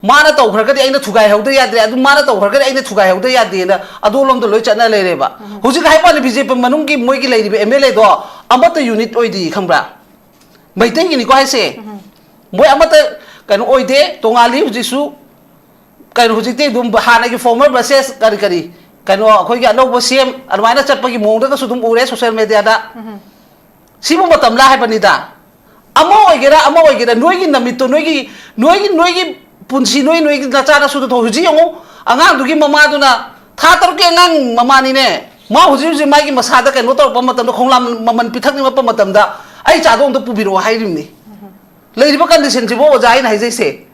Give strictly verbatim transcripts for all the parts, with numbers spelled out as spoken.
ꯃꯥꯅ ꯇꯧꯈ꯭ꯔꯒꯗꯤ ꯑꯩꯅ ꯊꯨꯒꯥꯏꯍꯧꯗ ꯌꯥꯗ꯭ꯔꯦ, ꯑꯗꯨ ꯃꯥꯅ ꯇꯧꯈ꯭ꯔꯒꯗꯤ ꯑꯩꯅ ꯊꯨꯒꯥꯏꯍꯧꯗ ꯌꯥꯗꯦꯅ ꯑꯗꯣꯝꯂꯣꯝꯗ ꯂꯣꯏ ꯆꯠꯅ ꯂꯩꯔꯦꯕ꯫ ꯍꯧꯖꯤꯛ ꯍꯥꯏꯕ ꯋꯥꯅꯤ, ꯕꯤ ꯖꯦ ꯄꯤ ꯃꯅꯨꯡꯒꯤ ꯃꯣꯏꯒꯤ ꯂꯩꯔꯤꯕ ꯑꯦꯝ ꯑꯦꯜ ꯑꯦꯗꯣ ꯑꯃꯠꯇ ꯌꯨꯅꯤꯠ ꯑꯣꯏꯗꯦ, ꯈꯪꯕ꯭ꯔꯥ? ꯃꯩꯇꯩꯒꯤꯅꯤꯀꯣ ꯍꯥꯏꯁꯦ꯫ ꯃꯣꯏ ꯑꯃꯠꯇ ꯀꯩꯅꯣ ꯑꯣꯏꯗꯦ, ꯇꯣꯉꯥꯜꯂꯤ ꯍꯧꯖꯤꯛꯁꯨ꯫ ꯀꯩꯅꯣ, ꯍꯧꯖꯤꯛꯇꯤ ꯑꯗꯨꯝ ꯍꯥꯟꯅꯒꯤ former versus ꯀꯔꯤ ꯀꯔꯤ, ꯀꯩꯅꯣ, ꯑꯩꯈꯣꯏꯒꯤ ꯑꯅꯧꯕ ꯁꯤ ꯑꯦꯝ ꯑꯗꯨꯃꯥꯏꯅ ꯆꯠꯄꯒꯤ ꯃꯑꯣꯡꯗꯒꯁꯨ ꯑꯗꯨꯝ ꯎꯔꯦ social media ꯗ꯫ ꯁꯤꯕꯨ ꯃꯇꯝꯂꯥ ꯍꯥꯏꯕꯅꯤꯗ꯫ ꯑꯃ ꯑꯣꯏꯒꯦꯔꯥ, ꯑꯃ ꯑꯣꯏꯒꯦꯔꯥ, ꯅꯣꯏꯒꯤ ꯅꯃꯤꯠꯇꯣ, ꯅꯣꯏꯒꯤ, ꯅꯣꯏꯒꯤ, ꯅꯣꯏꯒꯤ ꯄꯨꯟꯁꯤ, ꯅꯣꯏ, ꯅꯣꯏꯒꯤ ꯅꯆꯥ ꯅꯁꯨꯗꯣ ꯊꯣꯛ-, ꯍꯧꯖꯤꯛ ꯌꯦꯡꯉꯨ, ꯑꯉꯥꯡꯗꯨꯒꯤ ꯃꯃꯥꯗꯨꯅ ꯊꯥ ꯇꯔꯨꯛꯀꯤ ꯑꯉꯥꯡ ꯃꯃꯥꯅꯤꯅꯦ, ꯃꯥ ꯍꯧꯖꯤꯛ ꯍꯧꯖꯤꯛ ꯃꯥꯒꯤ ꯃꯁꯥꯗ ꯀꯩꯅꯣ ꯇꯧꯔꯛꯄ ꯃꯇꯝꯗ, ꯈꯣꯡꯂꯥꯝ ꯃꯃꯜ ꯄꯤꯊꯛꯅꯤꯡꯉꯛꯄ ꯃꯇꯝꯗ, "ꯑꯩ ꯆꯥꯗꯣ ꯑꯝꯇ ꯄꯨꯕꯤꯔꯛꯑꯣ" ꯍꯥꯏꯔꯤꯕꯅꯤ꯫ ꯂꯩꯔꯤꯕ condition ꯁꯤꯕꯨ ꯑꯣꯖꯥ, ꯑꯩꯅ ꯍꯥꯏꯖꯩꯁꯦ,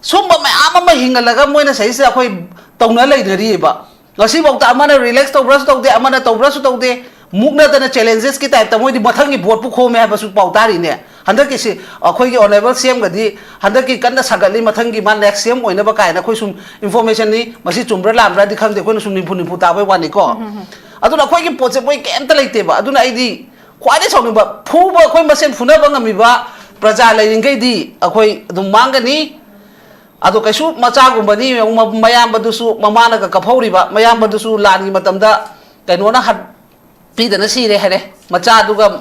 ꯁꯨꯝꯕ ꯃꯌꯥꯝ ꯑꯃ ꯍꯤꯡꯍꯜꯂꯒ ꯃꯣꯏꯅ ꯁꯤꯗꯩꯁꯤꯗ ꯑꯩꯈꯣꯏ ꯇꯧꯅ ꯂꯩꯅꯔꯤꯑꯕ꯫ ꯉꯁꯤꯐꯥꯎꯗ ꯑꯃꯅ relax ꯇꯧꯕ꯭ꯔꯁꯨ ꯇꯧꯗꯦ, ꯑꯃꯅ ꯇꯧꯕ꯭ꯔꯁꯨ ꯇꯧꯗꯦ, ꯃꯨꯛꯅꯗꯅ challenges ꯀꯤ type ꯇ ꯃꯣꯏꯗꯤ ꯃꯊꯪꯒꯤ vote ꯄꯨ ꯈꯣꯝꯃꯦ ꯍꯥꯏꯕꯁꯨ ꯄꯥꯎ ꯇꯥꯔꯤꯅꯦ꯫ ꯍꯟꯗꯛꯀꯤꯁꯤ ꯑꯩꯈꯣꯏꯒꯤ honourable ꯁꯤ ꯑꯦꯝ ꯒꯗꯤ ꯍꯟꯗꯛꯀꯤ ꯀꯟꯅ ꯁꯥꯒꯠꯂꯤ, ꯃꯊꯪꯒꯤ ꯃꯥ next ꯁꯤ ꯑꯦꯝ ꯑꯣꯏꯅꯕ ꯀꯥꯏꯅ ꯑꯩꯈꯣꯏ ꯁꯨꯝ information ꯅꯤ, ꯃꯁꯤ ꯆꯨꯝꯕ꯭ꯔꯥ ꯂꯥꯟꯕ꯭ꯔꯥꯗꯤ ꯈꯪꯗꯦ, ꯑꯩꯈꯣꯏꯅ ꯁꯨꯝ ꯅꯤꯝꯐꯨ ꯅꯤꯝꯐꯨ ꯇꯥꯕꯩ ꯋꯥꯅꯤꯀꯣ꯫ ꯑꯗꯨꯅ ꯑꯩꯈꯣꯏꯒꯤ ꯄꯣꯠꯁꯦ ꯃꯣꯏ ꯀꯩꯝꯇ ꯂꯩꯇꯦꯕ꯫ ꯑꯗꯨꯅ ꯑꯩꯗꯤ ꯈ꯭ꯋꯥꯏꯗꯩ ꯁꯥꯎꯅꯤꯡꯕ, ꯐꯨꯕ, ꯑꯩꯈꯣꯏ ꯃꯁꯦꯟ ꯐꯨꯅꯕ ꯉꯝꯃꯤꯕ ꯄ꯭ꯔꯖꯥ ꯂꯩꯔꯤꯈꯩꯗꯤ ꯑꯩꯈꯣꯏ ꯑꯗꯨꯝ ꯃꯥꯡꯒꯅꯤ꯫ ꯑꯗꯣ ꯀꯩꯁꯨ ꯃꯆꯥꯒꯨꯝꯕꯅꯤ, ꯃꯌꯥꯝꯕꯗꯨꯁꯨ, ꯃꯃꯥꯅꯒ ꯀꯞꯍꯧꯔꯤꯕ ꯃꯌꯥꯝꯕꯗꯨꯁꯨ ꯂꯥꯟꯒꯤ ꯃꯇꯝꯗ ꯀꯩꯅꯣꯅ ꯍꯥꯠ-, ꯄꯤꯗꯅ ꯁꯤꯔꯦ ꯍꯥꯏꯔꯦ꯫ ꯃꯆꯥꯗꯨꯒ,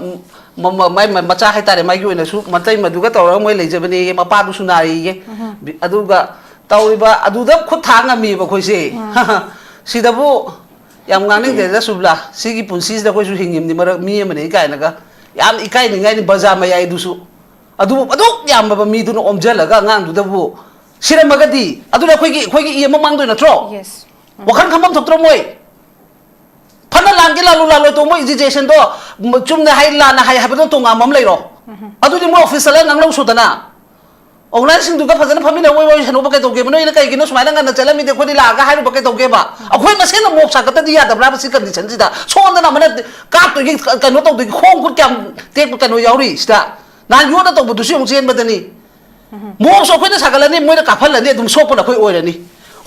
ꯃ-, ꯃ-, ꯃꯥꯏ ꯃ-, ꯃꯆꯥ ꯍꯥꯏꯇꯥꯔꯦ, ꯃꯥꯒꯤ ꯑꯣꯏꯅꯁꯨ ꯃꯇꯩꯃꯗꯨꯒ ꯇꯧꯔꯒ ꯃꯣꯏ ꯂꯩꯖꯕꯅꯦꯌꯦ, ꯃꯄꯥꯗꯨꯁꯨ ꯅꯥꯔꯤꯌꯦ꯫ ꯕꯤ-, ꯑꯗꯨꯒ ꯇꯧꯔꯤꯕ ꯑꯗꯨꯗ ꯈꯨꯠ ꯊꯥ ꯉꯝꯃꯤꯕ ꯑꯩꯈꯣꯏꯁꯦ꯫ ꯁꯤꯗꯕꯨ ꯌꯥꯝ ꯉꯥꯡꯅꯤꯡꯗꯦꯗ ꯁꯨꯕꯂꯥ, ꯁꯤꯒꯤ ꯄꯨꯟꯁꯤꯁꯤꯗ ꯑꯩꯈꯣꯏꯁꯨ ꯍꯤꯡꯉꯤꯕꯅꯤ, ꯃꯔꯛ ꯃꯤ ꯑꯃꯅꯤ ꯀꯥꯏꯅꯒ ꯌꯥꯝ ꯏꯀꯥꯏꯅꯤꯡꯉꯥꯏꯅꯤ꯫ ꯕꯖꯥꯔ ꯃꯌꯥꯏꯗꯨꯁꯨ ꯑꯗꯨꯕꯨ ꯑꯗꯨꯛ ꯌꯥꯝꯂꯕ ꯃꯤꯗꯨꯅ ꯑꯣꯝꯁꯤꯜꯂꯒ ꯑꯉꯥꯡꯗꯨꯗꯕꯨ ꯁꯤꯔꯝꯃꯒꯗꯤ, ꯑꯗꯨꯅ ꯑꯩꯈꯣꯏꯒꯤ, ꯑꯩꯈꯣꯏꯒꯤ ꯏ ꯑꯃ ꯃꯥꯡꯗꯣꯏ ꯅꯠꯇ꯭ꯔꯣ? Yes. ꯋꯥꯈꯜ ꯈꯟꯐꯝ ꯊꯣꯛꯇ꯭ꯔꯣ ꯃꯣꯏ? ꯐꯅ ꯂꯥꯟꯒꯦ ꯂꯥꯜꯂꯨ ꯂꯥꯜꯂꯣꯏ ꯇꯣ, ꯃꯣꯏ agitation ꯗꯣ, ꯃ-, ꯆꯨꯝꯅ ꯍꯥꯏ ꯂꯥꯟꯅ ꯍꯥꯏ ꯍꯥꯏꯕꯗꯣ ꯇꯣꯉꯥꯟꯕ ꯑꯃ ꯂꯩꯔꯣ? ꯑꯗꯨꯗꯤ ꯃꯣꯏ office ꯆꯠꯂꯒ ꯉꯥꯡꯅꯧ ꯁꯨꯗꯅ꯫ Organize ꯁꯤꯡꯗꯨꯒ ꯐꯖꯅ ꯐꯝꯃꯤꯟꯅ ꯋꯥꯔꯤ ꯋꯥꯔꯤ ꯁꯥꯟꯅꯧꯕ ꯀꯩꯗꯧꯒꯦꯕ? ꯅꯣꯏꯅ ꯀꯩꯒꯤꯅꯣ ꯁꯨꯃꯥꯏꯅ ꯉꯟꯅ ꯆꯠꯂꯝꯃꯤꯗꯤ ꯑꯩꯈꯣꯏꯗꯤ ꯂꯥꯛꯑꯒ ꯍꯥꯏꯔꯨꯕ ꯀꯩꯗꯧꯒꯦꯕ? ꯑꯩꯈꯣꯏ ꯃꯁꯦꯟꯅ ꯃꯣꯛ ꯁꯥꯒꯠꯇꯗꯤ ꯌꯥꯗꯕ꯭ꯔꯥꯕ ꯁꯤ condition ꯁꯤꯗ? ꯁꯣꯝꯗꯅ ꯑꯃꯅ ꯀꯥꯞꯇꯣꯏꯒꯤ, ꯀꯩꯅꯣ ꯇꯧꯗꯣꯏꯒꯤ, ꯈꯣꯡ ꯈꯨꯠ ꯀꯌꯥꯝ ꯇꯦꯛꯄ ꯀꯩꯅꯣ ꯌꯥꯎꯔꯤ ꯁꯤꯗ? ꯅꯍꯥꯟ ꯌꯣꯠꯅ ꯇꯧꯕꯗꯨꯁꯨ ꯑꯃꯨꯛ ꯆꯦꯟꯕꯗꯅꯤ꯫ ꯃꯣꯛꯁꯨ ꯑꯩꯈꯣꯏꯅ ꯁꯥꯒꯠꯂꯅꯤ, ꯃꯣꯏꯅ ꯀꯥꯞꯍꯜꯂꯅꯤ, ꯑꯗꯨꯝ ꯁꯣꯛꯄꯅ ꯑꯩꯈꯣꯏ ꯑꯣꯏꯔꯅꯤ꯫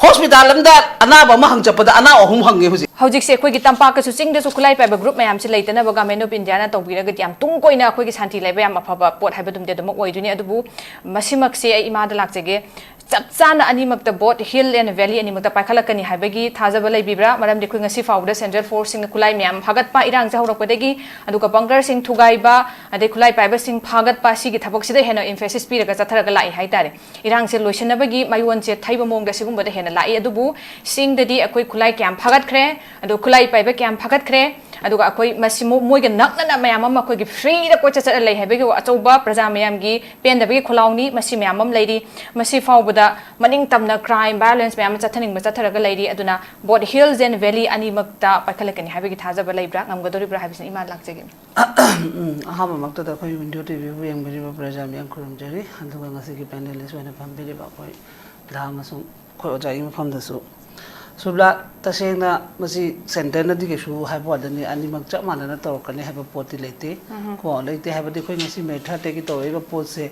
Hospital ꯑꯝꯗ ꯑꯅꯥꯕ ꯑꯃ ꯍꯪ ꯆꯠꯄꯗ ꯑꯅꯥ ꯑꯍꯨꯝ ꯍꯪꯉꯦ ꯍꯧꯖꯤꯛ꯫ ꯍꯧꯖꯤꯛꯁꯦ ꯑꯩꯈꯣꯏꯒꯤ ꯇꯝꯄꯥꯛꯀꯁꯨ ꯆꯤꯡꯗꯁꯨ ꯈꯨꯠꯂꯥꯏ ꯄꯥꯏꯕ group ꯃꯌꯥꯝꯁꯤ ꯂꯩꯇꯅꯕ Government of India ꯅ ꯇꯧꯕꯤꯔꯒꯗꯤ ꯌꯥꯝ ꯇꯨꯡ ꯀꯣꯏꯅ ꯑꯩꯈꯣꯏꯒꯤ ꯁꯥꯟꯇꯤ ꯂꯩꯕ ꯌꯥꯝ ꯑꯐꯕ ꯄꯣꯠ ꯍꯥꯏꯕꯗꯨꯝꯗꯤ ꯑꯗꯨꯃꯛ ꯑꯣꯏꯗꯣꯏꯅꯤ꯫ ꯑꯗꯨꯕꯨ ꯃꯁꯤꯃꯛꯁꯦ ꯑꯩ ꯏꯃꯥꯗ ꯂꯥꯛꯆꯒꯦ꯫ ꯆꯞ ꯆꯥꯅ ꯑꯅꯤꯃꯛꯇ, both hill and valley ꯑꯅꯤꯃꯛꯇ ꯄꯥꯏꯈꯠꯂꯛꯀꯅꯤ ꯍꯥꯏꯕꯒꯤ ꯊꯥꯖꯕ ꯂꯩꯕꯤꯕ꯭ꯔꯥ? ꯃꯔꯝꯗꯤ ꯑꯩꯈꯣꯏ ꯉꯁꯤ ꯐꯥꯎꯕꯗ central forceꯁꯤꯡꯅ ꯈꯨꯠꯂꯥꯏ ꯃꯌꯥꯝ ꯐꯥꯒꯠꯄ, ꯏꯔꯥꯡꯁꯦ ꯍꯧꯔꯛꯄꯗꯒꯤ, ꯑꯗꯨꯒ bunkerꯁꯤꯡ ꯊꯨꯒꯥꯏꯕ, ꯑꯗꯩ ꯈꯨꯠꯂꯥꯏ ꯄꯥꯏꯕꯁꯤꯡ ꯐꯥꯒꯠꯄ, ꯁꯤꯒꯤ ꯊꯕꯛꯁꯤꯗ ꯍꯦꯟꯅ emphasis ꯄꯤꯔꯒ ꯆꯠꯊꯔꯒ ꯂꯥꯛꯏ ꯍꯥꯏꯇꯥꯔꯦ꯫ ꯏꯔꯥꯡꯁꯦ ꯂꯣꯏꯁꯤꯟꯅꯕꯒꯤ ꯃꯌꯣꯟꯁꯦ ꯊꯩꯕ ꯃꯑꯣꯡꯗ ꯁꯤꯒꯨꯝꯕꯗ ꯍꯦꯟꯅ ꯂꯥꯛꯏ꯫ ꯑꯗꯨꯕꯨ ꯆꯤꯡꯗꯗꯤ ꯑꯩꯈꯣꯏ ꯈꯨꯠꯂꯥꯏ ꯀꯌꯥꯝ ꯐꯥꯒꯠꯈ꯭ꯔꯦ, ꯑꯗꯣ ꯈꯨꯠꯂꯥꯏ ꯄꯥꯏꯕ ꯀꯌꯥꯝ ꯐꯥꯒꯠꯈ꯭ꯔꯦ, ꯑꯗꯨꯒ ꯑꯩꯈꯣꯏ ꯃꯁꯤ ꯃꯣ-, ꯃꯣꯏꯒ ꯅꯛꯅꯅ ꯃꯌꯥꯝ ꯑꯃ ꯑꯩꯈꯣꯏꯒꯤ freeꯗ ꯀꯣꯏꯆꯠ ꯆꯠꯂ ꯂꯩ ꯍꯥꯏꯕꯒꯤ ꯑꯆꯧꯕ ꯄ꯭ꯔꯖꯥ ꯃꯌꯥꯝꯒꯤ ꯄꯦꯟꯗꯕꯒꯤ ꯈꯣꯜꯂꯥꯎꯅꯤ꯫ ꯃꯁꯤ ꯃꯌꯥꯝ ꯑꯃ ꯂꯩꯔꯤ꯫ ꯃꯁꯤ ꯐꯥꯎꯕꯗ ꯃꯅꯤꯡ ꯇꯝꯅ crime, violence ꯃꯌꯥꯝ ꯑꯃ ꯆꯠꯊꯅꯤꯡꯕ ꯆꯠꯊꯔꯒ ꯂꯩꯔꯤ꯫ ꯑꯗꯨꯅ both hills and valley ꯑꯅꯤꯃꯛꯇ ꯄꯥꯏꯈꯠꯂꯛꯀꯅꯤ ꯍꯥꯏꯕꯒꯤ ꯊꯥꯖꯕ ꯂꯩꯕ꯭ꯔꯥ, ꯉꯝꯒꯗꯧꯔꯤꯕ꯭ꯔꯥ ꯍꯥꯏꯕꯁꯤꯅ ꯏꯃꯥ ꯂꯥꯛꯆꯒꯦ꯫ ꯎꯝ, ꯑꯍꯥꯟꯕꯃꯛꯇꯗ ꯑꯩꯈꯣꯏ ꯋꯤꯟꯗꯣ ꯇꯤꯚꯤꯕꯨ ꯌꯦꯡꯕꯤꯔꯤꯕ ꯄ꯭ꯔꯖꯥ ꯃꯤꯌꯥꯝ ꯈꯨꯔꯨꯝꯖꯔꯤ꯫ ꯑꯗꯨꯒ ꯉꯁꯤꯒꯤ panelist ꯑꯣꯏꯅ ꯐꯝꯕꯤꯔꯤꯕ ꯑꯩꯈꯣꯏ ꯗꯥ ꯑꯃꯁꯨꯡ ꯑꯩꯈꯣꯏ ꯑꯣꯖꯥꯒꯤ ꯃꯐꯝꯗꯁꯨ꯫ ꯁꯨꯕ꯭ꯂꯥ, ꯇꯁꯦꯡꯅ ꯃꯁꯤ centreꯅꯗꯤ ꯀꯩꯁꯨ ꯍꯥꯏꯕ ꯋꯥꯗꯅꯤ, ꯑꯅꯤꯃꯛ ꯆꯞ ꯃꯥꯟꯅꯅ ꯇꯧꯔꯛꯀꯅꯤ ꯍꯥꯏꯕ ꯄꯣꯠꯇꯤ ꯂꯩꯇꯦ꯫ ꯀꯣ, ꯂꯩꯇꯦ ꯍꯥꯏꯕꯗꯤ ꯑꯩꯈꯣꯏ ꯉꯁꯤ May thirdꯇꯒꯤ ꯇꯧꯔꯛꯏꯕ ꯄꯣꯠꯁꯦ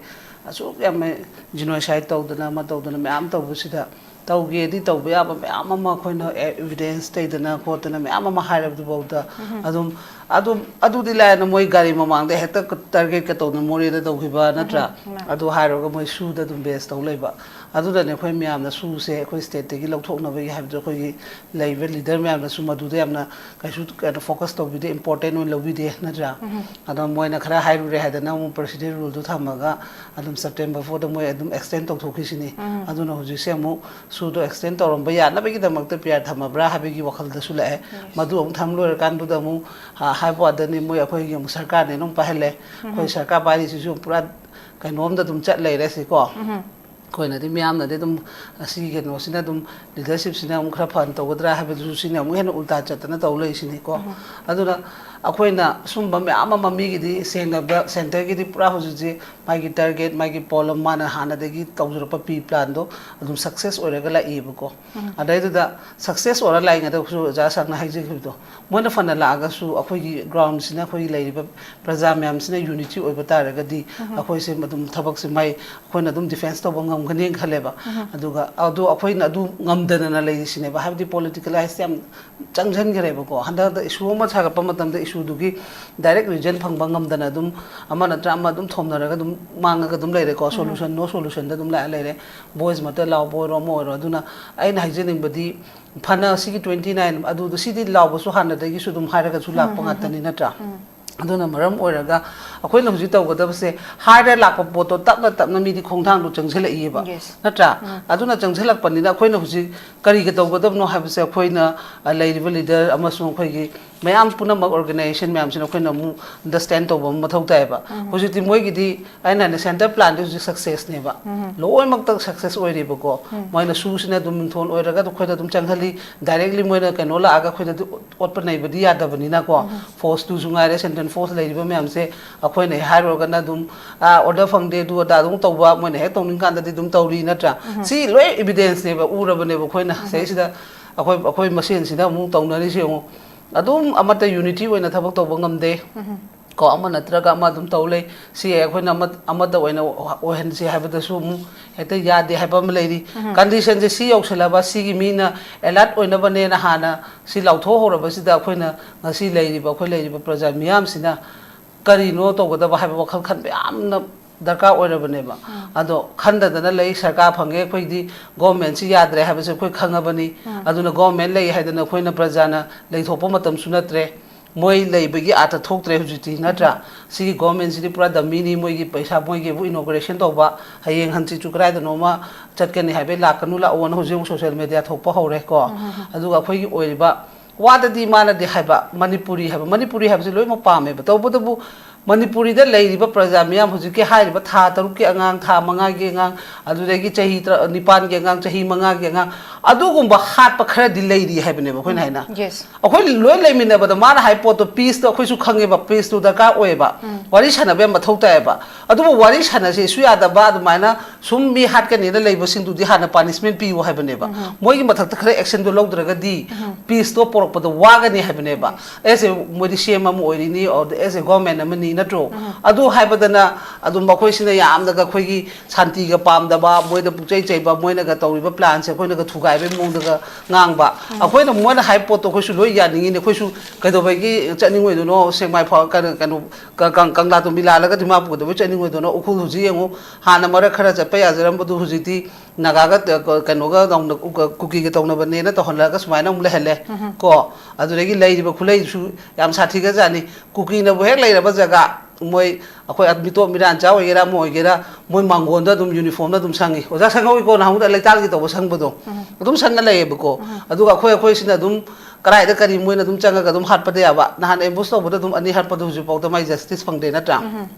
ꯑꯁꯨꯛ ꯌꯥꯝꯅ genocide ꯇꯧꯗꯅ, ꯑꯃ ꯇꯧꯗꯅ ꯃꯌꯥꯝ ꯇꯧꯕꯁꯤꯗ, ꯇꯧꯒꯦꯗꯤ ꯇꯧꯕ ꯌꯥꯕ ꯃꯌꯥꯝ ꯑꯃ ꯑꯩꯈꯣꯏꯅ evidence ꯇꯩꯗꯅ ꯈꯣꯠꯇꯅ ꯃꯌꯥꯝ ꯑꯃ ꯍꯥꯏꯔꯕꯗꯨꯐꯥꯎꯗ ꯑꯗꯨꯝ, ꯑꯗꯨꯝ, ꯑꯗꯨꯗꯤ ꯂꯥꯏꯅ ꯃꯣꯏ ꯒꯥꯔꯤ ꯃꯃꯥꯡꯗ ꯍꯦꯛꯇ targetꯀ ꯇꯧꯗꯅ ꯃꯣꯔꯦꯗ ꯇꯧꯈꯤꯕ ꯅꯠꯇ꯭ꯔꯥ? ꯑꯗꯨ ꯍꯥꯏꯔꯒ ꯃꯣꯏ ꯁꯨꯗ ꯑꯗꯨꯝ base ꯇꯧ ꯂꯩꯕ꯫ ꯑꯗꯨꯅꯅꯦ ꯑꯩꯈꯣꯏ ꯃꯌꯥꯝꯅ ꯁꯨꯁꯦ ꯑꯩꯈꯣꯏ stateꯇꯒꯤ ꯂꯧꯊꯣꯛꯅꯕꯒꯤ ꯍꯥꯏꯕꯗꯣ ꯑꯩꯈꯣꯏꯒꯤ ꯂꯩꯔꯤꯕ leader ꯃꯌꯥꯝꯅꯁꯨ ꯃꯗꯨꯗ ꯌꯥꯝꯅ ꯀꯩꯁꯨ ꯀꯩꯅꯣ focus ꯇꯧꯕꯤꯗꯦ, important ꯑꯣꯏꯅ ꯂꯧꯕꯤꯗꯦ ꯅꯠꯇ꯭ꯔꯥ? ꯑꯗꯣ ꯃꯣꯏꯅ ꯈꯔ ꯍꯥꯏꯔꯨꯔꯦ ꯍꯥꯏꯗꯅ ꯑꯃꯨꯛ president ruleꯗꯣ ꯊꯝꯃꯒ ꯑꯗꯨꯝ September fourꯗ ꯃꯣꯏ ꯑꯗꯨꯝ extend ꯇꯧꯊꯣꯛꯈꯤꯁꯤꯅꯤ꯫ ꯑꯗꯨꯅ ꯍꯧꯖꯤꯛꯁꯦ ꯑꯃꯨꯛ ꯁꯨꯗꯣ extend ꯇꯧꯔꯝꯕ ꯌꯥꯅꯕꯒꯤꯗꯃꯛꯇ ꯄꯤꯌꯥꯔ ꯊꯝꯃꯕ꯭ꯔꯥ ꯍꯥꯏꯕꯒꯤ ꯋꯥꯈꯜꯗꯁꯨ ꯂꯥꯛꯑꯦ꯫ ꯃꯗꯨ ꯑꯃꯨꯛ ꯊꯝ ꯂꯣꯏꯔꯀꯥꯟꯗꯨꯗ ꯑꯃꯨꯛ, ꯑ, ꯍꯥꯏꯕ ꯋꯥꯗꯅꯤ, ꯃꯣꯏ ꯑꯩꯈꯣꯏꯒꯤ ꯑꯃꯨꯛ ꯁꯔꯀꯥꯔꯅꯦꯅ ꯑꯃꯨꯛ ꯄꯥꯏꯍꯜꯂꯦ꯫ ꯑꯩꯈꯣꯏ ꯁꯔꯀꯥꯔ ꯄꯥꯏꯔꯤꯁꯤꯁꯨ ꯄꯨꯔꯥ ꯀꯩꯅꯣꯝꯗ ꯑꯗꯨꯝ ꯆꯠ ꯂꯩꯔꯦ ꯁꯤꯀꯣ꯫ ꯑꯩꯈꯣꯏꯅꯗꯤ ꯃꯤꯌꯥꯝꯅꯗꯤ ꯑꯗꯨꯝ ꯑꯁꯤꯒꯤ ꯀꯩꯅꯣꯁꯤꯅ ꯑꯗꯨꯝ leadershipꯁꯤꯅ ꯑꯃꯨꯛ ꯈꯔ ꯐꯅ ꯇꯧꯒꯗ꯭ꯔꯥ ꯍꯥꯏꯕꯗꯨꯁꯨ ꯁꯤꯅ ꯑꯃꯨꯛ ꯍꯦꯟꯅ ꯎꯜꯇꯥ ꯆꯠꯇꯅ ꯇꯧ ꯂꯩꯔꯤꯁꯤꯅꯤꯀꯣ꯫ ꯑꯗꯨꯅ ꯑꯩꯈꯣꯏꯅ ꯁꯨꯝꯕ ꯃꯌꯥꯝ ꯑꯃ ꯃꯤꯒꯤꯗꯤ ꯁꯦꯡꯅꯕ centreꯒꯤꯗꯤ ꯄꯨꯔꯥ ꯍꯧꯖꯤꯛꯁꯦ ꯃꯥꯒꯤ target, ꯃꯥꯒꯤ ꯄꯣꯂꯝ, ꯃꯥꯅ ꯍꯥꯟꯅꯗꯒꯤ ꯇꯧꯖꯔꯛꯄ pre planꯗꯣ ꯑꯗꯨꯝ success ꯑꯣꯏꯔꯒ ꯂꯥꯛꯏꯕꯀꯣ꯫ ꯑꯗꯩꯗꯨꯗ success ꯑꯣꯏꯔ ꯂꯥꯛꯏꯉꯩꯗꯁꯨ ꯑꯣꯖꯥ ꯁꯥꯔꯅ ꯍꯥꯏꯖꯈꯤꯕꯗꯣ, ꯃꯣꯏꯅ ꯐꯅ ꯂꯥꯛꯑꯒꯁꯨ ꯑꯩꯈꯣꯏꯒꯤ groundꯁꯤꯅ, ꯑꯩꯈꯣꯏꯒꯤ ꯂꯩꯔꯤꯕ ꯄ꯭ꯔꯖꯥ ꯃꯌꯥꯝꯁꯤꯅ unity ꯑꯣꯏꯕ ꯇꯥꯔꯒꯗꯤ ꯑꯩꯈꯣꯏꯁꯦ ꯑꯗꯨꯝ ꯊꯕꯛꯁꯦ ꯃꯥꯏ, ꯑꯩꯈꯣꯏꯅ ꯑꯗꯨꯝ defence ꯇꯧꯕ ꯉꯝꯒꯅꯤꯅ ꯈꯜꯂꯦꯕ꯫ ꯑꯗꯨꯒ ꯑꯗꯣ ꯑꯩꯈꯣꯏꯅ ꯑꯗꯨ ꯉꯝꯗꯗꯅ ꯂꯩꯔꯤꯁꯤꯅꯦꯕ, ꯍꯥꯏꯕꯗꯤ politicalize ꯌꯥꯝ ꯆꯪꯁꯤꯟꯈ꯭ꯔꯦꯕꯀꯣ꯫ ꯍꯟꯗꯛꯇ issue ꯑꯃ ꯁꯥꯒꯠꯄ ꯃꯇꯝꯗ ꯏꯁꯨꯗꯨꯒꯤ ꯗꯥꯏꯔꯦꯛ ꯔꯤꯖꯟ ꯐꯪꯕ ꯉꯝꯗꯅ ꯑꯗꯨꯝ ꯑꯃ ꯅꯠꯇ꯭ꯔ ꯑꯃ ꯑꯗꯨꯝ ꯊꯣꯝꯅꯔꯒ ꯑꯗꯨꯝ ꯃꯥꯡꯉꯒ ꯑꯗꯨꯝ ꯂꯩꯔꯦꯀꯣ꯫ ꯁꯣꯂꯨꯁꯟ, ꯅꯣ ꯁꯣꯂꯨꯁꯟꯗ ꯑꯗꯨꯝ ꯂꯥꯛꯑ ꯂꯩꯔꯦ꯫ ꯚꯣꯏꯁ ꯃꯛꯇ ꯂꯥꯎꯕ ꯑꯣꯏꯔꯣ, ꯑꯃ ꯑꯣꯏꯔꯣ꯫ ꯑꯗꯨꯅ ꯑꯩꯅ ꯍꯥꯏꯖꯅꯤꯡꯕꯗꯤ, ꯐꯅ ꯁꯤꯒꯤ ꯇ꯭ꯋꯦꯟꯇꯤ ꯅꯥꯏꯟ ꯑꯗꯨꯗ ꯁꯤꯗꯤ ꯂꯥꯎꯕꯁꯨ ꯍꯥꯟꯅꯗꯒꯤꯁꯨ ꯑꯗꯨꯝ ꯍꯥꯏꯔꯒꯁꯨ ꯂꯥꯛꯄ ꯉꯥꯛꯇꯅꯤ, ꯅꯠꯇ꯭ꯔꯥ? ꯑꯗꯨꯅ ꯃꯔꯝ ꯑꯣꯏꯔꯒ ꯑꯩꯈꯣꯏꯅ ꯍꯧꯖꯤꯛ ꯇꯧꯒꯗꯕꯁꯦ, ꯍꯥꯏꯔ ꯂꯥꯛꯄ ꯄꯣꯠꯇꯣ ꯇꯞꯅ ꯇꯞꯅ ꯃꯤꯗꯤ ꯈꯣꯡꯊꯥꯡꯗꯣ ꯆꯪꯁꯤꯜꯂꯛꯏꯑꯕ, ꯅꯠꯇ꯭ꯔꯥ? ꯑꯗꯨꯅ ꯆꯪꯁꯤꯜꯂꯛꯄꯅꯤꯅ ꯑꯩꯈꯣꯏꯅ ꯍꯧꯖꯤꯛ ꯀꯔꯤꯒ ꯇꯧꯒꯗꯕꯅꯣ ꯍꯥꯏꯕꯁꯦ, ꯑꯩꯈꯣꯏꯅ, ꯑ, ꯂꯩꯔꯤꯕ ꯂꯤꯗꯔ ꯑꯃꯁꯨꯡ ꯑꯩꯈꯣꯏꯒꯤ ꯃꯌꯥꯝ ꯄꯨꯝꯅꯃꯛ, ꯑꯣꯔꯒꯅꯥꯏꯖꯦꯁꯟ ꯃꯌꯥꯝꯁꯤꯅ ꯑꯩꯈꯣꯏꯅ ꯑꯃꯨꯛ ꯑꯟꯗꯔꯁ꯭ꯇꯦꯟ ꯇꯧꯕ ꯑꯃ ꯃꯊꯧ ꯇꯥꯏꯌꯦꯕ꯫ ꯍꯧꯖꯤꯛꯇꯤ ꯃꯣꯏꯒꯤꯗꯤ, ꯑꯩꯅ ꯍꯥꯏꯅ, ꯁꯦꯟꯇꯔ ꯄ꯭ꯂꯥꯟꯗꯤ ꯍꯧꯖꯤꯛ ꯁꯛꯁꯦꯁꯅꯦꯕ, ꯂꯣꯏꯅꯃꯛꯇ ꯁꯛꯁꯦꯁ ꯑꯣꯏꯔꯤꯕꯀꯣ꯫ ꯃꯣꯏꯅ ꯁꯨꯁꯤꯅ ꯑꯗꯨꯝ ꯃꯤꯡꯊꯣꯜ ꯑꯣꯏꯔꯒ ꯑꯩꯈꯣꯏꯗ ꯑꯗꯨꯝ ꯆꯪꯍꯜꯂꯤ꯫ ꯗꯥꯏꯔꯦꯛꯂꯤ ꯃꯣꯏꯅ ꯀꯩꯅꯣ ꯂꯥꯛꯑꯒ ꯑꯩꯈꯣꯏꯗꯗꯤ ꯑꯣꯠꯄ ꯅꯩꯕꯗꯤ ꯌꯥꯗꯕꯅꯤꯅꯀꯣ꯫ ꯐꯣꯔꯁꯇꯨꯁꯨ ꯉꯥꯏꯔꯦ, ꯁꯦꯟꯇ꯭ꯔꯦꯜ ꯐꯣꯔꯁ ꯂꯩꯔꯤꯕ ꯃꯌꯥꯝꯁꯦ ꯑꯩꯈꯣꯏꯅ ꯍꯦꯛ ꯍꯥꯏꯔꯨꯔꯒꯅ ꯑꯗꯨꯝ, "ꯑꯥ, ꯑꯣꯔꯗꯔ ꯐꯪꯗꯦ, ꯑꯗꯨ ꯑꯗꯥ ꯑꯗꯨꯝ ꯇꯧꯕ", ꯃꯣꯏꯅ ꯍꯦꯛ ꯇꯧꯅꯤꯡ ꯀꯥꯟꯗꯗꯤ ꯑꯗꯨꯝ ꯇꯧꯔꯤ, ꯅꯠꯇ꯭ꯔꯥ? ꯁꯤ ꯂꯣꯏ ꯏꯕꯤꯗꯦꯟꯁꯅꯦꯕ, ꯎꯔꯕꯅꯦꯕ ꯑꯩꯈꯣꯏꯅ꯫ ꯁꯤꯗꯩꯁꯤꯗ ꯑꯩꯈꯣꯏ, ꯑꯩꯈꯣꯏ ꯃꯁꯦꯟꯁꯤꯗ ꯑꯃꯨꯛ ꯇꯧꯅꯔꯤꯁꯦ ꯌꯦꯡꯉꯨ꯫ ꯑꯗꯨꯝ ꯑꯃꯠꯇ ꯌꯨꯅꯤꯇꯤ ꯑꯣꯏꯅ ꯊꯕꯛ ꯇꯧꯕ ꯉꯝꯗꯦ꯫ ꯀꯣ, ꯑꯃ ꯅꯠꯇ꯭ꯔꯒ ꯑꯃ ꯑꯗꯨꯝ ꯇꯧ ꯂꯩ꯫ ꯁꯤ ꯑꯩꯈꯣꯏꯅ ꯑꯃ-, ꯑꯃꯠꯇ ꯑꯣꯏꯅ ꯑꯣꯏꯍꯟꯁꯤ ꯍꯥꯏꯕꯗꯁꯨ ꯑꯃꯨꯛ ꯍꯦꯛꯇ ꯌꯥꯗꯦ ꯍꯥꯏꯕ ꯑꯃ ꯂꯩꯔꯤ꯫ ꯀꯟꯗꯤꯁꯟꯁꯦ ꯁꯤ ꯌꯧꯁꯤꯜꯂꯕ, ꯁꯤꯒꯤ ꯃꯤꯅ ꯑꯦꯂꯔꯠ ꯑꯣꯏꯅꯕꯅꯦꯅ ꯍꯥꯟꯅ ꯁꯤ ꯂꯥꯎꯊꯣꯛꯍꯧꯔꯕꯁꯤꯗ, ꯑꯩꯈꯣꯏꯅ ꯉꯁꯤ ꯂꯩꯔꯤꯕ, ꯑꯩꯈꯣꯏ ꯂꯩꯔꯤꯕ ꯄ꯭ꯔꯖꯥ ꯃꯤꯌꯥꯝꯁꯤꯅ ꯀꯔꯤꯅꯣ ꯇꯧꯒꯗꯕ ꯍꯥꯏꯕ ꯋꯥꯈꯜ ꯈꯟꯕ ꯌꯥꯝꯅ ꯗꯔꯀꯥꯔ ꯑꯣꯏꯔꯕꯅꯦꯕ꯫ ꯑꯗꯣ ꯈꯟꯗꯗꯅ ꯂꯩ, ꯁꯔꯀꯥꯔ ꯐꯪꯉꯦ, ꯑꯩꯈꯣꯏꯗꯤ ꯒꯣꯔꯃꯦꯟꯁꯤ ꯌꯥꯗ꯭ꯔꯦ ꯍꯥꯏꯕꯁꯦ ꯑꯩꯈꯣꯏ ꯈꯪꯉꯕꯅꯤ꯫ ꯑꯗꯨꯅ ꯒꯣꯔꯃꯦꯟ ꯂꯩ ꯍꯥꯏꯗꯅ ꯑꯩꯈꯣꯏꯅ ꯄ꯭ꯔꯖꯥꯅ ꯂꯩꯊꯣꯛꯄ ꯃꯇꯝꯁꯨ ꯅꯠꯇ꯭ꯔꯦ꯫ ꯃꯣꯏ ꯂꯩꯕꯒꯤ ꯑꯥꯔꯊ ꯊꯣꯛꯇ꯭ꯔꯦ ꯍꯧꯖꯤꯛꯇꯤ, ꯅꯠꯇ꯭ꯔꯥ? ꯁꯤꯒꯤ ꯒꯣꯔꯃꯦꯟꯁꯤꯗꯤ ꯄꯨꯔꯥ ꯗꯃꯤꯅꯤ, ꯃꯣꯏꯒꯤ ꯄꯩꯁꯥ, ꯃꯣꯏꯒꯤꯕꯨ ꯏꯅꯣꯒ꯭ꯔꯦꯁꯟ ꯇꯧꯕ, ꯍꯌꯦꯡ ꯍꯪꯆꯤꯠꯁꯨ ꯀꯗꯥꯏꯗꯅꯣꯃ ꯆꯠꯀꯅꯤ ꯍꯥꯏꯕꯩ ꯂꯥꯛꯀꯅꯨ ꯂꯥꯛꯑꯣꯅ ꯍꯧꯖꯤꯛ ꯑꯃꯨꯛ ꯁꯣꯁꯤꯌꯦꯜ ꯃꯦꯗꯤꯌꯥ ꯊꯣꯛꯄ ꯍꯧꯔꯦ ꯀꯣ꯫ ꯑꯗꯨꯒ ꯑꯩꯈꯣꯏꯒꯤ ꯑꯣꯏꯔꯤꯕ ꯋꯥꯗꯗꯤ ꯃꯥꯅꯗꯤ ꯍꯥꯏꯕ, ꯃꯅꯤꯄꯨꯔꯤ ꯍꯥꯏꯕ, ꯃꯅꯤꯄꯨꯔꯤ ꯍꯥꯏꯕꯁꯤ ꯂꯣꯏꯅꯃꯛ ꯄꯥꯝꯃꯦꯕ꯫ ꯇꯧꯕꯇꯕꯨ ꯃꯅꯤꯄꯨꯔꯤꯗ ꯂꯩꯔꯤꯕ ꯄ꯭ꯔꯖꯥ ꯃꯤꯌꯥꯝ, ꯍꯧꯖꯤꯛꯀꯤ ꯍꯥꯏꯔꯤꯕ ꯊꯥ ꯇꯔꯨꯛꯀꯤ ꯑꯉꯥꯡ, ꯊꯥ ꯃꯉꯥꯒꯤ ꯑꯉꯥꯡ, ꯑꯗꯨꯗꯒꯤ ꯆꯍꯤ ꯇꯔꯥ-, ꯅꯤꯄꯥꯟꯒꯤ ꯑꯉꯥꯡ, ꯆꯍꯤ ꯃꯉꯥꯒꯤ ꯑꯉꯥꯡ, ꯑꯗꯨꯒꯨꯝꯕ ꯍꯥꯠꯄ ꯈꯔꯗꯤ ꯂꯩꯔꯤ ꯍꯥꯏꯕꯅꯦꯕ ꯑꯩꯈꯣꯏꯅ ꯍꯥꯏꯅ꯫ Yes. ꯑꯩꯈꯣꯏ ꯂꯣꯏ ꯂꯩꯃꯤꯟꯅꯕꯗ ꯃꯥꯅ ꯍꯥꯏ ꯄꯣꯠꯇꯣ, ꯄꯤꯁꯇꯣ ꯑꯩꯈꯣꯏꯁꯨ ꯈꯪꯉꯦꯕ, ꯄꯤꯁꯇꯣ ꯗꯔꯀꯥꯔ ꯑꯣꯏꯌꯦꯕ, ꯋꯥꯔꯤ ꯁꯥꯟꯅꯕ ꯌꯥꯝ ꯃꯊꯧ ꯇꯥꯏꯌꯦꯕ꯫ ꯑꯗꯨꯕꯨ ꯋꯥꯔꯤ ꯁꯥꯟꯅꯁꯦꯁꯨ ꯌꯥꯗꯕ, ꯑꯗꯨꯃꯥꯏꯅ ꯁꯨꯝ ꯃꯤ ꯍꯥꯠꯀꯅꯤꯅ ꯂꯩꯕꯁꯤꯡꯗꯨꯗꯤ ꯍꯥꯟꯅ ꯄꯥꯅꯤꯁꯃꯦꯟ ꯄꯤꯌꯨ ꯍꯥꯏꯕꯅꯦꯕ꯫ ꯃꯣꯏꯒꯤ ꯃꯊꯛꯇ ꯈꯔ ꯑꯦꯛꯁꯟꯗꯣ ꯂꯧꯗ꯭ꯔꯒꯗꯤ ꯄꯤꯁꯇꯣ ꯄꯣꯔꯛꯄꯗ ꯋꯥꯒꯅꯤ ꯍꯥꯏꯕꯅꯦꯕ꯫ ꯑꯦꯁ ꯑꯦ ꯃꯣꯏꯗꯤ ꯁꯤ ꯑꯦꯝ ꯑꯃ ꯑꯣꯏꯔꯤꯅꯤ, ꯑꯦꯁ ꯑꯦ ꯒꯣꯔꯃꯦꯟ ꯑꯃꯅꯤ, ꯅꯠꯇ꯭ꯔꯣ? ꯑꯗꯨ ꯍꯥꯏꯕꯗꯅ ꯑꯗꯨꯝ ꯃꯈꯣꯏꯁꯤꯅ ꯌꯥꯝꯅꯒ ꯑꯩꯈꯣꯏꯒꯤ ꯁꯥꯟꯇꯤꯒ ꯄꯥꯝꯗꯕ, ꯃꯣꯏꯗ ꯄꯨꯛꯆꯩ ꯆꯩꯕ, ꯃꯣꯏꯅꯒ ꯇꯧꯔꯤꯕ ꯄ꯭ꯂꯥꯟꯁꯦ ꯑꯩꯈꯣꯏꯅꯒ ꯊꯨꯒꯥꯏ ꯃꯑꯣꯡꯗꯒ ꯉꯥꯡꯕ꯫ ꯑꯩꯈꯣꯏꯅ ꯃꯣꯏꯅ ꯍꯥꯏꯕ ꯄꯣꯠꯇꯣ ꯑꯩꯈꯣꯏꯁꯨ ꯂꯣꯏ ꯌꯥꯅꯤꯡꯉꯤꯅꯦ꯫ ꯑꯩꯈꯣꯏꯁꯨ ꯀꯩꯗꯧꯕꯩꯒꯤ ꯆꯠꯅꯤꯡꯉꯣꯏꯗꯣꯏꯅꯣ? ꯁꯦꯛꯃꯥꯏ ꯐꯥꯎ ꯀꯩꯅꯣ, ꯀꯩꯅꯣ, ꯀ-, ꯀꯪ-, ꯀꯪꯂꯥ ꯇꯣꯝꯕꯤ ꯂꯥꯜꯂꯒ ꯗꯤꯃꯥꯄꯨꯔ ꯀꯩꯗꯧꯕꯩ ꯆꯠꯅꯤꯡꯉꯣꯏꯗꯣꯏꯅꯣ? ꯎꯈ꯭ꯔꯨꯜ ꯍꯧꯖꯤꯛ ꯌꯦꯡꯉꯨ, ꯍꯥꯟꯅ ꯃꯔꯛ ꯈꯔ ꯆꯠꯄ ꯌꯥꯖꯔꯝꯕꯗꯨ ꯍꯧꯖꯤꯛꯇꯤ ꯅꯥꯒꯥꯒ ꯇ-, ꯀ-, ꯀꯩꯅꯣꯒ ꯇꯧꯅ-, ꯎ-, ꯀ-, ꯀꯨꯀꯤꯒ ꯇꯧꯅꯕꯅꯦꯅ ꯇꯧꯍꯜꯂꯒ ꯁꯨꯃꯥꯏꯅ ꯑꯃꯨꯛ ꯂꯩꯍꯜꯂꯦ꯫ ꯀꯣ? ꯑꯗꯨꯗꯒꯤ ꯂꯩꯔꯤꯕ ꯈꯨꯠꯂꯩꯗꯨꯁꯨ ꯌꯥꯝ ꯁꯥꯊꯤꯒꯖꯥꯠꯅꯤ꯫ ꯀꯨꯀꯤꯅꯕꯨ ꯍꯦꯛ ꯂꯩꯔꯕ ꯖꯒꯥ, ꯃꯣꯏ, ꯑꯩꯈꯣꯏ ꯃꯤꯇꯣꯞ ꯃꯤꯔꯥꯟꯆꯥ ꯑꯣꯏꯒꯦꯔꯥ ꯑꯃ ꯑꯣꯏꯒꯦꯔꯥ, ꯃꯣꯏ ꯃꯥꯡꯒꯣꯟꯗ ꯑꯗꯨꯝ ꯌꯨꯅꯤꯐꯣꯔꯝꯗ ꯑꯗꯨꯝ ꯁꯪꯉꯤ꯫ ꯑꯣꯖꯥ ꯁꯪꯍꯧꯋꯤꯀꯣ, ꯅꯍꯥꯟꯃꯨꯛꯇ ꯂꯩꯇꯥꯜꯒꯤ ꯇꯧꯕ ꯁꯪꯕꯗꯣ? ꯑꯗꯨꯝ ꯁꯪꯉ ꯂꯩꯌꯦꯕꯀꯣ꯫ ꯑꯗꯨꯒ ꯑꯩꯈꯣꯏ, ꯑꯩꯈꯣꯏꯁꯤꯅ ꯑꯗꯨꯝ ꯀꯗꯥꯏꯗ ꯀꯔꯤ ꯃꯣꯏꯅ ꯑꯗꯨꯝ ꯆꯪꯉꯒ ꯑꯗꯨꯝ ꯍꯥꯠꯄꯗ ꯌꯥꯕ? ꯅꯍꯥꯟ ꯑꯦꯝꯕꯨꯁ ꯇꯧꯕꯗ ꯑꯗꯨꯝ ꯑꯅꯤ ꯍꯥꯠꯄꯗꯣ ꯍꯧꯖꯤꯛꯐꯥꯎꯗ ꯃꯥꯏ ꯖꯁꯇꯤꯁ ꯐꯪꯗꯦ, ꯅꯠꯇ꯭ꯔꯥ?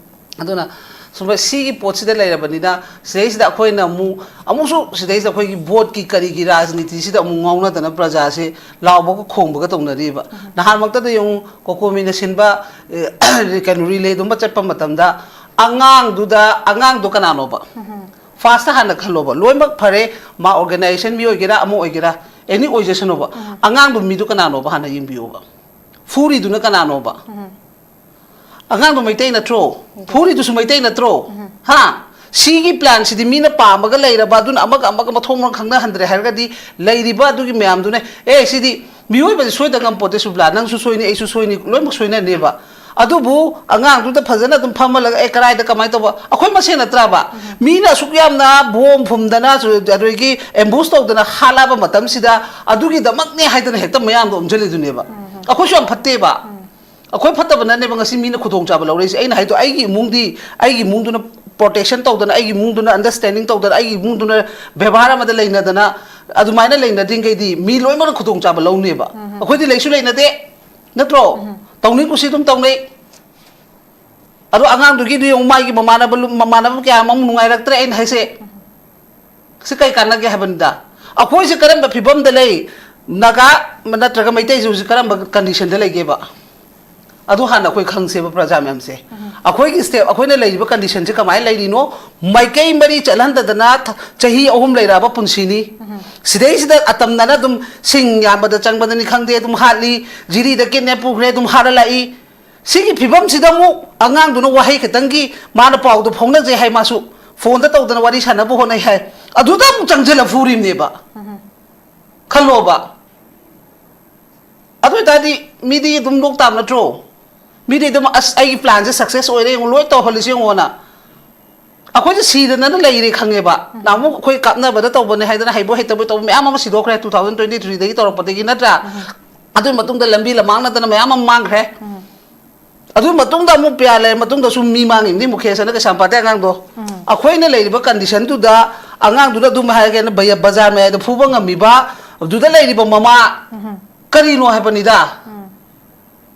ꯑꯗꯨꯅ ꯁꯨꯝꯕ ꯁꯤꯒꯤ ꯄꯣꯠꯁꯤꯗ ꯂꯩꯔꯕꯅꯤꯅ, ꯁꯤꯗꯩꯁꯤꯗ ꯑꯩꯈꯣꯏꯅ ꯑꯃꯨꯛ, ꯑꯃꯨꯛꯁꯨ ꯁꯤꯗꯩꯁꯤꯗ ꯑꯩꯈꯣꯏꯒꯤ ꯚꯣꯠꯀꯤ ꯀꯔꯤꯒꯤ ꯔꯥꯖꯅꯤꯇꯤꯁꯤꯗ ꯑꯃꯨꯛ ꯉꯥꯎꯅꯗꯅ ꯄ꯭ꯔꯖꯥꯁꯦ ꯂꯥꯎꯕꯒ ꯈꯣꯡꯕꯒ ꯇꯧꯅꯔꯤꯕ꯫ ꯅꯍꯥꯟꯃꯛꯇꯗ ꯌꯦꯡꯉꯨ, ꯀꯣꯀꯣꯃꯤꯅ ꯁꯤꯟꯕ, ꯑꯦ, ꯀꯩꯅꯣ, ꯔꯤꯂꯦꯗꯨꯝꯕ ꯆꯠꯄ ꯃꯇꯝꯗ ꯑꯉꯥꯡꯗꯨꯗ, ꯑꯉꯥꯡꯗꯣ ꯀꯅꯥꯅꯣꯕ? ꯐꯥꯔꯁꯇ ꯍꯥꯟꯅ ꯈꯜꯂꯣꯕ, ꯂꯣꯏꯅꯃꯛ ꯐꯔꯦ, ꯃꯥ ꯑꯣꯔꯒꯅꯥꯏꯖꯦꯁꯟ ꯃꯤ ꯑꯣꯏꯒꯦꯔꯥ, ꯑꯃ ꯑꯣꯏꯒꯦꯔꯥ, ꯑꯦꯅꯤ ꯑꯣꯏꯖꯁꯅꯣꯕ, ꯑꯉꯥꯡꯗꯣ ꯃꯤꯗꯨ ꯀꯅꯥꯅꯣꯕ ꯍꯥꯟꯅ ꯌꯦꯡꯕꯤꯌꯣꯕ꯫ ꯐꯨꯔꯤꯗꯨꯅ ꯀꯅꯥꯅꯣꯕ? ꯑꯉꯥꯡꯗꯣ ꯃꯩꯇꯩ ꯅꯠꯇ꯭ꯔꯣ? ꯐꯨꯔꯤꯗꯨꯁꯨ ꯃꯩꯇꯩ ꯅꯠꯇ꯭ꯔꯣ? ꯍꯥ? ꯁꯤꯒꯤ ꯄ꯭ꯂꯥꯟꯁꯤꯗꯤ ꯃꯤꯅ ꯄꯥꯝꯃꯒ ꯂꯩꯔꯕ, ꯑꯗꯨꯅ ꯑꯃꯒ ꯑꯃꯒ ꯃꯊꯣꯡ ꯃꯔꯝ ꯈꯪꯅꯍꯟꯗ꯭ꯔꯦ ꯍꯥꯏꯔꯒꯗꯤ, ꯂꯩꯔꯤꯕ ꯑꯗꯨꯒꯤ ꯃꯌꯥꯝꯗꯨꯅ, "ꯑꯦ, ꯁꯤꯗꯤ ꯃꯤꯑꯣꯏꯕꯁꯦ ꯁꯣꯏꯗ ꯉꯝꯄꯣꯠꯇꯦ ꯁꯨꯕ꯭ꯂꯥ, ꯅꯪꯁꯨ ꯁꯣꯏꯅꯤ, ꯑꯩꯁꯨ ꯁꯣꯏꯅꯤ, ꯂꯣꯏꯅꯃꯛ ꯁꯣꯏꯅꯅꯦꯕ"꯫ ꯑꯗꯨꯕꯨ ꯑꯉꯥꯡꯗꯨꯗ ꯐꯖꯅ ꯑꯗꯨꯝ ꯐꯝꯍꯜꯂꯒ, "ꯑꯦ, ꯀꯗꯥꯏꯗ ꯀꯃꯥꯏꯅ ꯇꯧꯕ?" ꯑꯩꯈꯣꯏ ꯃꯁꯦꯟ ꯅꯠꯇ꯭ꯔꯕ? ꯃꯤꯅ ꯑꯁꯨꯛ ꯌꯥꯝꯅ ꯕꯣꯝ ꯐꯨꯝꯗꯅ, ꯑꯗꯨꯗꯒꯤ ꯑꯦꯝꯕꯨꯁ ꯇꯧꯗꯅ ꯍꯥꯠꯂꯛꯑꯕ ꯃꯇꯝꯁꯤꯗ, ꯑꯗꯨꯒꯤꯗꯃꯛꯅꯦ ꯍꯥꯏꯗꯅ ꯍꯦꯛꯇ ꯃꯌꯥꯝꯗꯣ ꯑꯣꯝꯁꯤꯜꯂꯤꯗꯨꯅꯦꯕ꯫ ꯑꯩꯈꯣꯏꯁꯨ ꯌꯥꯝ ꯐꯠꯇꯦꯕ꯫ ꯑꯩꯈꯣꯏ ꯐꯠꯇꯕꯅꯅꯦꯕ ꯉꯁꯤ ꯃꯤꯅ ꯈꯨꯗꯣꯡꯆꯥꯕ ꯂꯧꯔꯛꯏꯁꯦ꯫ ꯑꯩꯅ ꯍꯥꯏꯗꯣ, ꯑꯩꯒꯤ ꯏꯃꯨꯡꯗꯤ, ꯑꯩꯒꯤ ꯏꯃꯨꯡꯗꯨꯅ ꯄ꯭ꯔꯣꯇꯦꯛꯁꯟ ꯇꯧꯗꯅ, ꯑꯩꯒꯤ ꯏꯃꯨꯡꯗꯨꯅ ꯑꯟꯗꯔꯁ꯭ꯇꯦꯟꯗꯤꯡ ꯇꯧꯗꯅ, ꯑꯩꯒꯤ ꯏꯃꯨꯡꯗꯨꯅ ꯕꯦꯕꯥꯔ ꯑꯃꯗ ꯂꯩꯅꯗꯅ, ꯑꯗꯨꯃꯥꯏꯅ ꯂꯩꯅꯗ꯭ꯔꯤꯉꯩꯗꯤ ꯃꯤ ꯂꯣꯏꯅꯃꯛꯅ ꯈꯨꯗꯣꯡꯆꯥꯕ ꯂꯧꯅꯦꯕ꯫ ꯑꯩꯈꯣꯏꯗꯤ ꯂꯩꯁꯨ ꯂꯩꯅꯗꯦ, ꯅꯠꯇ꯭ꯔꯣ? ꯇꯧꯅꯤꯡ ꯀꯨꯁꯤ ꯑꯗꯨꯝ ꯇꯧꯅꯩ꯫ ꯑꯗꯣ ꯑꯉꯥꯡꯗꯨꯒꯤꯗꯤ ꯌꯦꯡꯉꯨ, ꯃꯥꯒꯤ ꯃꯃꯥꯟꯅꯕ ꯂꯨ-, ꯃꯃꯥꯟꯅꯕ ꯀꯌꯥ ꯑꯃ ꯑꯃꯨꯛ ꯅꯨꯡꯉꯥꯏꯔꯛꯇ꯭ꯔꯦ꯫ ꯑꯩꯅ ꯍꯥꯏꯁꯦ, ꯁꯤ ꯀꯩ ꯀꯥꯟꯅꯒꯦ ꯍꯥꯏꯕꯅꯤꯗ? ꯑꯩꯈꯣꯏꯁꯦ ꯀꯔꯝꯕ ꯐꯤꯕꯝꯗ ꯂꯩ? ꯅꯥꯒꯥ ꯅꯠꯇ꯭ꯔꯒ ꯃꯩꯇꯩꯁꯦ ꯍꯧꯖꯤꯛ ꯀꯔꯝꯕ ꯀꯟꯗꯤꯁꯟꯗ ꯂꯩꯒꯦꯕ? ꯑꯗꯨ ꯍꯥꯟꯅ ꯑꯩꯈꯣꯏ ꯈꯪꯁꯦꯕ, ꯄ꯭ꯔꯖꯥ ꯃꯌꯥꯝꯁꯦ꯫ ꯑꯩꯈꯣꯏꯒꯤ ꯁ꯭ꯇꯦꯠ, ꯑꯩꯈꯣꯏꯅ ꯂꯩꯔꯤꯕ ꯀꯟꯗꯤꯁꯟꯁꯦ ꯀꯃꯥꯏꯅ ꯂꯩꯔꯤꯅꯣ? ꯃꯥꯏꯀꯩ ꯃꯔꯤ ꯆꯠꯍꯟꯗꯗꯅ ꯊ-, ꯆꯍꯤ ꯑꯍꯨꯝ ꯂꯩꯔꯛꯑꯕ ꯄꯨꯟꯁꯤꯅꯤ꯫ ꯁꯤꯗꯩꯁꯤꯗ ꯑꯇꯝꯅꯅ ꯑꯗꯨꯝ ꯁꯤꯡ ꯌꯥꯟꯕꯗ ꯆꯪꯕꯗꯅꯤ ꯈꯪꯗꯦ, ꯑꯗꯨꯝ ꯍꯥꯠꯂꯤ, ꯖꯤꯔꯤꯗ ꯀꯤꯗꯅꯦꯞ ꯄꯨꯈ꯭ꯔꯦ, ꯑꯗꯨꯝ ꯍꯥꯠꯂ ꯂꯥꯛꯏ꯫ ꯁꯤꯒꯤ ꯐꯤꯕꯝꯁꯤꯗ ꯑꯃꯨꯛ ꯑꯉꯥꯡꯗꯨꯅ ꯋꯥꯍꯩ ꯈꯤꯇꯪꯒꯤ ꯃꯥꯅ ꯄꯥꯎꯗꯣ ꯐꯥꯎꯅꯖꯩ ꯍꯥꯏ, ꯃꯥꯁꯨ ꯐꯣꯟꯗ ꯇꯧꯗꯅ ꯋꯥꯔꯤ ꯁꯥꯟꯅꯕ ꯍꯣꯠꯅꯩ ꯍꯥꯏ, ꯑꯗꯨꯗ ꯑꯃꯨꯛ ꯆꯪꯁꯤꯜꯂ ꯐꯨꯔꯤꯕꯅꯦꯕ꯫ ꯈꯜꯂꯣꯕ꯫ ꯑꯗꯨ ꯑꯣꯏꯇꯥꯔꯗꯤ ꯃꯤꯗꯤ ꯑꯗꯨꯝ ꯂꯣꯛ ꯇꯥꯕ ꯅꯠꯇ꯭ꯔꯣ? ꯃꯤꯗꯤ ꯑꯗꯨꯝ, "ꯑꯁ, ꯑꯩꯒꯤ ꯄ꯭ꯂꯥꯟꯁꯦ ꯁꯛꯁꯦꯁ ꯑꯣꯏꯔꯦ ꯌꯦꯡꯉꯣ, ꯂꯣꯏ ꯇꯧꯍꯜꯂꯤꯁꯦ ꯌꯦꯡꯉꯣꯅ"꯫ ꯑꯩꯈꯣꯏꯁꯦ ꯁꯤꯗꯅ ꯂꯩꯔꯦ ꯈꯪꯉꯦꯕ꯫ ꯎꯝ꯫ ꯅꯍꯥꯟꯃꯨꯛ ꯑꯩꯈꯣꯏ ꯀꯥꯞꯅꯕꯗ ꯇꯧꯕꯅꯦ ꯍꯥꯏꯗꯅ ꯍꯩꯕꯣꯏ ꯍꯩꯇꯕꯣꯏ ꯇꯧꯕ ꯃꯌꯥꯝ ꯑꯃ ꯁꯤꯗꯣꯛꯈ꯭ꯔꯦ, ꯇꯨ ꯊꯥꯎꯖꯟ ꯇ꯭ꯋꯦꯟꯇꯤ ꯊ꯭ꯔꯤꯗꯒꯤ ꯇꯧꯔꯛꯄꯗꯒꯤ, ꯅꯠꯇ꯭ꯔꯥ? ꯎꯝ꯫ ꯑꯗꯨꯒꯤ ꯃꯇꯨꯡꯗ ꯂꯝꯕꯤ ꯂꯃꯥꯡꯅꯗꯅ ꯃꯌꯥꯝ ꯑꯃ ꯃꯥꯡꯈ꯭ꯔꯦ꯫ ꯎꯝ꯫ ꯑꯗꯨꯒꯤ ꯃꯇꯨꯡꯗ ꯑꯃꯨꯛ ꯄꯤꯌꯥ ꯂꯩꯔ ꯃꯇꯨꯡꯗꯁꯨ ꯃꯤ ꯃꯥꯡꯉꯤꯕꯅꯤ ꯃꯨꯈꯦꯁ ꯑꯅ ꯀꯩꯁꯥꯝꯄꯥꯠꯇꯩ ꯑꯉꯥꯡꯗꯣ꯫ ꯎꯝ꯫ ꯑꯩꯈꯣꯏꯅ ꯂꯩꯔꯤꯕ ꯀꯟꯗꯤꯁꯟꯗꯨꯗ ꯑꯉꯥꯡꯗꯨꯅ ꯑꯗꯨꯝ ꯍꯥꯏꯔꯒꯦꯅ ꯕꯖꯥꯔ ꯃꯌꯥꯏꯗ ꯐꯨꯕ ꯉꯝꯃꯤꯕ, ꯑꯗꯨꯗ ꯂꯩꯔꯤꯕ ꯃꯃꯥ ꯎꯝ꯫ ꯀꯔꯤꯅꯣ ꯍꯥꯏꯕꯅꯤꯗ꯫ ꯎꯝ꯫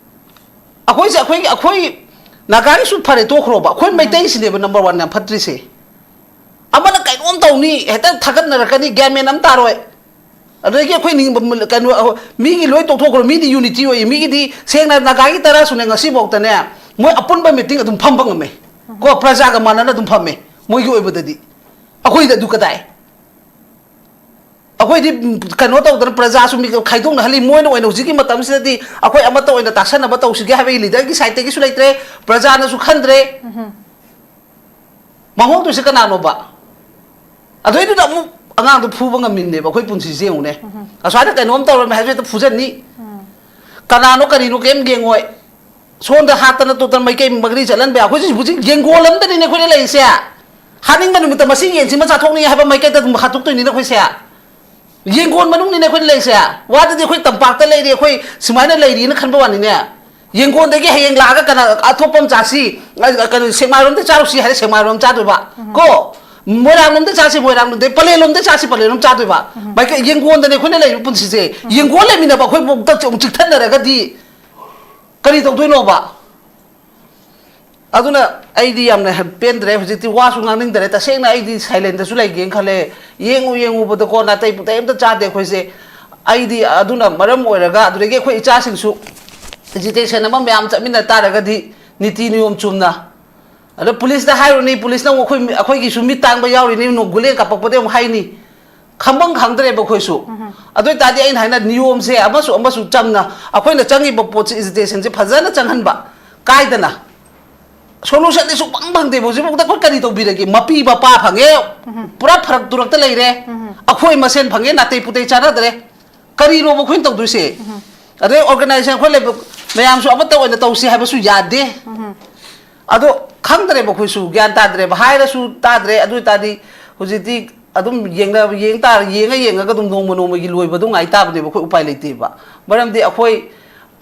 ꯑꯩꯈꯣꯏꯁꯦ, ꯑꯩꯈꯣꯏꯒꯤ, ꯑꯩꯈꯣꯏ ꯅꯥꯒꯥꯒꯤꯁꯨ ꯐꯔꯦ, ꯇꯣꯛꯈ꯭ꯔꯣꯕ, ꯑꯩꯈꯣꯏ ꯎꯝ꯫ ꯃꯩꯇꯩꯁꯤꯅꯦꯕ ꯅꯝꯕꯔ ꯋꯥꯟ ꯌꯥꯝ ꯐꯠꯇ꯭ꯔꯤꯁꯦ꯫ ꯑꯃꯅ ꯀꯩꯅꯣꯝ ꯇꯧꯅꯤ, ꯍꯦꯛꯇ ꯊꯥꯒꯠꯅꯔꯛꯀꯅꯤ, ꯒ꯭ꯌꯥꯟ ꯃꯦꯟ ꯑꯃ ꯇꯥꯔꯣꯏ꯫ ꯑꯗꯒꯤ ꯑꯩꯈꯣꯏ ꯅꯤꯡꯕ ꯃꯨꯜ-, ꯀꯩꯅꯣ, ꯑꯍꯣ-, ꯃꯤꯒꯤ ꯂꯣꯏ ꯇꯣꯛꯊꯣꯛꯈ꯭ꯔꯣ, ꯃꯤꯗꯤ ꯌꯨꯅꯤꯇꯤ ꯑꯣꯏꯌꯦ, ꯃꯤꯒꯤꯗꯤ ꯁꯦꯡꯅ ꯅꯥꯒꯥꯒꯤ ꯇꯔꯥꯁꯨꯅꯦ ꯉꯁꯤꯐꯥꯎꯗꯅꯦ ꯃꯣꯏ ꯑꯄꯨꯟꯕ ꯃꯤꯇꯤꯡ ꯑꯗꯨꯝ ꯐꯝꯕ ꯉꯝꯃꯦ꯫ ꯀꯣ, ꯄ꯭ꯔꯖꯥꯒ ꯃꯥꯟꯅꯅ ꯑꯗꯨꯝ ꯐꯝꯃꯦ ꯃꯣꯏꯒꯤ ꯑꯣꯏꯕꯗꯗꯤ꯫ ꯑꯩꯈꯣꯏꯗꯤ ꯑꯗꯨ ꯀꯗꯥꯏ? ꯑꯩꯈꯣꯏꯗꯤ, ꯎꯝ, ꯀꯩꯅꯣ ꯇꯧꯗꯅ ꯄ꯭ꯔꯖꯥꯁꯨ ꯃꯤ ꯈꯥꯏꯗꯣꯛꯅꯍꯜꯂꯤ꯫ ꯃꯣꯏꯅ ꯑꯣꯏꯅ ꯍꯧꯖꯤꯛꯀꯤ ꯃꯇꯝꯁꯤꯗꯗꯤ ꯑꯩꯈꯣꯏ ꯑꯃꯠꯇ ꯑꯣꯏꯅ ꯇꯥꯁꯟꯅꯕ ꯇꯧꯁꯤꯒꯦ ꯍꯥꯏꯕꯒꯤ ꯂꯤꯗꯔꯒꯤ ꯁꯥꯏꯠꯇꯒꯤꯁꯨ ꯂꯩꯇ꯭ꯔꯦ, ꯄ꯭ꯔꯖꯥꯅꯁꯨ ꯈꯟꯗ꯭ꯔꯦ꯫ ꯎꯝ꯫ ꯃꯥꯡꯍꯧꯗꯣꯏꯁꯦ ꯀꯅꯥꯅꯣꯕ? ꯑꯗꯨꯏꯗꯨꯗ ꯑꯃꯨꯛ ꯑꯉꯥꯡꯗꯣ ꯐꯨꯕ ꯉꯝꯃꯤꯕꯅꯦꯕ ꯑꯩꯈꯣꯏ ꯄꯨꯟꯁꯤꯁꯦ ꯌꯦꯡꯉꯨꯅꯦ꯫ ꯎꯝ꯫ ꯑꯁ꯭ꯋꯥꯏꯗ ꯀꯩꯅꯣꯝ ꯇꯧꯔꯝꯃꯦ ꯍꯥꯏꯁꯨ ꯍꯦꯛꯇ ꯐꯨꯖꯟꯅꯤ꯫ ꯎꯝ꯫ ꯀꯅꯥꯅꯣ ꯀꯔꯤꯅꯣ ꯀꯩꯝ ꯌꯦꯡꯉꯣꯏ꯫ ꯁꯣꯝꯗ ꯍꯥꯠꯇꯅ ꯇꯣꯠꯇꯅ ꯃꯩꯀꯩ ꯃꯒꯔꯤ ꯆꯠꯍꯟꯕ ꯌꯥꯏ꯫ ꯑꯩꯈꯣꯏꯁꯦ ꯍꯧꯖꯤꯛ ꯌꯦꯡꯒꯣꯜ ꯑꯃꯗꯅꯤꯅꯦ ꯑꯩꯈꯣꯏꯅ ꯂꯩꯔꯤꯁꯦ꯫ ꯍꯥꯠꯅꯤꯡꯕ ꯅꯨꯃꯤꯠꯇ ꯃꯁꯤ ꯌꯦꯟꯁꯤꯃ ꯆꯥꯊꯣꯛꯅꯤꯡꯉꯦ ꯍꯥꯏꯕ ꯃꯩꯀꯩꯗ ꯑꯗꯨꯝ ꯍꯥꯠꯇꯣꯛꯇꯣꯏꯅꯤꯅꯦ ꯑꯩꯈꯣꯏꯁꯦ꯫ ꯌꯦꯡꯒꯣꯟ ꯃꯅꯨꯡꯅꯤꯅꯦ ꯑꯩꯈꯣꯏꯅ ꯂꯩꯔꯤꯁꯦ꯫ ꯋꯥꯗꯗꯤ ꯑꯩꯈꯣꯏ ꯇꯝꯄꯥꯛꯇ ꯂꯩꯔꯤ, ꯑꯩꯈꯣꯏ ꯁꯨꯃꯥꯏꯅ ꯂꯩꯔꯤꯅ ꯈꯟꯕ ꯋꯥꯅꯤꯅꯦ꯫ ꯌꯦꯡꯒꯣꯟꯗꯒꯤ ꯍꯌꯦꯡ ꯂꯥꯛꯑꯒ ꯀꯅꯥ ꯑꯇꯣꯞꯄ ꯑꯃ ꯆꯥꯁꯤ, ꯑ, ꯀꯩꯅꯣ, ꯁꯦꯛꯃꯥꯏꯔꯣꯝꯗ ꯆꯥꯔꯨꯁꯤ ꯍꯥꯏꯔꯦ, ꯁꯦꯛꯃꯥꯏꯔꯣꯝ ꯆꯥꯗꯣꯏꯕ꯫ ꯎꯝ꯫ ꯀꯣ? ꯃꯣꯏꯔꯥꯡꯂꯣꯝꯗ ꯆꯥꯁꯤ, ꯃꯣꯏꯔꯥꯡꯂꯣꯝꯗ, ꯄꯂꯦꯜꯂꯣꯝꯗ ꯆꯥꯁꯤ, ꯄꯂꯦꯜꯂꯣꯝ ꯆꯥꯗꯣꯏꯕ꯫ ꯎꯝ꯫ ꯃꯥꯏꯀꯩ ꯌꯦꯡꯒꯣꯟꯗꯅꯦ ꯑꯩꯈꯣꯏꯅ ꯂꯩꯔꯤꯕ ꯄꯨꯟꯁꯤꯁꯦ꯫ ꯎꯝ꯫ ꯌꯦꯡꯒꯣꯟ ꯂꯩꯃꯤꯟꯅꯕ ꯑꯩꯈꯣꯏ ꯃꯨꯛꯇ ꯑꯃꯨꯛ ꯆꯤꯛꯊꯠꯅꯔꯒꯗꯤ ꯀꯔꯤ ꯇꯧꯗꯣꯏꯅꯣꯕ? ꯑꯗꯨꯅ ꯑꯩꯗꯤ ꯌꯥꯝꯅ ꯍꯦ-, ꯄꯦꯟꯗ꯭ꯔꯦ꯫ ꯍꯧꯖꯤꯛꯇꯤ ꯋꯥꯁꯨ ꯉꯥꯡꯅꯤꯡꯗꯔꯦ꯫ ꯇꯁꯦꯡꯅ ꯑꯩꯗꯤ ꯁꯥꯏꯂꯦꯟꯗꯁꯨ ꯂꯩꯒꯦꯅ ꯈꯜꯂꯦ꯫ ꯌꯦꯡꯉꯨ ꯌꯦꯡꯉꯨꯕꯗꯀꯣ, ꯅꯥꯇꯩ ꯄꯨꯇꯩ ꯑꯝꯇ ꯆꯥꯗꯦ ꯑꯩꯈꯣꯏꯁꯦ꯫ ꯑꯩꯗꯤ ꯑꯗꯨꯅ ꯃꯔꯝ ꯑꯣꯏꯔꯒ, ꯑꯗꯨꯗꯒꯤ ꯑꯩꯈꯣꯏ ꯏꯆꯥꯁꯤꯡꯁꯨ ꯑꯦꯖꯤꯇꯦꯁꯟ ꯑꯃ ꯃꯌꯥꯝ ꯆꯠꯃꯤꯟꯅ ꯇꯥꯔꯒꯗꯤ ꯅꯤꯇꯤ ꯅꯤꯌꯣꯝ ꯆꯨꯝꯅ꯫ ꯑꯗꯣ ꯄꯨꯂꯤꯁꯇ ꯍꯥꯏꯔꯨꯅꯤ, ꯄꯨꯂꯤꯁꯅ ꯑꯃꯨꯛ ꯑꯩꯈꯣꯏ, ꯑꯩꯈꯣꯏꯒꯤꯁꯨ ꯃꯤꯠ ꯇꯥꯡꯕ ꯌꯥꯎꯔꯤꯅꯤ, ꯅꯣ-, ꯒꯨꯂꯤ ꯀꯥꯞꯄꯛꯄꯗ ꯑꯃꯨꯛ ꯍꯥꯏꯅꯤ꯫ ꯈꯪꯐꯝ ꯈꯪꯗ꯭ꯔꯦꯕ ꯑꯩꯈꯣꯏꯁꯨ꯫ ꯎꯝ꯫ ꯑꯗꯨ ꯑꯣꯏꯇꯥꯔꯗꯤ ꯑꯩꯅ ꯍꯥꯏꯅ ꯅꯤꯌꯣꯝꯁꯦ ꯑꯃꯁꯨ ꯑꯃꯁꯨ ꯆꯝꯅ ꯑꯩꯈꯣꯏꯅ ꯆꯪꯉꯤꯕ ꯄꯣꯠꯁꯦ, ꯑꯦꯖꯤꯇꯦꯁꯟꯁꯦ ꯐꯖꯅ ꯆꯪꯍꯟꯕ ꯀꯥꯏꯗꯅ꯫ ꯁꯣꯂꯨꯁꯟꯗꯤ ꯁꯨꯡꯐꯪ ꯐꯪꯗꯦꯕ꯫ ꯍꯧꯖꯤꯛꯐꯥꯎꯗ ꯑꯩꯈꯣꯏ ꯀꯔꯤ ꯇꯧꯕꯤꯔꯒꯦ? ꯃꯄꯤ ꯃꯄꯥ ꯐꯪꯉꯦ, ꯎꯝ꯫ ꯄꯨꯔꯥ ꯐꯔꯛ ꯇꯨꯔꯛꯇ ꯂꯩꯔꯦ꯫ ꯎꯝ꯫ ꯑꯩꯈꯣꯏ ꯃꯁꯦꯟ ꯐꯪꯉꯦ, ꯅꯥꯇꯩ ꯄꯨꯇꯩ ꯆꯥꯟꯅꯗ꯭ꯔꯦ꯫ ꯀꯔꯤꯅꯣꯕ ꯑꯩꯈꯣꯏꯅ ꯇꯧꯗꯣꯏꯁꯦ? ꯑꯗꯩ organization ꯑꯩꯈꯣꯏ ꯂꯩꯕ ꯃꯌꯥꯝꯁꯨ ꯑꯃꯠꯇ ꯑꯣꯏꯅ ꯇꯧꯁꯤ ꯍꯥꯏꯕꯁꯨ ꯌꯥꯗꯦ꯫ ꯑꯗꯣ ꯈꯪꯗ꯭ꯔꯦꯕ, ꯑꯩꯈꯣꯏꯁꯨ ꯒ꯭ꯌꯥꯟ ꯇꯥꯗ꯭ꯔꯦꯕ, ꯍꯥꯏꯔꯁꯨ ꯇꯥꯗ꯭ꯔꯦ꯫ ꯑꯗꯨ ꯑꯣꯏꯇꯥꯔꯗꯤ ꯍꯧꯖꯤꯛꯇꯤ ꯑꯗꯨꯝ ꯌꯦꯡꯅ ꯌꯦꯡ ꯇꯥꯔ ꯌꯦꯡꯉ ꯌꯦꯡꯉꯒ ꯑꯗꯨꯝ ꯅꯣꯡꯃ ꯅꯣꯡꯃꯒꯤ ꯂꯣꯏꯕꯗꯣ ꯉꯥꯏ ꯇꯥꯕꯅꯦꯕ꯫ ꯑꯩꯈꯣꯏ ꯎꯄꯥꯏ ꯂꯩꯇꯦꯕ꯫ ꯃꯔꯝꯗꯤ ꯑꯩꯈꯣꯏ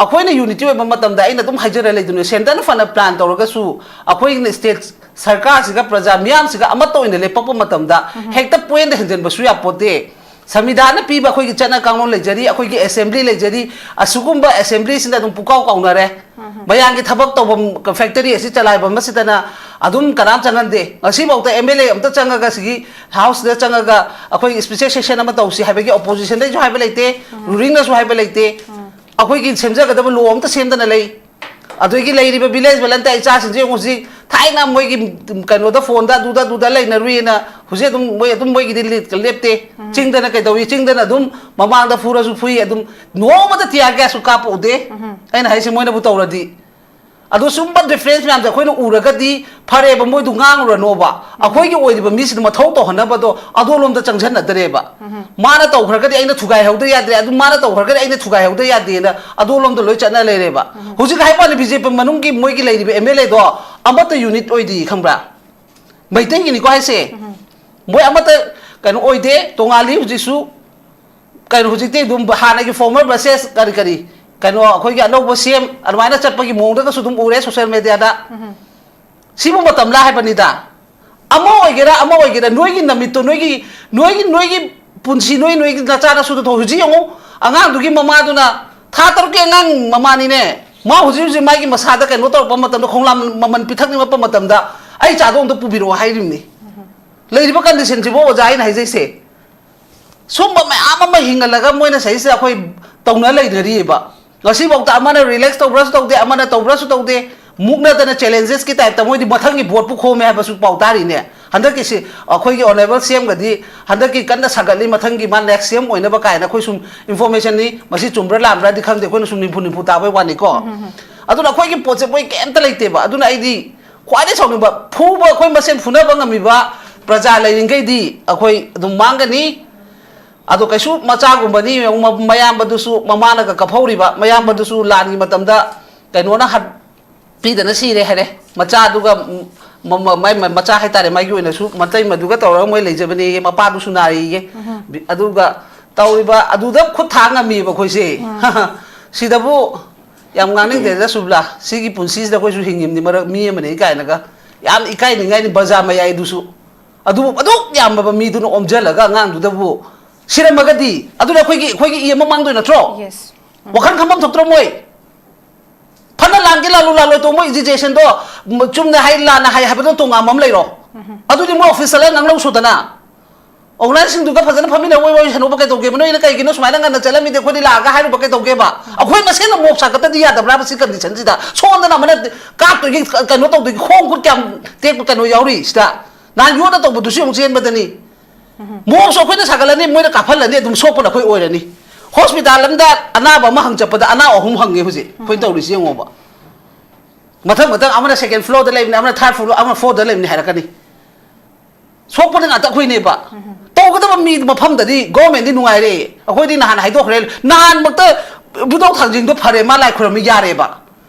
ꯑꯩꯈꯣꯏꯅ unity ꯑꯣꯏꯕ ꯃꯇꯝꯗ, ꯑꯩꯅ ꯑꯗꯨꯝ ꯍꯥꯏꯖꯔ ꯂꯩꯗꯨꯅꯦ, centreꯅ ꯐꯅ plan ꯇꯧꯔꯒꯁꯨ ꯑꯩꯈꯣꯏꯒꯤꯅ state ꯁꯔꯀꯥꯔꯁꯤꯒ ꯄ꯭ꯔꯖꯥ ꯃꯤꯌꯥꯝꯁꯤꯒ ꯑꯃꯠꯇ ꯑꯣꯏꯅ ꯂꯦꯞꯄꯛꯄ ꯃꯇꯝꯗ ꯍꯦꯛꯇ pointꯗ ꯍꯦꯟꯖꯟꯕꯁꯨ ꯌꯥꯄꯣꯠꯇꯦ꯫ ꯁꯪꯕꯤꯙꯥꯟꯅ ꯄꯤꯕ ꯑꯩꯈꯣꯏꯒꯤ ꯆꯠꯅ ꯀꯥꯡꯂꯣꯟ ꯂꯩꯖꯔꯤ, ꯑꯩꯈꯣꯏꯒꯤ assembly ꯂꯩꯖꯔꯤ꯫ ꯑꯁꯤꯒꯨꯝꯕ assemblyꯁꯤꯅ ꯑꯗꯨꯝ ꯄꯨꯀꯥꯎ ꯀꯥꯎꯅꯔꯦ꯫ ꯃꯌꯥꯝꯒꯤ ꯊꯕꯛ ꯇꯧꯐꯝ factory ꯑꯁꯤ ꯆꯂꯥꯏꯐꯝ ꯑꯁꯤꯗꯅ ꯑꯗꯨꯝ ꯀꯅꯥꯝ ꯆꯪꯍꯟꯗꯦ꯫ ꯉꯁꯤꯐꯥꯎꯗ MLA ꯑꯝꯇ ꯆꯪꯉꯒ ꯁꯤꯒꯤ houseꯗ ꯆꯪꯉꯒ ꯑꯩꯈꯣꯏ special session ꯑꯃ ꯇꯧꯁꯤ ꯍꯥꯏꯕꯒꯤ oppositionꯗꯩꯁꯨ ꯍꯥꯏꯕ ꯂꯩꯇꯦ, rulingꯅꯁꯨ ꯍꯥꯏꯕ ꯂꯩꯇꯦ꯫ ꯑꯩꯈꯣꯏꯒꯤ ꯁꯦꯝꯖꯒꯗꯕ law ꯑꯝꯇ ꯁꯦꯝꯗꯅ ꯂꯩ꯫ ꯑꯗꯨꯒꯤ ꯂꯩꯔꯤꯕ village volunteer ꯏꯆꯥꯁꯤꯡꯁꯦ ꯌꯦꯡꯉꯨ, ꯍꯧꯖꯤꯛ ꯊꯥꯏꯅ ꯃꯣꯏꯒꯤ ꯀꯩꯅꯣꯗ phoneꯗ ꯑꯗꯨꯗ ꯑꯗꯨꯗ ꯂꯩꯅꯔꯨꯏꯅ ꯍꯧꯖꯤꯛ ꯑꯗꯨꯝ ꯃꯣꯏ ꯑꯗꯨꯝ ꯃꯣꯏꯒꯤꯗꯤ ꯂꯦꯞ-, ꯂꯦꯞꯇꯦ꯫ ꯆꯤꯡꯗꯅ ꯀꯩꯗꯧꯏ? ꯆꯤꯡꯗꯅ ꯑꯗꯨꯝ ꯃꯃꯥꯡꯗ ꯐꯨꯔꯁꯨ ꯐꯨꯏ, ꯑꯗꯨꯝ ꯅꯣꯡꯃꯗ tear gasꯁꯨ ꯀꯥꯞꯄ ꯎꯗꯦ꯫ ꯑꯩꯅ ꯍꯥꯏꯁꯦ ꯃꯣꯏꯅꯕꯨ ꯇꯧꯔꯗꯤ꯫ ꯑꯗꯣ ꯁꯨꯝꯕ difference ꯃꯌꯥꯝꯁꯦ ꯑꯩꯈꯣꯏꯅ ꯎꯔꯒꯗꯤ ꯐꯔꯦꯕ, ꯃꯣꯏꯗꯨ ꯉꯥꯡꯉꯨꯔꯅꯣꯕ꯫ ꯑꯩꯈꯣꯏꯒꯤ ꯑꯣꯏꯔꯤꯕ ꯃꯤꯁꯤꯅ ꯃꯊꯧ ꯇꯧꯍꯟꯅꯕꯗꯣ ꯑꯗꯣꯂꯣꯝꯗ ꯆꯪꯁꯤꯟꯅꯗ꯭ꯔꯦꯕ꯫ ꯃꯥꯅ ꯇꯧꯈ꯭ꯔꯒꯗꯤ ꯑꯩꯅ ꯊꯨꯒꯥꯏꯍꯧꯗ ꯌꯥꯗ꯭ꯔꯦ, ꯑꯗꯨ ꯃꯥꯅ ꯇꯧꯈ꯭ꯔꯒꯗꯤ ꯑꯩꯅ ꯊꯨꯒꯥꯏꯍꯧꯗ ꯌꯥꯗꯦꯅ ꯑꯗꯣꯂꯣꯝꯗ ꯂꯣꯏ ꯆꯠꯅ ꯂꯩꯔꯦꯕ꯫ ꯍꯧꯖꯤꯛ ꯍꯥꯏꯕ ꯋꯥꯅꯤ, BJP ꯃꯅꯨꯡꯒꯤ ꯃꯣꯏꯒꯤ ꯂꯩꯔꯤꯕ MLAꯗꯣ ꯑꯃꯠꯇ unit ꯑꯣꯏꯗꯦ, ꯈꯪꯕ꯭ꯔꯥ? ꯃꯩꯇꯩꯒꯤꯅꯤꯀꯣ ꯍꯥꯏꯁꯦ꯫ ꯃꯣꯏ ꯑꯃꯠꯇ ꯀꯩꯅꯣ ꯑꯣꯏꯗꯦ, ꯇꯣꯉꯥꯜꯂꯤ ꯍꯧꯖꯤꯛꯁꯨ꯫ ꯀꯩꯅꯣ ꯍꯧꯖꯤꯛꯇꯤ ꯑꯗꯨꯝ ꯍꯥꯟꯅꯒꯤ former versus ꯀꯔꯤ ꯀꯔꯤ, ꯀꯩꯅꯣ ꯑꯩꯈꯣꯏꯒꯤ ꯑꯅꯧꯕ CM ꯑꯗꯨꯃꯥꯏꯅ ꯆꯠꯄꯒꯤ ꯃꯑꯣꯡꯗꯒꯁꯨ ꯑꯗꯨꯝ ꯎꯔꯦ social mediaꯗ꯫ ꯁꯤꯕꯨ ꯃꯇꯝꯂꯥ ꯍꯥꯏꯕꯅꯤꯗ꯫ ꯑꯃ ꯑꯣꯏꯒꯦꯔꯥ ꯑꯃ ꯑꯣꯏꯒꯦꯔꯥ, ꯅꯣꯏꯒꯤ ꯅꯃꯤꯠꯇꯣ, ꯅꯣꯏꯒꯤ, ꯅꯣꯏꯒꯤ, ꯅꯣꯏꯒꯤ ꯄꯨꯟꯁꯤ, ꯅꯣꯏ, ꯅꯣꯏꯒꯤ ꯅꯆꯥ ꯅꯁꯨꯗꯣ ꯍꯧꯖꯤꯛ ꯌꯦꯡꯉꯨ꯫ ꯑꯉꯥꯡꯗꯨꯒꯤ ꯃꯃꯥꯗꯨꯅ ꯊꯥ ꯇꯔꯨꯛꯀꯤ ꯑꯉꯥꯡ ꯃꯃꯥꯅꯤꯅꯦ, ꯃꯥ ꯍꯧꯖꯤꯛ ꯍꯧꯖꯤꯛ ꯃꯥꯒꯤ ꯃꯁꯥꯗ ꯀꯩꯅꯣ ꯇꯧꯔꯛꯄ ꯃꯇꯝꯗ, ꯈꯣꯡꯂꯥꯝ ꯃꯃꯜ ꯄꯤꯊꯛꯅꯤꯡꯉꯛꯄ ꯃꯇꯝꯗ ꯑꯩ ꯆꯥꯗꯣ ꯑꯝꯇ ꯄꯨꯕꯤꯔꯛꯑꯣ ꯍꯥꯏꯔꯤꯕꯅꯤ꯫ ꯂꯩꯔꯤꯕ conditionꯁꯤꯕꯨ ꯑꯣꯖꯥ, ꯑꯩꯅ ꯍꯥꯏꯖꯩꯁꯦ, ꯁꯨꯝꯕ ꯃꯌꯥꯝ ꯑꯃ ꯍꯤꯡꯍꯜꯂꯒ ꯃꯣꯏꯅ ꯁꯤꯁꯤꯗ ꯑꯩꯈꯣꯏ ꯇꯧꯅ ꯂꯩꯅꯔꯤꯑꯕ꯫ ꯉꯁꯤꯐꯥꯎꯗ ꯑꯃꯅ relax ꯇꯧꯕ꯭ꯔꯁꯨ ꯇꯧꯗꯦ, ꯑꯃꯅ ꯇꯧꯕ꯭ꯔꯁꯨ ꯇꯧꯗꯦ, ꯃꯨꯛꯅꯗꯅ challengesꯀꯤ typeꯇ ꯃꯣꯏꯗꯤ ꯃꯊꯪꯒꯤ voteꯄꯨ ꯈꯣꯝꯃꯦ ꯍꯥꯏꯕꯁꯨ ꯄꯥꯎ ꯇꯥꯔꯤꯅꯦ꯫ ꯍꯟꯗꯛꯀꯤꯁꯤ ꯑꯩꯈꯣꯏꯒꯤ honourable CMꯒꯗꯤ ꯍꯟꯗꯛꯀꯤ ꯀꯟꯅ ꯁꯥꯒꯠꯂꯤ, ꯃꯊꯪꯒꯤ ꯃꯥ next CM ꯑꯣꯏꯅꯕ ꯀꯥꯏꯅ꯫ ꯑꯩꯈꯣꯏ ꯁꯨꯝ informationꯅꯤ, ꯃꯁꯤ ꯆꯨꯝꯕ꯭ꯔꯥ ꯂꯥꯟꯕ꯭ꯔꯥꯗꯤ ꯈꯪꯗꯦ, ꯑꯩꯈꯣꯏꯅ ꯁꯨꯝ ꯅꯤꯝꯐꯨ ꯅꯤꯝꯐꯨ ꯇꯥꯕꯩ ꯋꯥꯅꯤꯀꯣ꯫ ꯑꯗꯨꯅ ꯑꯩꯈꯣꯏꯒꯤ ꯄꯣꯠꯁꯦ ꯃꯣꯏ ꯀꯩꯝꯇ ꯂꯩꯇꯦꯕ꯫ ꯑꯗꯨꯅ ꯑꯩꯗꯤ ꯈ꯭ꯋꯥꯏꯗꯩ ꯁꯥꯎꯅꯤꯡꯕ, ꯐꯨꯕ, ꯑꯩꯈꯣꯏ ꯃꯁꯦꯟ ꯐꯨꯅꯕ ꯉꯝꯃꯤꯕ ꯄ꯭ꯔꯖꯥ ꯂꯩꯔꯤꯉꯩꯗꯤ ꯑꯩꯈꯣꯏ ꯑꯗꯨꯝ ꯃꯥꯡꯒꯅꯤ꯫ ꯑꯗꯣ ꯀꯩꯁꯨ ꯃꯆꯥꯒꯨꯝꯕꯅꯤ, ꯌꯦꯡꯉꯨ, ꯃ-, ꯃꯌꯥꯝꯕꯗꯨꯁꯨ, ꯃꯃꯥꯅꯒ ꯀꯞꯍꯧꯔꯤꯕ ꯃꯌꯥꯝꯕꯗꯨꯁꯨ ꯂꯥꯟꯒꯤ ꯃꯇꯝꯗ ꯀꯩꯅꯣꯅ ꯍꯥꯠ-, ꯄꯤꯗꯅ ꯁꯤꯔꯦ ꯍꯥꯏꯔꯦ꯫ ꯃꯆꯥꯗꯨꯒ, ꯎꯝ, ꯃ-, ꯃ-, ꯃꯥꯏ, ꯃ-, ꯃꯆꯥ ꯍꯥꯏꯇꯥꯔꯦ, ꯃꯥꯒꯤ ꯑꯣꯏꯅꯁꯨ ꯃꯇꯩꯃꯗꯨꯒ ꯇꯧꯔꯒ ꯃꯣꯏ ꯂꯩꯖꯕꯅꯦꯌꯦ, ꯃꯄꯥꯗꯨꯁꯨ ꯅꯥꯔꯤꯌꯦ꯫ ꯎꯝ꯫ ꯕꯤ-, ꯑꯗꯨꯒ ꯇꯧꯔꯤꯕ ꯑꯗꯨꯗ ꯈꯨꯠ ꯊꯥ ꯉꯝꯃꯤꯕ ꯑꯩꯈꯣꯏꯁꯦ꯫ ꯎꯝ꯫ ꯁꯤꯗꯕꯨ ꯌꯥꯝ ꯉꯥꯡꯅꯤꯡꯗꯦꯗ, ꯁꯨꯕ꯭ꯂꯥ꯫ ꯁꯤꯒꯤ ꯄꯨꯟꯁꯤꯁꯤꯗ ꯑꯩꯈꯣꯏꯁꯨ ꯍꯤꯡꯉꯤꯕꯅꯤ, ꯃꯔꯛ ꯃꯤ ꯑꯃꯅꯤ ꯀꯥꯏꯅꯒ ꯌꯥꯝ ꯏꯀꯥꯏꯅꯤꯡꯉꯥꯏꯅꯤ꯫ ꯕꯖꯥꯔ ꯃꯌꯥꯏꯗꯨꯁꯨ ꯑꯗꯨꯕꯨ ꯑꯗꯨꯛ ꯌꯥꯝꯕ ꯃꯤꯗꯨꯅ ꯑꯣꯝꯁꯤꯜꯂꯒ ꯑꯉꯥꯡꯗꯨꯗꯕꯨ ꯁꯤꯔꯝꯃꯒꯗꯤ, ꯑꯗꯨꯅ ꯑꯩꯈꯣꯏꯒꯤ, ꯑꯩꯈꯣꯏꯒꯤ ꯏ ꯑꯃ ꯃꯥꯡꯗꯣꯏ ꯅꯠꯇ꯭ꯔꯣ? Yes. ꯎꯝ꯫ ꯋꯥꯈꯜ ꯈꯟꯐꯝ ꯊꯣꯛꯇ꯭ꯔꯣ ꯃꯣꯏ? ꯐꯅ ꯂꯥꯟꯒꯦ ꯂꯥꯜꯂꯨ ꯂꯥꯜꯂꯣꯏ ꯇꯣ, ꯃꯣꯏ ꯏꯖꯨꯀꯦꯁꯟꯗꯣ ꯆꯨꯝꯅ ꯍꯥꯏ ꯂꯥꯟꯅ ꯍꯥꯏ ꯍꯥꯏꯕꯗꯣ ꯇꯣꯉꯥꯟꯕ ꯑꯃ ꯂꯩꯔꯣ꯫ ꯎꯝ꯫ ꯑꯗꯨꯗꯤ ꯃꯣꯏ ꯑꯣꯐꯤꯁ ꯆꯠꯂꯒ ꯉꯥꯡꯅꯧ ꯁꯨꯗꯅ꯫ ꯑꯣꯔꯒꯅꯥꯏꯖꯁꯤꯡꯗꯨꯒ ꯐꯖꯅ ꯐꯝꯃꯤꯟꯅ ꯋꯥꯔꯤ ꯋꯥꯔꯤ ꯁꯥꯟꯅꯧꯕ ꯀꯩꯗꯧꯒꯦꯕ? ꯅꯣꯏꯅ ꯀꯩꯒꯤꯅꯣ ꯁꯨꯃꯥꯏꯅ ꯉꯟꯅ ꯆꯠꯂꯝꯃꯤꯗꯤ ꯑꯩꯈꯣꯏꯗꯤ ꯂꯥꯛꯑꯒ ꯍꯥꯏꯔꯨꯕ ꯀꯩꯗꯧꯒꯦꯕ? ꯑꯩꯈꯣꯏ ꯃꯁꯦꯟꯅ ꯃꯣꯞ ꯁꯥꯒꯠꯇꯗꯤ ꯌꯥꯗꯕ꯭ꯔꯥꯕ ꯁꯤ ꯀꯟꯗꯤꯁꯟꯁꯤꯗ? ꯁꯣꯝꯗꯅ ꯑꯃꯅ ꯀꯥꯞꯇꯣꯏꯒꯤ, ꯀꯩꯅꯣ ꯇꯧꯗꯣꯏꯒꯤ, ꯈꯣꯡ ꯈꯨꯠ ꯀꯌꯥꯝ ꯇꯦꯛꯄ ꯀꯩꯅꯣ ꯌꯥꯎꯔꯤ ꯁꯤꯗ? ꯅꯍꯥꯟ ꯌꯣꯠꯅ ꯇꯧꯕꯗꯨꯁꯨ ꯑꯃꯨꯛ ꯆꯦꯟꯕꯗꯅꯤ꯫ ꯃꯣꯞꯁꯨ ꯑꯩꯈꯣꯏꯅ ꯁꯥꯒꯠꯂꯅꯤ, ꯃꯣꯏꯅ ꯀꯥꯞꯍꯜꯂꯅꯤ, ꯑꯗꯨꯝ ꯁꯣꯛꯄꯅ ꯑꯩꯈꯣꯏ ꯑꯣꯏꯔꯅꯤ꯫ ꯍꯣꯁꯄꯤꯇꯥꯜ ꯑꯃꯗ ꯑꯅꯥꯕ ꯑꯃ ꯍꯪ ꯆꯠꯄꯗ ꯑꯅꯥ ꯑꯍꯨꯝ ꯍꯪꯉꯦ ꯍꯧꯖꯤꯛ ꯑꯩꯈꯣꯏꯅ ꯇꯧꯔꯤꯁꯤ ꯌꯦꯡꯉꯣꯕ꯫ ꯃꯊꯪ ꯃꯊꯪ ꯑꯃꯅ ꯁꯦꯀꯦꯟ ꯐ꯭ꯂꯣꯔꯗ ꯂꯩꯕꯅꯤ, ꯑꯃꯅ ꯊꯥꯔꯠ ꯐ꯭ꯂꯣꯔ, ꯑꯃꯅ ꯐꯣꯔꯗ ꯂꯩꯕꯅꯤ ꯍꯥꯏꯔꯛꯀꯅꯤ꯫ ꯁꯣꯛꯄꯗ ꯉꯥꯛꯇ ꯑꯩꯈꯣꯏꯅꯦꯕ꯫ ꯎꯝ꯫ ꯇꯧꯒꯗꯕ ꯃꯤ ꯃꯐꯝꯗꯗꯤ ꯒꯣꯔꯃꯦꯟꯗꯤ ꯅꯨꯡꯉꯥꯏꯔꯦ꯫ ꯑꯩꯈꯣꯏꯗꯤ ꯅꯍꯥꯟ ꯍꯥꯏꯗꯣꯛꯈ꯭ꯔꯦ, ꯅꯍꯥꯟꯃꯛꯇ ꯏꯕꯨꯙꯧ ꯊꯥꯡꯖꯤꯡꯗꯣ ꯐꯔꯦ, ꯃꯥ ꯂꯥꯏ ꯈꯨꯔꯝꯃꯤ ꯌꯥꯔꯦꯕ꯫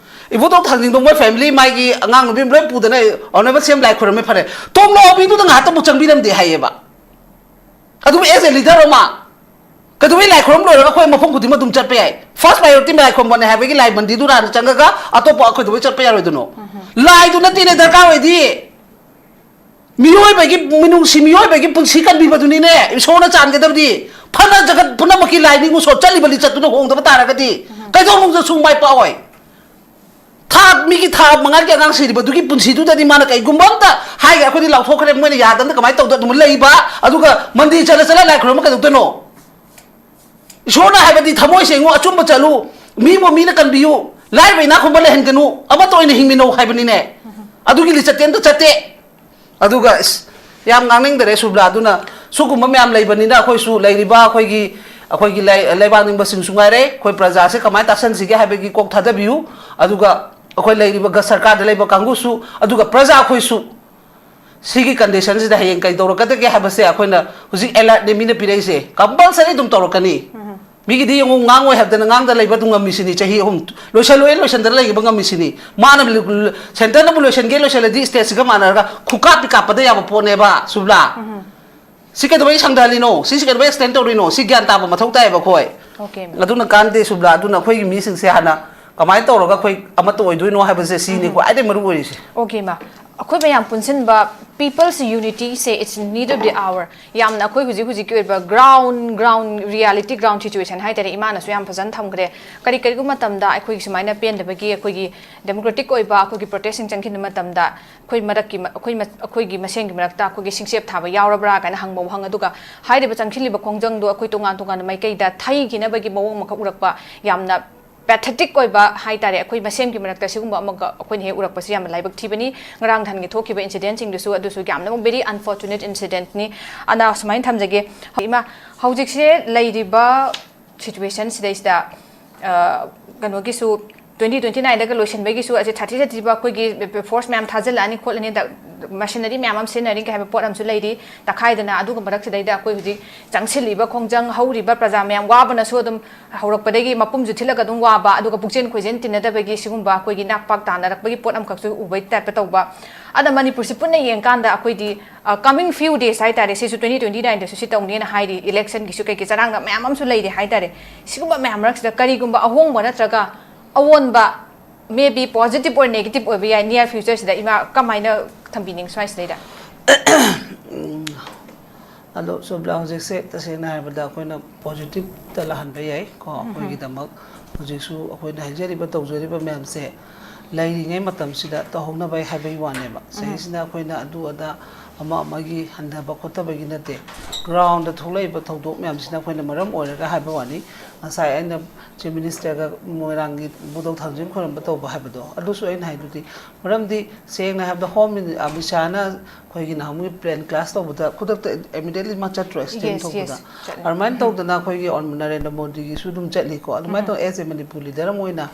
ꯏꯕꯨꯙꯧ ꯊꯥꯡꯖꯤꯡꯗꯣ ꯃꯣꯏ ꯐꯦꯃꯤꯂꯤ, ꯃꯥꯒꯤ ꯑꯉꯥꯡ ꯅꯨꯄꯤ ꯂꯣꯏ ꯄꯨꯗꯅ ꯑꯣꯅꯔꯦꯕꯜ ꯁꯤ ꯑꯦꯝ ꯂꯥꯏ ꯈꯨꯔꯝꯃꯤ ꯐꯔꯦ꯫ ꯇꯣꯝꯂꯣ ꯑꯕꯤꯗꯨꯗ ꯉꯥꯏꯍꯥꯛꯇꯕꯨ ꯆꯪꯕꯤꯔꯝꯗꯦ ꯍꯥꯏꯌꯦꯕ꯫ ꯑꯗꯨꯕꯨ ꯑꯦꯁ ꯑꯦ ꯂꯤꯗꯔ ꯑꯃ ꯀꯩꯗꯧꯕꯩ ꯂꯥꯏ ꯈꯨꯔꯨꯝ ꯂꯣꯏꯔꯒ ꯑꯩꯈꯣꯏ ꯃꯐꯝ ꯈꯨꯗꯤꯡꯃꯛ ꯑꯗꯨꯝ ꯆꯠꯄ ꯌꯥꯏ? ꯐꯥꯔꯁ ꯄ꯭ꯔꯥꯏꯌꯣꯔꯤꯇꯤ ꯂꯥꯏ ꯈꯨꯔꯨꯝꯕꯅꯦ ꯍꯥꯏꯕꯒꯤ ꯂꯥꯏ ꯃꯟꯗꯤꯔꯗꯨ ꯍꯥꯟꯅ ꯆꯪꯉꯒ ꯑꯇꯣꯞꯄ ꯑꯩꯈꯣꯏ ꯀꯩꯗꯧꯕꯩ ꯆꯠꯄ ꯌꯥꯔꯣꯏꯗꯣꯏꯅꯣ? ꯂꯥꯏꯗꯨ ꯅꯠꯇꯦꯅꯦ ꯗꯔꯀꯥꯔ ꯑꯣꯏꯗꯤ꯫ ꯃꯤꯑꯣꯏꯕꯒꯤ ꯃꯤꯅꯨꯡꯁꯤ, ꯃꯤꯑꯣꯏꯕꯒꯤ ꯄꯨꯟꯁꯤ ꯀꯟꯕꯤꯕꯗꯨꯅꯤꯅꯦ ꯏꯁꯣꯔꯅ ꯆꯥꯟꯒꯗꯕꯗꯤ꯫ ꯐꯅ ꯖꯒꯠ ꯄꯨꯝꯅꯃꯛꯀꯤ ꯂꯥꯏꯅꯤꯡ ꯎꯁꯣꯔ ꯆꯠꯂꯤꯕ ꯂꯤꯆꯠꯇꯨꯅ ꯍꯣꯡꯗꯕ ꯇꯥꯔꯒꯗꯤ ꯀꯩꯗꯧꯅꯨꯡꯗꯁꯨ ꯃꯥꯏ ꯄꯥꯛꯑꯣꯏ꯫ ꯊꯥ, ꯃꯤꯒꯤ ꯊꯥ ꯃꯉꯥꯒꯤ ꯑꯉꯥꯡ ꯁꯤꯔꯤꯕꯗꯨꯒꯤ ꯄꯨꯟꯁꯤꯗꯨꯗꯗꯤ ꯃꯥꯅ ꯀꯩꯒꯨꯝꯕ ꯑꯝꯇ ꯍꯥꯏꯒꯦ, ꯑꯩꯈꯣꯏꯗꯤ ꯂꯥꯎꯊꯣꯛꯈ꯭ꯔꯦ, ꯃꯣꯏꯅ ꯌꯥꯗꯕꯅ ꯀꯃꯥꯏꯅ ꯇꯧꯗ ꯑꯗꯨꯝ ꯂꯩꯕ, ꯑꯗꯨꯒ ꯃꯟꯗꯤꯔ ꯆꯠꯂ ꯆꯠꯂ ꯂꯥꯏ ꯈꯨꯔꯨꯝꯕ ꯀꯩꯗꯧꯗꯣꯏꯅꯣ? ꯏꯁꯣꯔꯅ ꯍꯥꯏꯕꯗꯤ ꯊꯃꯣꯏ ꯁꯦꯡꯉꯨ, ꯑꯆꯨꯝꯕ ꯆꯠꯂꯨ, ꯃꯤꯕꯨ ꯃꯤꯅ ꯀꯟꯕꯤꯌꯨ, ꯂꯥꯏꯔꯕ ꯏꯅꯥꯛ ꯈꯨꯟꯕ ꯂꯩꯍꯟꯒꯅꯨ, ꯑꯃꯠꯇ ꯑꯣꯏꯅ ꯍꯤꯡꯃꯤꯟꯅꯧ ꯍꯥꯏꯕꯅꯤꯅꯦ꯫ ꯑꯗꯨꯒꯤ ꯂꯤꯆꯠꯇꯤ ꯑꯝꯇ ꯆꯠꯇꯦ꯫ ꯑꯗꯨꯒ ꯏꯁ, ꯌꯥꯝ ꯉꯥꯡꯅꯤꯡꯗꯔꯦ ꯁꯨꯕ꯭ꯂꯥ꯫ ꯑꯗꯨꯅ ꯁꯤꯒꯨꯝꯕ ꯃꯌꯥꯝ ꯂꯩꯕꯅꯤꯅ ꯑꯩꯈꯣꯏꯁꯨ ꯂꯩꯔꯤꯕ ꯑꯩꯈꯣꯏꯒꯤ, ꯑꯩꯈꯣꯏꯒꯤ ꯂꯩ-, ꯂꯩꯕꯥꯛ ꯅꯤꯡꯕꯁꯤꯡꯁꯨ ꯉꯥꯏꯔꯦ, ꯑꯩꯈꯣꯏ ꯄ꯭ꯔꯖꯥꯁꯦ ꯀꯃꯥꯏꯅ ꯇꯥꯁꯟꯁꯤꯒꯦ ꯍꯥꯏꯕꯒꯤ ꯀꯣꯛ ꯊꯥꯗꯕꯤꯌꯨ꯫ ꯑꯗꯨꯒ ꯑꯩꯈꯣꯏ ꯂꯩꯔꯤꯕ ꯒ-, ꯁꯔꯀꯥꯔꯗ ꯂꯩꯕ ꯀꯥꯡꯕꯨꯁꯨ, ꯑꯗꯨꯒ ꯄ꯭ꯔꯖꯥ ꯑꯩꯈꯣꯏꯁꯨ ꯁꯤꯒꯤ condition ꯁꯤꯗ ꯍꯌꯦꯡ ꯀꯩ ꯇꯧꯔꯛꯀꯗꯒꯦ ꯍꯥꯏꯕꯁꯦ ꯑꯩꯈꯣꯏꯅ ꯍꯧꯖꯤꯛ alert ꯅꯦ ꯃꯤꯅ ꯄꯤꯔꯛꯏꯁꯦ, compulsory ꯑꯗꯨꯝ ꯇꯧꯔꯛꯀꯅꯤ꯫ ꯃꯤꯒꯤꯗꯤ ꯌꯦꯡꯉꯨ, ꯉꯥꯡꯉꯣꯏ ꯍꯥꯏꯕꯗꯅ ꯉꯥꯡꯗ ꯂꯩꯕ ꯑꯗꯨꯝ ꯉꯝꯃꯤꯁꯤꯅꯤ꯫ ꯆꯍꯤ ꯑꯍꯨꯝ ꯂꯣꯏꯁꯜꯂꯣꯏ ꯂꯣꯏꯁꯟꯗꯅ ꯂꯩꯕ ꯉꯝꯃꯤꯁꯤꯅꯤ꯫ ꯃꯥꯅ ꯂ-, ꯂ-, centre ꯅꯕꯨ ꯂꯣꯏꯁꯟꯒꯦ ꯂꯣꯏꯁꯜꯂꯗꯤ state ꯁꯤꯒ ꯃꯥꯟꯅꯔꯒ ꯈꯨꯀꯥꯞꯇꯤ ꯀꯥꯞꯄꯗ ꯌꯥꯕ ꯄꯣꯠꯅꯦꯕ, ꯁꯨꯕ꯭ꯂꯥ꯫ ꯁꯤ ꯀꯩꯗꯧꯕꯩ ꯁꯪꯊꯍꯜꯂꯤꯅꯣ? ꯁꯤꯁꯤ ꯀꯩꯗꯧꯕꯩ extend ꯇꯧꯔꯤꯅꯣ? ꯁꯤ ꯒ꯭ꯌꯥꯟ ꯇꯥꯕ ꯃꯊꯧ ꯇꯥꯏꯌꯦꯕ ꯑꯩꯈꯣꯏ꯫ Okay, ma'am. ꯑꯗꯨꯅ ꯀꯥꯟꯗꯦ, ꯁꯨꯕ꯭ꯂꯥ꯫ ꯑꯗꯨꯅ ꯑꯩꯈꯣꯏꯒꯤ ꯃꯤꯁꯤꯡꯁꯦ ꯍꯥꯟꯅ ꯀꯃꯥꯏꯅ ꯇꯧꯔꯒ ꯑꯩꯈꯣꯏ ꯑꯃꯠꯇ ꯑꯣꯏꯗꯣꯏꯅꯣ ꯍꯥꯏꯕꯁꯦ ꯁꯤꯅꯤ ꯈ꯭ꯋꯥꯏꯗꯒꯤ ꯃꯔꯨ ꯑꯣꯏꯔꯤꯁꯦ꯫ Okay, ma'am. ꯑꯩꯈꯣꯏ ꯃꯌꯥꯝ ꯄꯨꯟꯁꯤꯟꯕ people's unity say, it's need of the hour. ꯌꯥꯝꯅ ꯑꯩꯈꯣꯏ ꯍꯧꯖꯤꯛ ꯍꯧꯖꯤꯛꯀꯤ ꯑꯣꯏꯕ ground, ground reality, ground situation ꯍꯥꯏꯇꯥꯔꯦ, ꯏꯃꯥꯅꯁꯨ ꯌꯥꯝ ꯐꯖꯅ ꯊꯝꯈ꯭ꯔꯦ꯫ ꯀꯔꯤ ꯀꯔꯤꯒꯨꯝꯕ ꯃꯇꯝꯗ ꯑꯩꯈꯣꯏꯒꯤ ꯁꯨꯃꯥꯏꯅ ꯄꯦꯟꯗꯕꯒꯤ, ꯑꯩꯈꯣꯏꯒꯤ democratic ꯑꯣꯏꯕ ꯑꯩꯈꯣꯏꯒꯤ protest ꯁꯤꯡ ꯆꯪꯈꯤꯕ ꯃꯇꯝꯗ ꯑꯩꯈꯣꯏ ꯃꯔꯛꯀꯤ ꯃ-, ꯑꯩꯈꯣꯏ ꯃ-, ꯑꯩꯈꯣꯏꯒꯤ ꯃꯁꯦꯟꯒꯤ ꯃꯔꯛꯇ ꯑꯩꯈꯣꯏꯒꯤ ꯁꯤꯡꯆꯦꯞ ꯊꯥꯕ ꯌꯥꯎꯔꯕ꯭ꯔꯥ ꯀꯥꯏꯅ ꯍꯪꯕ ꯋꯥꯍꯪ, ꯑꯗꯨꯒ ꯍꯥꯏꯔꯤꯕ ꯆꯪꯁꯤꯜꯂꯤꯕ ꯈꯣꯡꯖꯪꯗꯣ ꯑꯩꯈꯣꯏ ꯇꯣꯉꯥꯟ ꯇꯣꯉꯥꯟꯕ ꯃꯥꯏꯀꯩꯗ ꯊꯩꯈꯤꯅꯕꯒꯤ ꯃꯑꯣꯡ ꯑꯃꯈꯛ ꯎꯔꯛꯄ, ꯌꯥꯝꯅ pathetic ꯑꯣꯏꯕ ꯍꯥꯏꯇꯥꯔꯦ, ꯑꯩꯈꯣꯏ ꯃꯁꯦꯟꯒꯤ ꯃꯔꯛꯇ ꯁꯤꯒꯨꯝꯕ ꯑꯃꯒ ꯑꯩꯈꯣꯏꯅ ꯍꯦꯛ ꯎꯔꯛꯄꯁꯤ ꯌꯥꯝꯅ ꯂꯥꯏꯕꯛ ꯊꯤꯕꯅꯤ꯫ ꯉꯔꯥꯡ ꯅꯍꯥꯟꯒꯤ ꯊꯣꯛꯈꯤꯕ incident ꯁꯤꯡꯗꯨꯁꯨ, ꯑꯗꯨꯁꯨ ꯌꯥꯝꯅꯃꯛ very unfortunate incident ꯅꯤ꯫ ꯑꯅ ꯁꯨꯃꯥꯏꯅ ꯊꯝꯖꯒꯦ, ꯏꯃꯥ, ꯍꯧꯖꯤꯛꯁꯦ ꯂꯩꯔꯤꯕ situation ꯁꯤꯗꯩꯁꯤꯗ, ꯑ, ꯀꯩꯅꯣꯒꯤꯁꯨ, twenty twenty nine ꯗꯒ ꯂꯣꯏꯁꯤꯟꯕꯒꯤꯁꯨ ꯑꯁꯤ thirty thirty ꯕ ꯑꯩꯈꯣꯏꯒꯤ force ꯃꯌꯥꯝ ꯊꯥꯖꯤꯜꯂꯛꯑꯅꯤ ꯈꯣꯠꯂꯅꯤ, ꯗ-, machinery ꯃꯌꯥꯝ ꯑꯃ ꯁꯤꯖꯤꯟꯅꯔꯤ ꯍꯥꯏꯕ ꯄꯣꯠ ꯑꯃꯁꯨ ꯂꯩꯔꯤ꯫ ꯇꯈꯥꯏꯗꯅ ꯑꯗꯨꯒ ꯃꯔꯛꯁꯤꯗꯩꯗ ꯑꯩꯈꯣꯏ ꯍꯧꯖꯤꯛ ꯆꯪꯁꯤꯜꯂꯤꯕ ꯈꯣꯡꯖꯪ, ꯍꯧꯔꯤꯕ ꯄ꯭ꯔꯖꯥ ꯃꯌꯥꯝ ꯋꯥꯕꯅꯁꯨ ꯑꯗꯨꯝ ꯍꯧꯔꯛꯄꯗꯒꯤ ꯃꯄꯨꯝꯁꯨ ꯊꯤꯜꯂꯒ ꯑꯗꯨꯝ ꯋꯥꯕ, ꯑꯗꯨꯒ ꯄꯨꯛꯆꯦꯟ ꯈꯣꯏꯖꯦꯟ ꯇꯤꯟꯅꯗꯕꯒꯤ ꯁꯤꯒꯨꯝꯕ ꯑꯩꯈꯣꯏꯒꯤ ꯅꯥꯛ ꯄꯥꯛ ꯇꯥꯅꯔꯛꯄꯒꯤ ꯄꯣꯠ ꯑꯃꯈꯛꯁꯨ ꯎꯕꯒꯤ type ꯇ ꯇꯧꯕ꯫ ꯑꯗ ꯃꯅꯤꯄꯨꯔꯁꯤ ꯄꯨꯟꯅ ꯌꯦꯡꯀꯥꯟꯗ ꯑꯩꯈꯣꯏꯗꯤ, ꯑ, coming few days ꯍꯥꯏꯇꯥꯔꯦ, ꯁꯤꯁꯨ twenty twenty nine ꯗꯁꯨ ꯁꯤ ꯇꯧꯅꯦꯅ ꯍꯥꯏꯔꯤ, election ꯒꯤꯁꯨ ꯀꯩꯀꯩ ꯆꯔꯥꯡꯅꯕ ꯃꯌꯥꯝ ꯑꯃꯁꯨ ꯂꯩꯔꯤ ꯍꯥꯏꯇꯥꯔꯦ꯫ ꯁꯤꯒꯨꯝꯕ ꯃꯌꯥꯝ ꯃꯔꯛꯁꯤꯗ ꯀꯔꯤꯒꯨꯝꯕ ꯑꯍꯣꯡꯕ ꯅꯠꯇ꯭ꯔꯒ ꯑꯑꯣꯟꯕ, maybe positive or negative ꯑꯣꯏꯕ ꯌꯥꯏ, near future ꯁꯤꯗ ꯏꯃꯥ ꯀꯃꯥꯏꯅ ꯊꯝꯕꯤꯅꯤꯡ ꯁ꯭ꯋꯥꯏꯁꯤꯗꯩꯗ? ꯑꯗꯣ ꯁꯣꯕꯤꯂꯥ, ꯍꯧꯖꯤꯛꯁꯦ ꯇꯁꯦꯡꯅ ꯍꯥꯏꯔꯕꯗ ꯑꯩꯈꯣꯏꯅ positive ꯇ ꯂꯥꯛꯍꯟꯕ ꯌꯥꯏ ꯀꯣ꯫ ꯑꯩꯈꯣꯏꯒꯤꯗꯃꯛ ꯍꯧꯖꯤꯛꯁꯨ ꯑꯩꯈꯣꯏꯅ ꯍꯥꯏꯖꯔꯤꯕ ꯇꯧꯖꯔꯤꯕ ꯃꯌꯥꯝꯁꯦ ꯂꯩꯔꯤꯉꯩ ꯃꯇꯝꯁꯤꯗ ꯇꯧꯍꯧꯅꯕ ꯍꯥꯏꯕꯒꯤ ꯋꯥꯅꯦꯕ꯫ ꯁꯤꯗꯩꯁꯤꯗ ꯑꯩꯈꯣꯏꯅ ꯑꯗꯨ ꯑꯗꯥ ꯑꯃ ꯑꯃꯒꯤ ꯍꯟꯊꯕ ꯈꯣꯠꯊꯕꯒꯤ ꯅꯠꯇꯦ, ground ꯊꯣꯛꯂꯛꯏꯕ ꯊꯧꯗꯣꯛ ꯃꯌꯥꯝꯁꯤꯅ ꯑꯩꯈꯣꯏꯅ ꯃꯔꯝ ꯑꯣꯏꯔꯒ ꯍꯥꯏꯕ ꯋꯥꯅꯤ꯫ ꯉꯁꯥꯏ ꯑꯩꯅ Chief Minister ꯒ ꯃꯣꯏꯔꯥꯡꯒꯤ ꯏꯕꯨꯙꯧ ꯊꯥꯡꯖꯤꯡ ꯈꯣꯏꯔꯝꯕ ꯇꯧꯕ ꯍꯥꯏꯕꯗꯣ, ꯑꯗꯨꯁꯨ ꯑꯩꯅ ꯍꯥꯏꯗꯨꯗꯤ, ꯃꯔꯝꯗꯤ ꯁꯦꯡꯅ ꯍꯥꯏꯕꯗ Home Min-, ꯑꯃꯤꯠ ꯁꯥꯍꯅ ꯑꯩꯈꯣꯏꯒꯤ ꯅꯍꯥꯟꯃꯨꯛꯀꯤ plane clash ꯇꯧꯕꯗ ꯈꯨꯗꯛꯇ immediately ꯃꯥ ꯆꯠꯇ꯭ꯔꯣ, extend Yes, ꯇꯧꯕꯗ? Yes, ꯆꯠꯂꯦ꯫ ꯑꯗꯨꯃꯥꯏꯅ ꯇꯧꯗꯅ ꯑꯩꯈꯣꯏꯒꯤ ꯑꯣꯟ-, ꯅꯔꯦꯟꯗ꯭ꯔ ꯃꯣꯗꯤꯒꯤꯁꯨ ꯑꯗꯨꯝ ꯆꯠꯂꯤꯀꯣ꯫ ꯑꯗꯨꯃꯥꯏꯅ ꯇꯧ, as a Manipur leader ꯑꯃ ꯑꯣꯏꯅ,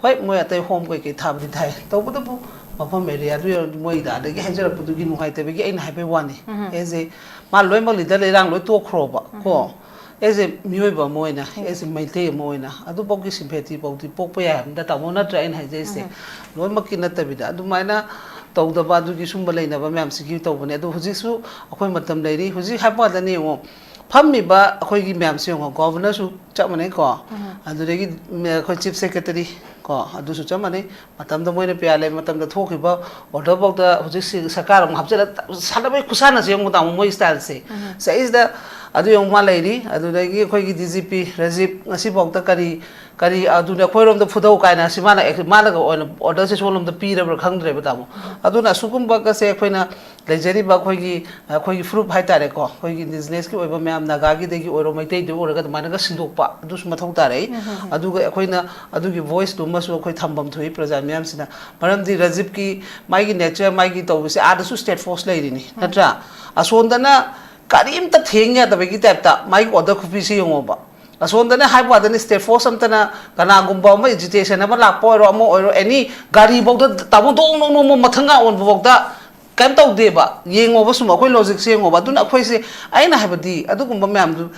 ꯍꯣꯏ, ꯃꯣꯏ ꯑꯇꯩ home ꯀꯩꯀꯩ ꯊꯥꯕꯗꯤ ꯊꯥꯏ, ꯇꯧꯕꯇꯕꯨ ꯃꯐꯝ ꯑꯦꯔꯤꯌꯥꯗꯨ ꯌꯧꯔꯗꯤ ꯃꯣꯏꯗ ꯑꯗꯒꯤ ꯍꯥꯏꯖꯔꯛꯄꯗꯨꯒꯤ ꯅꯨꯡꯉꯥꯏꯇꯕꯒꯤ ꯑꯩꯅ ꯍꯥꯏꯕꯩ ꯋꯥꯅꯤ꯫ ꯎꯝ꯫ ꯑꯩꯁꯦ ꯃꯥ ꯂꯣꯏꯅꯃꯛ ꯂꯤꯗꯔ ꯂꯩꯔꯥꯡ ꯂꯣꯏ ꯇꯣꯛꯈ꯭ꯔꯣꯕ ꯀꯣ꯫ ꯎꯝ꯫ ꯑꯩꯁꯦ ꯃꯤꯑꯣꯏꯕ ꯑꯃ ꯑꯣꯏꯅ, ꯎꯝ꯫ ꯑꯩꯁꯦ ꯃꯩꯇꯩ ꯑꯃ ꯑꯣꯏꯅ ꯑꯗꯨꯐꯥꯎꯒꯤ ꯁꯤꯝꯄꯦꯊꯤ ꯐꯥꯎꯗꯤ ꯄꯣꯛꯄ ꯌꯥꯏ ꯍꯥꯏꯕꯅꯤꯗ, ꯇꯥꯃꯣ, ꯅꯠꯇ꯭ꯔꯥ ꯑꯩꯅ ꯍꯥꯏꯖꯩꯁꯦ? ꯎꯝ꯫ ꯂꯣꯏꯅꯃꯛꯀꯤ ꯅꯠꯇꯕꯤꯗ ꯑꯗꯨꯃꯥꯏꯅ ꯇꯧꯗꯕ ꯑꯗꯨꯒꯤ ꯁꯨꯝꯕ ꯂꯩꯅꯕ ꯃꯌꯥꯝꯁꯤꯒꯤ ꯇꯧꯕꯅꯦ꯫ ꯑꯗꯣ ꯍꯧꯖꯤꯛꯁꯨ ꯑꯩꯈꯣꯏ ꯃꯇꯝ ꯂꯩꯔꯤ꯫ ꯍꯧꯖꯤꯛ ꯍꯥꯏꯕ ꯋꯥꯗꯅꯤ ꯌꯦꯡꯉꯣ, ꯐꯝꯃꯤꯕ ꯑꯩꯈꯣꯏꯒꯤ ꯃꯌꯥꯝꯁꯦ ꯌꯦꯡꯉꯣ, ꯒꯣꯚꯔꯅꯔꯁꯨ ꯆꯞ ꯃꯥꯟꯅꯩꯀꯣ, ꯎꯝ꯫ ꯑꯗꯨꯗꯒꯤ ꯃ-, ꯑꯩꯈꯣꯏ ꯆꯤꯐ ꯁꯦꯀ꯭ꯔꯦꯇꯔꯤ ꯀꯣ, ꯑꯗꯨꯁꯨ ꯆꯞ ꯃꯥꯟꯅꯩ꯫ ꯃꯇꯝꯗ ꯃꯣꯏꯅ ꯄꯤꯌꯥꯂꯦ ꯃꯇꯝꯗ ꯊꯣꯛꯈꯤꯕ ꯑꯣꯔꯗꯔꯐꯥꯎꯗ ꯍꯧꯖꯤꯛ ꯁꯤ ꯁꯔꯀꯥꯔ ꯑꯃꯨꯛ ꯍꯥꯞꯆꯤꯜꯂ ꯁꯥꯟꯅꯕꯒꯤ ꯈꯨꯁꯥꯟꯅꯁꯦ ꯌꯦꯡꯉꯨ ꯇꯥꯃꯣ, ꯃꯣꯏ ꯁ꯭ꯇꯥꯏꯜꯁꯦ꯫ ꯎꯝ꯫ ꯁꯤꯗꯩꯁꯤꯗ ꯑꯗꯨ ꯌꯦꯡꯉꯨ ꯃꯥ ꯂꯩꯔꯤ꯫ ꯑꯗꯨꯗꯒꯤ ꯑꯩꯈꯣꯏꯒꯤ ꯗꯤ ꯖꯤ ꯄꯤ ꯔꯥꯖꯤꯞ ꯉꯁꯤꯐꯥꯎꯗ ꯀꯔꯤ, ꯀꯔꯤ ꯑꯗꯨꯅ ꯑꯩꯈꯣꯏꯔꯣꯝꯗ ꯐꯨꯗꯧ ꯀꯥꯏꯅ ꯁꯤ ꯃꯥꯅ ꯑꯦꯛ-, ꯃꯥꯅꯒ ꯑꯣꯏꯅ ꯑꯣꯔꯗꯔꯁꯦ ꯁꯣꯝꯂꯣꯝꯗ ꯄꯤꯔꯕ꯭ꯔꯥ ꯈꯪꯗ꯭ꯔꯦꯕ ꯇꯥꯃꯣ꯫ ꯎꯝ꯫ ꯑꯗꯨꯅ ꯑꯁꯤꯒꯨꯝꯕꯒꯁꯦ ꯑꯩꯈꯣꯏꯅ ꯂꯩꯖꯔꯤꯕ ꯑꯩꯈꯣꯏꯒꯤ, ꯑꯩꯈꯣꯏꯒꯤ ꯐꯨꯔꯨꯞ ꯍꯥꯏꯇꯥꯔꯦꯀꯣ, ꯑꯩꯈꯣꯏꯒꯤ ꯏꯟꯗꯤꯖꯤꯅꯁꯀꯤ ꯑꯣꯏꯕ ꯃꯌꯥꯝ, ꯅꯥꯒꯥꯒꯤꯗꯒꯤ ꯑꯣꯏꯔꯣ, ꯃꯩꯇꯩꯗꯒꯤ ꯑꯣꯏꯔꯒ ꯑꯗꯨꯃꯥꯏꯅꯒ ꯁꯤꯟꯗꯣꯛꯄ ꯑꯗꯨꯁꯨ ꯃꯊꯧ ꯇꯥꯔꯛꯏ꯫ ꯎꯝ, ꯎꯝ, ꯎꯝ꯫ ꯑꯗꯨꯒ ꯑꯩꯈꯣꯏꯅ ꯑꯗꯨꯒꯤ ꯚꯣꯏꯁꯇꯨꯃꯁꯨ ꯑꯩꯈꯣꯏ ꯊꯝꯐꯝ ꯊꯣꯛꯏ ꯄ꯭ꯔꯖꯥ ꯃꯤꯌꯥꯝꯁꯤꯅ꯫ ꯃꯔꯝꯗꯤ ꯔꯥꯖꯤꯞꯀꯤ ꯃꯥꯒꯤ ꯅꯦꯆꯔ, ꯃꯥꯒꯤ ꯇꯧꯕꯁꯦ ꯑꯥꯗꯁꯨ ꯁ꯭ꯇꯦꯠ ꯐꯣꯔꯁ ꯂꯩꯔꯤꯅꯤ, ꯎꯝ꯫ ꯅꯠꯇ꯭ꯔꯥ? ꯑꯁꯣꯝꯗꯅ ꯀꯔꯤꯝꯇ ꯊꯦꯡ ꯌꯥꯗꯕꯒꯤ ꯇꯥꯏꯞꯇ ꯃꯥꯒꯤ ꯑꯣꯔꯗꯔ ꯈꯨꯄꯤꯁꯦ ꯌꯦꯡꯉꯣꯕ꯫ ꯑꯁꯣꯝꯗꯅ ꯍꯥꯏꯕ ꯋꯥꯗꯅꯤ, ꯁ꯭ꯇꯦꯠ ꯐꯣꯔꯁ ꯑꯝꯇꯅ ꯀꯅꯥꯒꯨꯝꯕ ꯑꯃ ꯑꯦꯖꯤꯇꯦꯁꯟ ꯑꯃ ꯂꯥꯛꯄ ꯑꯣꯏꯔꯣ, ꯑꯃ ꯑꯣꯏꯔꯣ, ꯑꯦꯅꯤ ꯒꯥꯔꯤꯐꯧꯗ ꯇꯥꯃꯣ ꯗꯣꯡ ꯗꯣꯡ ꯗꯣꯡ ꯃꯊꯪꯒ ꯑꯣꯟꯕꯐꯥꯎꯗ ꯀꯩꯝ ꯇꯧꯗꯦꯕ꯫ ꯌꯦꯡꯉꯣꯕ ꯁꯨꯝ ꯑꯩꯈꯣꯏ ꯂꯣꯖꯤꯛꯁꯦ ꯌꯦꯡꯉꯣꯕ꯫ ꯑꯗꯨꯅ ꯑꯩꯈꯣꯏꯁꯦ, ꯑꯩꯅ ꯍꯥꯏꯕꯗꯤ ꯑꯗꯨꯒꯨꯝꯕ ꯃꯌꯥꯝꯗꯨ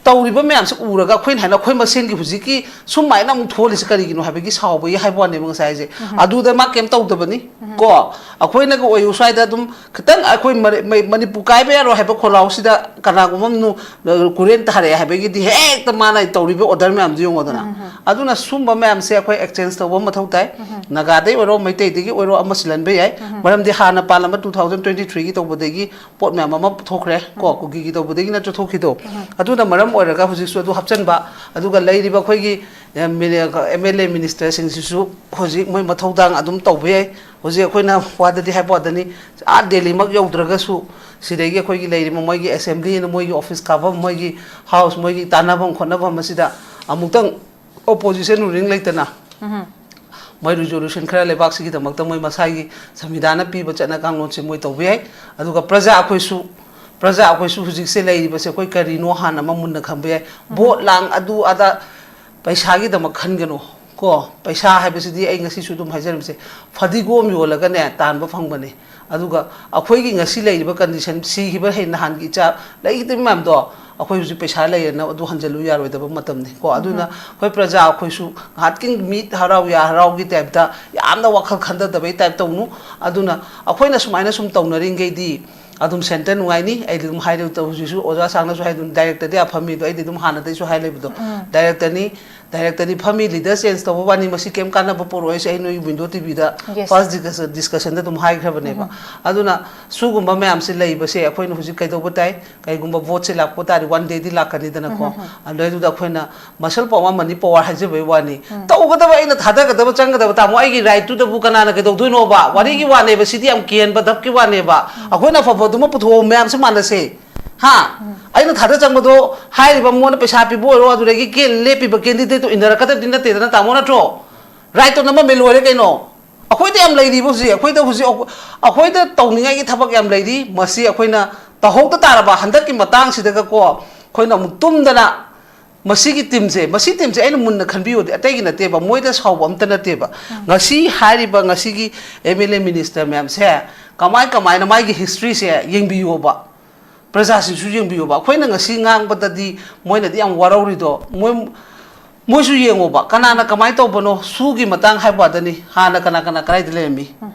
ꯇꯧꯔꯤꯕ ꯃꯌꯥꯝꯁꯦ ꯎꯔꯒ ꯑꯩꯈꯣꯏꯅ ꯍꯥꯏꯅ ꯑꯩꯈꯣꯏ ꯃꯁꯦꯟꯒꯤ ꯍꯧꯖꯤꯛꯀꯤ ꯁꯨꯃꯥꯏꯅ ꯑꯃꯨꯛ ꯊꯣꯛꯍꯜꯂꯤꯁꯦ ꯀꯔꯤꯒꯤꯅꯣ ꯍꯥꯏꯕꯒꯤ ꯁꯥꯎꯕꯒꯤ ꯍꯥꯏꯕ ꯋꯥꯅꯦꯕ ꯉꯁꯥꯏ ꯍꯥꯏꯁꯦ꯫ ꯎꯝ꯫ ꯑꯗꯨꯗ ꯃꯥ ꯀꯩꯝ ꯇꯧꯗꯕꯅꯤ꯫ ꯎꯝ꯫ ꯀꯣ, ꯑꯩꯈꯣꯏꯅꯒ ꯑꯣꯏꯌꯨ ꯁ꯭ꯋꯥꯏꯗ ꯑꯗꯨꯝ ꯈꯤꯇꯪ ꯑꯩꯈꯣꯏ ꯃꯔ-, ꯃꯩ-, ꯃꯅꯤꯄꯨꯔ ꯀꯥꯏꯕ ꯌꯥꯔꯣꯏ ꯍꯥꯏꯕ ꯈꯣꯜꯂꯥꯎꯁꯤꯗ ꯀꯅꯥꯒꯨꯝꯕ ꯑꯃ ꯅꯨ-, ꯀꯨꯔꯦꯟ ꯊꯥꯔꯛꯑꯦ ꯍꯥꯏꯕꯒꯤꯗꯤ ꯍꯦꯛꯇ ꯃꯥꯅ ꯇꯧꯔꯤꯕ ꯑꯣꯔꯗꯔ ꯃꯌꯥꯝꯗꯨ ꯌꯦꯡꯉꯣꯗꯅ꯫ ꯎꯝ, ꯎꯝ꯫ ꯑꯗꯨꯅ ꯁꯨꯝꯕ ꯃꯌꯥꯝꯁꯦ ꯑꯩꯈꯣꯏ ꯑꯦꯛꯆꯦꯟꯖ ꯇꯧꯕ ꯑꯃ ꯃꯊꯧ ꯇꯥꯏ꯫ ꯎꯝ, ꯎꯝ꯫ ꯅꯥꯒꯥꯗꯩ ꯑꯣꯏꯔꯣ, ꯃꯩꯇꯩꯗꯒꯤ ꯑꯣꯏꯔꯣ, ꯑꯃ ꯁꯤꯜꯍꯟꯕ ꯌꯥꯏ꯫ ꯎꯝ, ꯎꯝ꯫ ꯃꯔꯝꯗꯤ ꯍꯥꯟꯅ ꯄꯥꯜꯂꯝꯕ two thousand twenty three ꯒꯤ ꯇꯧꯕꯗꯒꯤ ꯄꯣꯠ ꯃꯌꯥꯝ ꯑꯃ ꯊꯣꯛꯈ꯭ꯔꯦ ꯀꯣ, ꯎꯝ꯫ ꯀꯨꯀꯤꯒꯤ ꯇꯧꯕꯗꯒꯤ ꯅꯠꯇ꯭ꯔ ꯊꯣꯛꯈꯤꯗꯣ꯫ ꯎꯝ꯫ ꯑꯗꯨꯅ ꯃꯔꯝ ꯑꯣꯏꯔꯒ ꯍꯧꯖꯤꯛꯁꯨ ꯑꯗꯨ ꯍꯥꯞꯆꯤꯟꯕ, ꯑꯗꯨꯒ ꯂꯩꯔꯤꯕ ꯑꯩꯈꯣꯏꯒꯤ ꯑꯦꯝ ꯑꯦꯜ ꯑꯦ ꯃꯤꯅꯤꯁꯇꯔꯁꯤꯡꯁꯤꯁꯨ ꯍꯧꯖꯤꯛ ꯃꯣꯏ ꯃꯊꯧꯗꯥꯡ ꯑꯗꯨꯝ ꯇꯧꯕ ꯌꯥꯏ꯫ ꯍꯧꯖꯤꯛ ꯑꯩꯈꯣꯏꯅ ꯋꯥꯗꯗꯤ ꯍꯥꯏꯕ ꯋꯥꯗꯅꯤ, ꯑꯥ ꯗꯦꯜꯂꯤꯃꯛ ꯌꯧꯗ꯭ꯔꯒꯁꯨ ꯁꯤꯗꯒꯤ ꯑꯩꯈꯣꯏꯒꯤ ꯂꯩꯔꯤꯕ ꯃꯣꯏꯒꯤ ꯑꯦꯁꯦꯝꯕ꯭ꯂꯤꯅ ꯃꯣꯏꯒꯤ ꯑꯣꯐꯤꯁ ꯀꯥꯐꯝ, ꯃꯣꯏꯒꯤ ꯍꯥꯎꯁ, ꯃꯣꯏꯒꯤ ꯇꯥꯟꯅꯐꯝ ꯈꯣꯠꯅꯐꯝ ꯑꯁꯤꯗ ꯑꯃꯨꯛꯇꯪ ꯑꯣꯄꯣꯖꯤꯁꯟ ꯔꯨꯂꯤꯡ ꯂꯩꯇꯅ ꯎꯝ꯫ ꯃꯣꯏ ꯔꯤꯖꯣꯂꯨꯁꯟ ꯈꯔ ꯂꯩꯕꯥꯛꯁꯤꯒꯤꯗꯃꯛꯇ ꯃꯣꯏ ꯃꯁꯥꯒꯤ ꯁꯪꯕꯤꯙꯥꯟꯅ ꯄꯤꯕ ꯆꯠꯅ ꯀꯥꯡꯂꯣꯟꯁꯦ ꯃꯣꯏ ꯇꯧꯕ ꯌꯥꯏ꯫ ꯑꯗꯨꯒ ꯄ꯭ꯔꯖꯥ ꯑꯩꯈꯣꯏꯁꯨ, ꯄ꯭ꯔꯖꯥ ꯑꯩꯈꯣꯏꯁꯨ ꯍꯧꯖꯤꯛꯁꯦ ꯂꯩꯔꯤꯕꯁꯦ ꯑꯩꯈꯣꯏ ꯀꯔꯤꯅꯣ ꯍꯥꯟꯅ ꯑꯃ ꯃꯨꯟꯅ ꯈꯪꯕ ꯌꯥꯏ꯫ ꯎꯝ꯫ ꯚꯣꯠ ꯂꯥꯡ ꯑꯗꯨ ꯑꯗꯥ ꯄꯩꯁꯥꯒꯤꯗꯃꯛ ꯈꯟꯒꯅꯨ꯫ ꯀꯣ, ꯄꯩꯁꯥ ꯍꯥꯏꯕꯁꯤꯗꯤ ꯑꯩ ꯉꯁꯤꯁꯨ ꯑꯗꯨꯝ ꯍꯥꯏꯖꯔꯝꯁꯦ, ꯐꯗꯤꯒꯣꯝ ꯌꯣꯜꯂꯒꯅꯦ ꯇꯥꯟꯕ ꯐꯪꯕꯅꯤ꯫ ꯑꯗꯨꯒ ꯑꯩꯈꯣꯏꯒꯤ ꯉꯁꯤ ꯂꯩꯔꯤꯕ condition, ꯁꯤꯈꯤꯕ ꯍꯦ-, ꯅꯍꯥꯟꯒꯤ ꯏꯆꯥ ꯂꯩꯈꯤꯗꯕ ꯃꯌꯥꯝꯗꯣ, ꯑꯩꯈꯣꯏ ꯍꯧꯖꯤꯛ ꯄꯩꯁꯥ ꯂꯩꯔꯦꯅ ꯑꯗꯨ ꯍꯟꯖꯤꯜꯂꯨ ꯌꯥꯔꯣꯏꯗꯕ ꯃꯇꯝꯅꯤ ꯀꯣ꯫ ꯑꯗꯨꯅ ꯑꯩꯈꯣꯏ ꯄ꯭ꯔꯖꯥ ꯑꯩꯈꯣꯏꯁꯨ ꯉꯥꯏꯍꯥꯛꯀꯤ ꯃꯤꯠ ꯍꯔꯥꯎ ꯌꯥ ꯍꯔꯥꯎꯒꯤ type ꯇ ꯌꯥꯝꯅ ꯋꯥꯈꯜ ꯈꯟꯊꯗꯕꯩ type ꯇꯧꯅꯨ꯫ ꯑꯗꯨꯅ ꯑꯩꯈꯣꯏꯅ ꯁꯨꯃꯥꯏꯅ ꯁꯨꯝ ꯇꯧꯅꯔꯤꯉꯩꯗꯤ ꯑꯗꯨꯝ centre ꯅꯨꯡꯉꯥꯏꯅꯤ꯫ ꯑꯩꯗꯤ ꯑꯗꯨꯝ ꯍꯥꯏꯔꯦ, ꯍꯧꯖꯤꯛꯁꯨ ꯑꯣꯖꯥ ꯁꯥꯡꯅꯁꯨ ꯍꯥꯏ, ꯑꯗꯨꯝ director ꯗꯤ ꯑꯐꯝꯃꯤꯗꯣ ꯑꯩꯗꯤ ꯑꯗꯨꯝ ꯍꯥꯟꯅꯗꯩꯁꯨ ꯍꯥꯏ ꯂꯩꯕꯗꯣ, director ꯅꯤ꯫ Director ꯗꯤ ꯐꯝꯃꯤ, leader change ꯇꯧꯕ ꯋꯥꯅꯤ, ꯃꯁꯤ ꯀꯩꯝ ꯀꯥꯟꯅꯕ ꯄꯨꯔꯛꯑꯣꯏꯁꯦ ꯑꯩ ꯅꯣꯏ window T V ꯗ Yes. First discussion ꯗ ꯑꯗꯨꯝ ꯍꯥꯏꯈ꯭ꯔꯕꯅꯦꯕ꯫ ꯑꯗꯨꯅ ꯁꯤꯒꯨꯝꯕ ꯃꯌꯥꯝꯁꯦ ꯂꯩꯕꯁꯦ ꯑꯩꯈꯣꯏꯅ ꯍꯧꯖꯤꯛ ꯀꯩꯗꯧꯕ ꯇꯥꯏ? ꯀꯩꯒꯨꯝꯕ vote ꯁꯦ ꯂꯥꯛꯄ ꯇꯥꯔꯗꯤ one day ꯗꯤ ꯂꯥꯛꯀꯅꯤꯗꯅꯀꯣ꯫ ꯑꯗꯨꯗꯩꯗꯨꯗ ꯑꯩꯈꯣꯏꯅ muscle power, money power ꯍꯥꯏꯖꯕꯩ ꯋꯥꯅꯤ꯫ ꯇꯧꯒꯗꯕ, ꯑꯩꯅ ꯊꯥꯗꯒꯗꯕ, ꯆꯪꯒꯗꯕ, ꯇꯥꯃꯣ, ꯑꯩꯒꯤ right ꯇꯨꯗꯕꯨ ꯀꯅꯥꯅ ꯀꯩꯗꯧꯗꯣꯏꯅꯣꯕ? ꯋꯥꯔꯤꯒꯤ ꯋꯥꯅꯦꯕ, ꯁꯤꯗꯤ ꯌꯥꯝ ꯀꯤꯍꯟꯕ ꯙꯞꯀꯤ ꯋꯥꯅꯦꯕ꯫ ꯑꯩꯈꯣꯏꯅ ꯑꯐꯕꯗꯨꯃ ꯄꯨꯊꯣꯛꯑꯣ, ꯃꯌꯥꯝꯁꯦ ꯃꯥꯟꯅꯁꯦ꯫ ꯍꯥ? ꯑꯩꯅ ꯊꯥꯗ ꯆꯪꯕꯗꯣ, ꯍꯥꯏꯔꯤꯕ ꯃꯉꯣꯟꯗ ꯄꯩꯁꯥ ꯄꯤꯕ ꯑꯣꯏꯔꯣ, ꯑꯗꯨꯗꯒꯤ ꯀꯦ-, ꯂꯦꯞꯄꯤꯕ candidate ꯇꯣ ꯏꯟꯅꯔꯛꯀꯗꯕꯗꯤ ꯅꯠꯇꯦꯗꯅ, ꯇꯥꯃꯣ, ꯅꯠꯇ꯭ꯔꯣ? Right ꯇꯣ ꯅꯝꯃꯝꯃꯦ, ꯂꯣꯏꯔꯦ ꯀꯩꯅꯣ꯫ ꯑꯩꯈꯣꯏꯗ ꯌꯥꯝ ꯂꯩꯔꯤꯕ ꯍꯧꯖꯤꯛ, ꯑꯩꯈꯣꯏꯗ ꯍꯧꯖꯤꯛ, ꯑꯩꯈꯣꯏꯗ ꯇꯧꯅꯤꯡꯉꯥꯏꯒꯤ ꯊꯕꯛ ꯌꯥꯝ ꯂꯩꯔꯤ꯫ ꯃꯁꯤ ꯑꯩꯈꯣꯏꯅ ꯇꯧꯍꯧꯗ ꯇꯥꯔꯕ, ꯍꯟꯗꯛꯀꯤ ꯃꯇꯥꯡꯁꯤꯗꯒꯀꯣ, ꯑꯩꯈꯣꯏꯅ ꯑꯃꯨꯛ ꯇꯨꯝꯗꯅ ꯃꯁꯤꯒꯤ team ꯁꯦ, ꯃꯁꯤ team ꯁꯦ ꯑꯩꯅ ꯃꯨꯟꯅ ꯈꯟꯕꯤꯌꯨꯗꯤ ꯑꯇꯩꯒꯤ ꯅꯠꯇꯦꯕ, ꯃꯣꯏꯗ ꯁꯥꯎꯕ ꯑꯝꯇ ꯅꯠꯇꯦꯕ꯫ ꯉꯁꯤ ꯍꯥꯏꯔꯤꯕ ꯉꯁꯤꯒꯤ M L A minister ꯃꯌꯥꯝꯁꯦ ꯀꯃꯥꯏ ꯀꯃꯥꯏꯅ ꯃꯥꯒꯤ history ꯁꯦ ꯌꯦꯡꯕꯤꯌꯣꯕ, ꯄ꯭ꯔꯖꯥꯁꯤꯡꯁꯨ ꯌꯦꯡꯕꯤꯌꯣꯕ꯫ ꯑꯩꯈꯣꯏꯅ ꯉꯁꯤ ꯉꯥꯡꯕꯗꯗꯤ ꯃꯣꯏꯅꯗꯤ ꯌꯥꯝ ꯋꯥꯔꯧꯔꯤꯗꯣ, ꯃꯣꯏ, ꯃꯣꯏꯁꯨ ꯌꯦꯡꯉꯣꯕ, ꯀꯅꯥꯅ ꯀꯃꯥꯏꯅ ꯇꯧꯕꯅꯣ, ꯁꯨꯒꯤ ꯃꯇꯥꯡ ꯍꯥꯏꯕ ꯋꯥꯗꯅꯤ, ꯍꯥꯟꯅ ꯀꯅꯥ ꯀꯅꯥ ꯀꯗꯥꯏꯗ ꯂꯩꯔꯝꯃꯤ?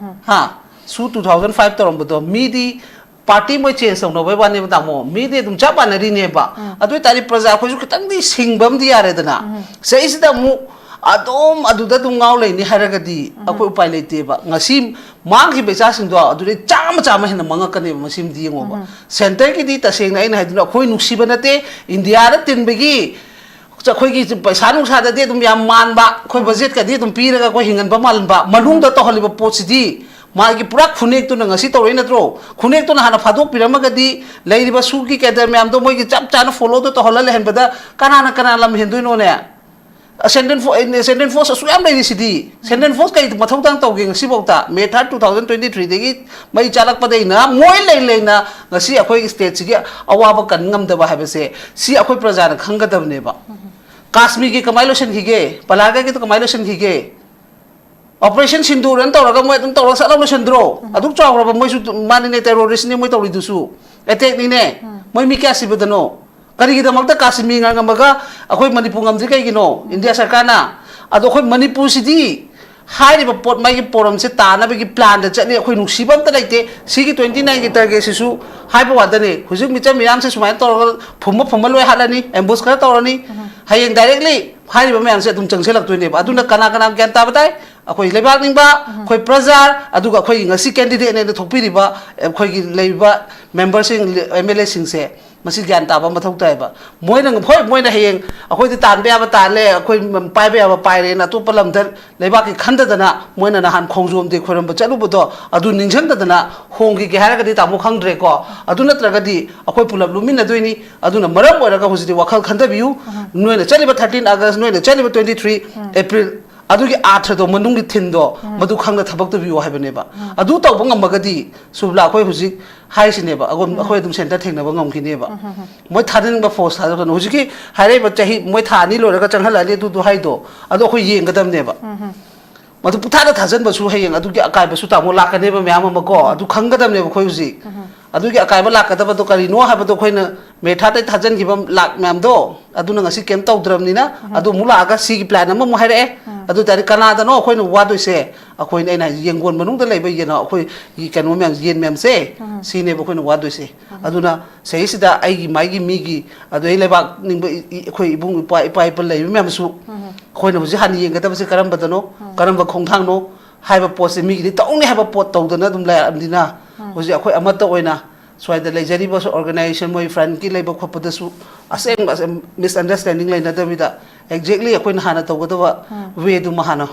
ꯍꯥ? ꯁꯨ two thousand five ꯇꯧꯔꯝꯕꯗꯣ, ꯃꯤꯗꯤ party ꯃꯣꯏ change ꯇꯧꯅꯕꯩ ꯋꯥꯅꯦꯕ, ꯇꯥꯃꯣ, ꯃꯤꯗꯤ ꯑꯗꯨꯝ ꯆꯞ ꯃꯥꯟꯅꯔꯤꯅꯦꯕ꯫ ꯑꯗꯨ ꯑꯣꯏꯇꯥꯔꯗꯤ ꯄ꯭ꯔꯖꯥ ꯑꯩꯈꯣꯏꯁꯨ ꯈꯤꯇꯪꯗꯤ ꯁꯤꯡꯕ ꯑꯃꯗꯤ ꯌꯥꯔꯦꯗꯅ꯫ ꯁꯤꯗꯩꯁꯤꯗ ꯑꯃꯨꯛ ꯑꯗꯨꯝ ꯑꯗꯨꯗ ꯑꯗꯨꯝ ꯉꯥꯎ ꯂꯩꯅꯤ ꯍꯥꯏꯔꯒꯗꯤ ꯑꯩꯈꯣꯏ ꯎꯄꯥꯏ ꯂꯩꯇꯦꯕ꯫ ꯉꯁꯤ ꯃꯥꯡꯈꯤꯕ ꯏꯆꯥꯁꯤꯡꯗꯣ ꯑꯗꯨꯗꯩ ꯆꯥꯝꯃ ꯆꯥꯝꯃ ꯍꯦꯟꯅ ꯃꯥꯡꯉꯛꯀꯅꯦꯕ, ꯃꯁꯤꯃꯗꯤ ꯌꯦꯡꯉꯣꯕ꯫ Centre ꯒꯤꯗꯤ ꯇꯁꯦꯡꯅ ꯑꯩꯅ ꯍꯥꯏꯗꯨꯅ ꯑꯩꯈꯣꯏ ꯅꯨꯡꯁꯤꯕ ꯅꯠꯇꯦ, ꯏꯟꯗꯤꯌꯥꯗ ꯇꯤꯟꯕꯒꯤ ꯑꯩꯈꯣꯏꯒꯤ ꯄꯩꯁꯥ ꯅꯨꯡꯁꯥꯗꯗꯤ ꯑꯗꯨꯝ ꯌꯥꯝ ꯃꯥꯟꯕ, ꯑꯩꯈꯣꯏ budget ꯀꯗꯤ ꯑꯗꯨꯝ ꯄꯤꯔꯒ ꯑꯩꯈꯣꯏ ꯍꯤꯡꯍꯟꯕ ꯃꯥꯟꯕ, ꯃꯅꯨꯡꯗ ꯇꯧꯍꯜꯂꯤꯕ ꯄꯣꯠꯁꯤꯗꯤ ꯃꯥꯒꯤ ꯄꯨꯔꯥ ꯈꯨꯅꯦꯛꯇꯨꯅ ꯉꯁꯤ ꯇꯧꯔꯛꯏ ꯅꯠꯇ꯭ꯔꯣ? ꯈꯨꯅꯦꯛꯇꯨꯅ ꯍꯥꯟꯅ ꯐꯥꯗꯣꯛꯄꯤꯔꯝꯃꯒꯗꯤ ꯂꯩꯔꯤꯕ ꯁꯨꯒꯤ cadre ꯃꯌꯥꯝꯗꯣ ꯃꯣꯏꯒꯤ ꯆꯞ ꯆꯥꯅ follow ꯗꯣ ꯇꯧꯍꯜꯂ ꯂꯩꯍꯟꯕꯗ ꯀꯅꯥꯅ ꯀꯅꯥ ꯂꯝ ꯍꯦꯟꯗꯣꯏꯅꯣꯅꯦ? Central fo-, ꯑꯦ, Central Force ꯑꯁꯨꯛ ꯌꯥꯝ ꯂꯩꯔꯤꯁꯤꯗꯤ, Central Force ꯀꯩ ꯃꯊꯧ ꯇꯥꯡ ꯇꯧꯒꯦ ꯉꯁꯤꯐꯥꯎꯗ? May third two thousand twenty three ꯗꯒꯤ ꯃꯩ ꯆꯥꯂꯛꯄꯗꯩꯅ ꯃꯣꯏ ꯂꯩ ꯂꯩꯅ ꯉꯁꯤ ꯑꯩꯈꯣꯏꯒꯤ state ꯁꯤꯒꯤ ꯑꯋꯥꯕ ꯀꯟ ꯉꯝꯗꯕ ꯍꯥꯏꯕꯁꯦ ꯁꯤ ꯑꯩꯈꯣꯏ ꯄ꯭ꯔꯖꯥꯅ ꯈꯪꯒꯗꯕꯅꯦꯕ꯫ ꯀꯥꯁꯃꯤꯔꯒꯤ ꯀꯃꯥꯏꯅ ꯂꯣꯏꯁꯤꯟꯈꯤꯒꯦ? ꯄꯂꯥꯒꯒꯤꯗꯣ ꯀꯃꯥꯏꯅ ꯂꯣꯏꯁꯤꯟꯈꯤꯒꯦ? ꯑꯣꯄꯔꯦꯁꯟ ꯁꯤꯟꯗꯨꯔꯅ ꯇꯧꯔꯒ ꯃꯣꯏ ꯑꯗꯨꯝ ꯇꯧꯔꯒ ꯁꯠ ꯂꯥꯎ ꯂꯣꯏꯁꯤꯟꯗ꯭ꯔꯣ? ꯑꯗꯨꯛ ꯆꯥꯎꯈ꯭ꯔꯕ ꯃꯣꯏꯁꯨ, ꯃꯥꯅꯤꯅꯦ, ꯇꯦꯔꯣꯔꯤꯁꯅꯦ ꯃꯣꯏ ꯇꯧꯔꯤꯗꯨꯁꯨ꯫ ꯑꯦꯇꯦꯛꯅꯤꯅꯦ꯫ ꯃꯣꯏ ꯃꯤ ꯀꯌꯥ ꯁꯤꯕꯗꯅꯣ? ꯀꯔꯤꯒꯤꯗꯃꯛꯇ ꯀꯥꯁꯃꯤꯔ ꯉꯝꯃꯒ ꯑꯩꯈꯣꯏ ꯃꯅꯤꯄꯨꯔ ꯉꯝꯗ꯭ꯔꯤ ꯀꯩꯒꯤꯅꯣ? ꯏꯟꯗꯤꯌꯥ ꯁꯔꯀꯥꯔꯅ꯫ ꯑꯗꯣ ꯑꯩꯈꯣꯏ ꯃꯅꯤꯄꯨꯔꯁꯤꯗꯤ ꯍꯥꯏꯔꯤꯕ ꯄꯣꯠ, ꯃꯥꯒꯤ ꯄꯣꯔꯝꯁꯦ ꯇꯥꯅꯕꯒꯤ ꯄ꯭ꯂꯥꯟꯗ ꯆꯠꯂꯤ꯫ ꯑꯩꯈꯣꯏ ꯅꯨꯡꯁꯤꯕ ꯑꯝꯇ ꯂꯩꯇꯦ꯫ ꯁꯤꯒꯤ ꯇ꯭ꯋꯦꯟꯇꯤ ꯅꯥꯏꯟꯒꯤ ꯇꯥꯔꯒꯦꯠꯁꯤꯁꯨ ꯍꯥꯏꯕ ꯋꯥꯗꯅꯤ꯫ ꯍꯧꯖꯤꯛ ꯃꯤꯆꯝ ꯃꯤꯌꯥꯝꯁꯦ ꯁꯨꯃꯥꯏꯅ ꯇꯧꯔꯒ ꯐꯨꯝꯕ ꯐꯨꯝꯕ ꯂꯣꯏ ꯍꯥꯠꯂꯅꯤ, ꯑꯦꯝꯕꯨꯁ ꯈꯔ ꯇꯧꯔꯅꯤ꯫ ꯍꯌꯦꯡ ꯗꯥꯏꯔꯦꯛꯂꯤ ꯍꯥꯏꯔꯤꯕ ꯃꯌꯥꯝꯁꯦ ꯑꯗꯨꯝ ꯆꯪꯁꯤꯜꯂꯛꯇꯣꯏꯅꯦꯕ꯫ ꯑꯗꯨꯅ ꯀꯅꯥ ꯀꯅꯥ ꯒ꯭ꯌꯥꯟ ꯇꯥꯕ ꯇꯥꯏ? ꯑꯩꯈꯣꯏ ꯂꯩꯕꯥꯛ ꯅꯤꯡꯕ, ꯑꯩꯈꯣꯏ ꯄ꯭ꯔꯖꯥ, ꯑꯗꯨꯒ ꯑꯩꯈꯣꯏꯒꯤ ꯉꯁꯤ ꯀꯦꯟꯗꯤꯗꯦꯠꯅꯦꯅ ꯊꯣꯛꯄꯤꯔꯤꯕ ꯑꯩꯈꯣꯏꯒꯤ ꯂꯩꯔꯤꯕ ꯃꯦꯝꯕꯔꯁꯤꯡ, ꯑꯦꯝ ꯑꯦꯜ ꯑꯦꯁꯤꯡꯁꯦ, ꯃꯁꯤ ꯒ꯭ꯌꯥꯟ ꯇꯥꯕ ꯃꯊꯧ ꯇꯥꯏꯕ꯫ ꯃꯣꯏꯅ, ꯍꯣꯏ, ꯃꯣꯏꯅ ꯍꯌꯦꯡ ꯑꯩꯈꯣꯏꯗꯤ ꯇꯥꯟꯕ ꯌꯥꯕ ꯇꯥꯜꯂꯦ, ꯑꯩꯈꯣꯏ ꯄꯥꯏꯕ ꯌꯥꯕ ꯄꯥꯏꯔꯦꯅ ꯑꯇꯣꯞꯄ ꯂꯝꯗ ꯂꯩꯕꯥꯛꯀꯤ ꯈꯟꯗꯗꯅ ꯃꯣꯏꯅ ꯅꯍꯥꯟ ꯈꯣꯡꯖꯣꯝ ꯗꯦ ꯈꯣꯏꯔꯝꯕ ꯆꯠꯂꯨꯕꯗꯣ ꯑꯗꯨ ꯅꯤꯡꯁꯤꯡꯗꯗꯅ ꯍꯣꯡꯈꯤꯒꯦ ꯍꯥꯏꯔꯒꯗꯤ ꯇꯥꯃꯣ ꯈꯪꯗ꯭ꯔꯦꯀꯣ꯫ ꯑꯗꯨ ꯅꯠꯇ꯭ꯔꯒꯗꯤ ꯑꯩꯈꯣꯏ ꯄꯨꯂꯞ ꯂꯨꯃꯤꯟꯅꯗꯣꯏꯅꯤ꯫ ꯑꯗꯨꯅ ꯃꯔꯝ ꯑꯣꯏꯔꯒ ꯍꯧꯖꯤꯛꯇꯤ ꯋꯥꯈꯜ ꯈꯟꯊꯕꯤꯌꯨ꯫ ꯅꯣꯏꯅ ꯆꯠꯂꯤꯕ thirteen August, ꯅꯣꯏꯅ ꯆꯠꯂꯤꯕ twenty three April, ꯑꯗꯨꯒꯤ ꯑꯥꯔꯊꯗꯣ, ꯃꯅꯨꯡꯒꯤ ꯊꯤꯝꯗꯣ, ꯃꯗꯨ ꯈꯪꯅ ꯊꯕꯛ ꯇꯧꯕꯤꯌꯨ ꯍꯥꯏꯕꯅꯦꯕ꯫ ꯑꯗꯨ ꯇꯧꯕ ꯉꯝꯃꯒꯗꯤ ꯁꯨꯕꯂꯥ, ꯑꯩꯈꯣꯏ ꯍꯧꯖꯤꯛ ꯍꯥꯏꯁꯤꯅꯦꯕ, ꯑꯩꯈꯣꯏ ꯑꯗꯨꯝ ꯁꯦꯟꯇꯔ ꯊꯦꯡꯅꯕ ꯉꯝꯈꯤꯅꯦꯕ꯫ ꯃꯣꯏ ꯊꯥꯅꯤꯡꯕ ꯐꯣꯔꯁ ꯊꯥꯗꯣꯛꯀꯅꯨ꯫ ꯍꯧꯖꯤꯛꯀꯤ ꯍꯥꯏꯔꯛꯏꯕ ꯆꯍꯤ ꯃꯣꯏ ꯊꯥ ꯑꯅꯤ ꯂꯣꯏꯔꯒ ꯆꯪꯍꯜꯂꯛꯑꯅꯤ ꯑꯗꯨꯗꯣ ꯍꯥꯏꯗꯣ, ꯑꯗꯣ ꯑꯩꯈꯣꯏ ꯌꯦꯡꯒꯗꯕꯅꯦꯕ꯫ ꯃꯗꯨ ꯄꯨꯊꯥꯗ ꯊꯥꯖꯟꯕꯁꯨ ꯍꯌꯦꯡ ꯑꯗꯨꯒꯤ ꯑꯀꯥꯏꯕꯁꯨ ꯇꯥꯃꯣ ꯂꯥꯛꯀꯅꯦꯕ ꯃꯌꯥꯝ ꯑꯃ ꯀꯣ꯫ ꯑꯗꯨ ꯈꯪꯒꯗꯕꯅꯦꯕ ꯑꯩꯈꯣꯏ ꯍꯧꯖꯤꯛ꯫ ꯑꯗꯨꯒꯤ ꯑꯀꯥꯏꯕ ꯂꯥꯛꯀꯗꯕꯗꯣ ꯀꯔꯤꯅꯣ ꯍꯥꯏꯕꯗꯣ ꯑꯩꯈꯣꯏꯅ ꯃꯦ ꯊꯥꯗꯩ ꯊꯥꯖꯟꯈꯤꯕ ꯂꯥꯛ ꯃꯌꯥꯝꯗꯣ, ꯑꯗꯨꯅ ꯉꯁꯤ ꯀꯩꯝ ꯇꯧꯗ꯭ꯔꯕꯅꯤꯅ, ꯑꯗꯨ ꯑꯃꯨꯛ ꯂꯥꯛꯑꯒ ꯁꯤꯒꯤ ꯄ꯭ꯂꯥꯟ ꯑꯃꯃꯨꯛ ꯍꯥꯏꯔꯛꯑꯦ꯫ ꯑꯗꯨ ꯑꯣꯏꯇꯥꯔꯗꯤ ꯀꯅꯥꯗꯅꯣ ꯑꯩꯈꯣꯏꯅ ꯋꯥꯗꯣꯏꯁꯦ? ꯑꯩꯈꯣꯏꯅ, ꯑꯩꯅ ꯍꯥꯏꯁꯦ, ꯌꯦꯟꯒꯣꯟ ꯃꯅꯨꯡꯗ ꯂꯩꯕ ꯌꯦꯟ, ꯑꯩꯈꯣꯏꯒꯤ ꯀꯩꯅꯣ ꯃꯌꯥꯝ, ꯌꯦꯟ ꯃꯌꯥꯝꯁꯦ, ꯁꯤꯅꯦꯕ ꯑꯩꯈꯣꯏꯅ ꯋꯥꯗꯣꯏꯁꯦ꯫ ꯑꯗꯨꯅ ꯁꯤꯁꯤꯗ ꯑꯩꯒꯤ ꯃꯥꯏꯒꯤ ꯃꯤꯒꯤ, ꯑꯗꯨ ꯑꯩ ꯂꯩꯕꯥꯛ ꯅꯤꯡꯕ ꯏ-, ꯏ-, ꯑꯩꯈꯣꯏ ꯏꯕꯨꯡ ꯏꯄ꯭ꯋꯥ, ꯏꯄꯥ ꯏꯄꯨ ꯂꯩꯔꯤꯕ ꯃꯌꯥꯝꯁꯨ ꯑꯩꯈꯣꯏꯅ ꯍꯧꯖꯤꯛ ꯍꯥꯟꯅ ꯌꯦꯡꯒꯗꯕꯁꯦ ꯀꯔꯝꯕꯗꯅꯣ, ꯀꯔꯝꯕ ꯈꯣꯡꯊꯥꯡꯅꯣ ꯍꯥꯏꯕ ꯄꯣꯠꯁꯦ, ꯃꯤꯒꯤꯗꯤ ꯇꯧꯅꯤ ꯍꯥꯏꯕ ꯄꯣꯠ ꯇꯧꯗꯅ ꯑꯗꯨꯝ ꯂꯩꯔꯛꯑꯕꯅꯤꯅ, ꯍꯧꯖꯤꯛ ꯑꯩꯈꯣꯏ ꯑꯃꯠꯇ ꯑꯣꯏꯅ ꯁ꯭ꯋꯥꯏꯗ ꯂꯩꯖꯔꯤꯕ ꯑꯣꯔꯒꯅꯥꯏꯖꯦꯁꯟ, ꯃꯣꯏ ꯐ꯭ꯔꯟꯠꯀꯤ ꯂꯩꯕ ꯈꯣꯠꯄꯗꯁꯨ ꯑꯁꯦꯡꯕ misunderstanding ꯂꯩꯅꯗꯕꯤꯗ, exactly ꯑꯩꯈꯣꯏꯅ ꯍꯥꯟꯅ ꯇꯧꯒꯗꯕ ꯋꯦꯗꯨꯃ ꯍꯥꯟꯅ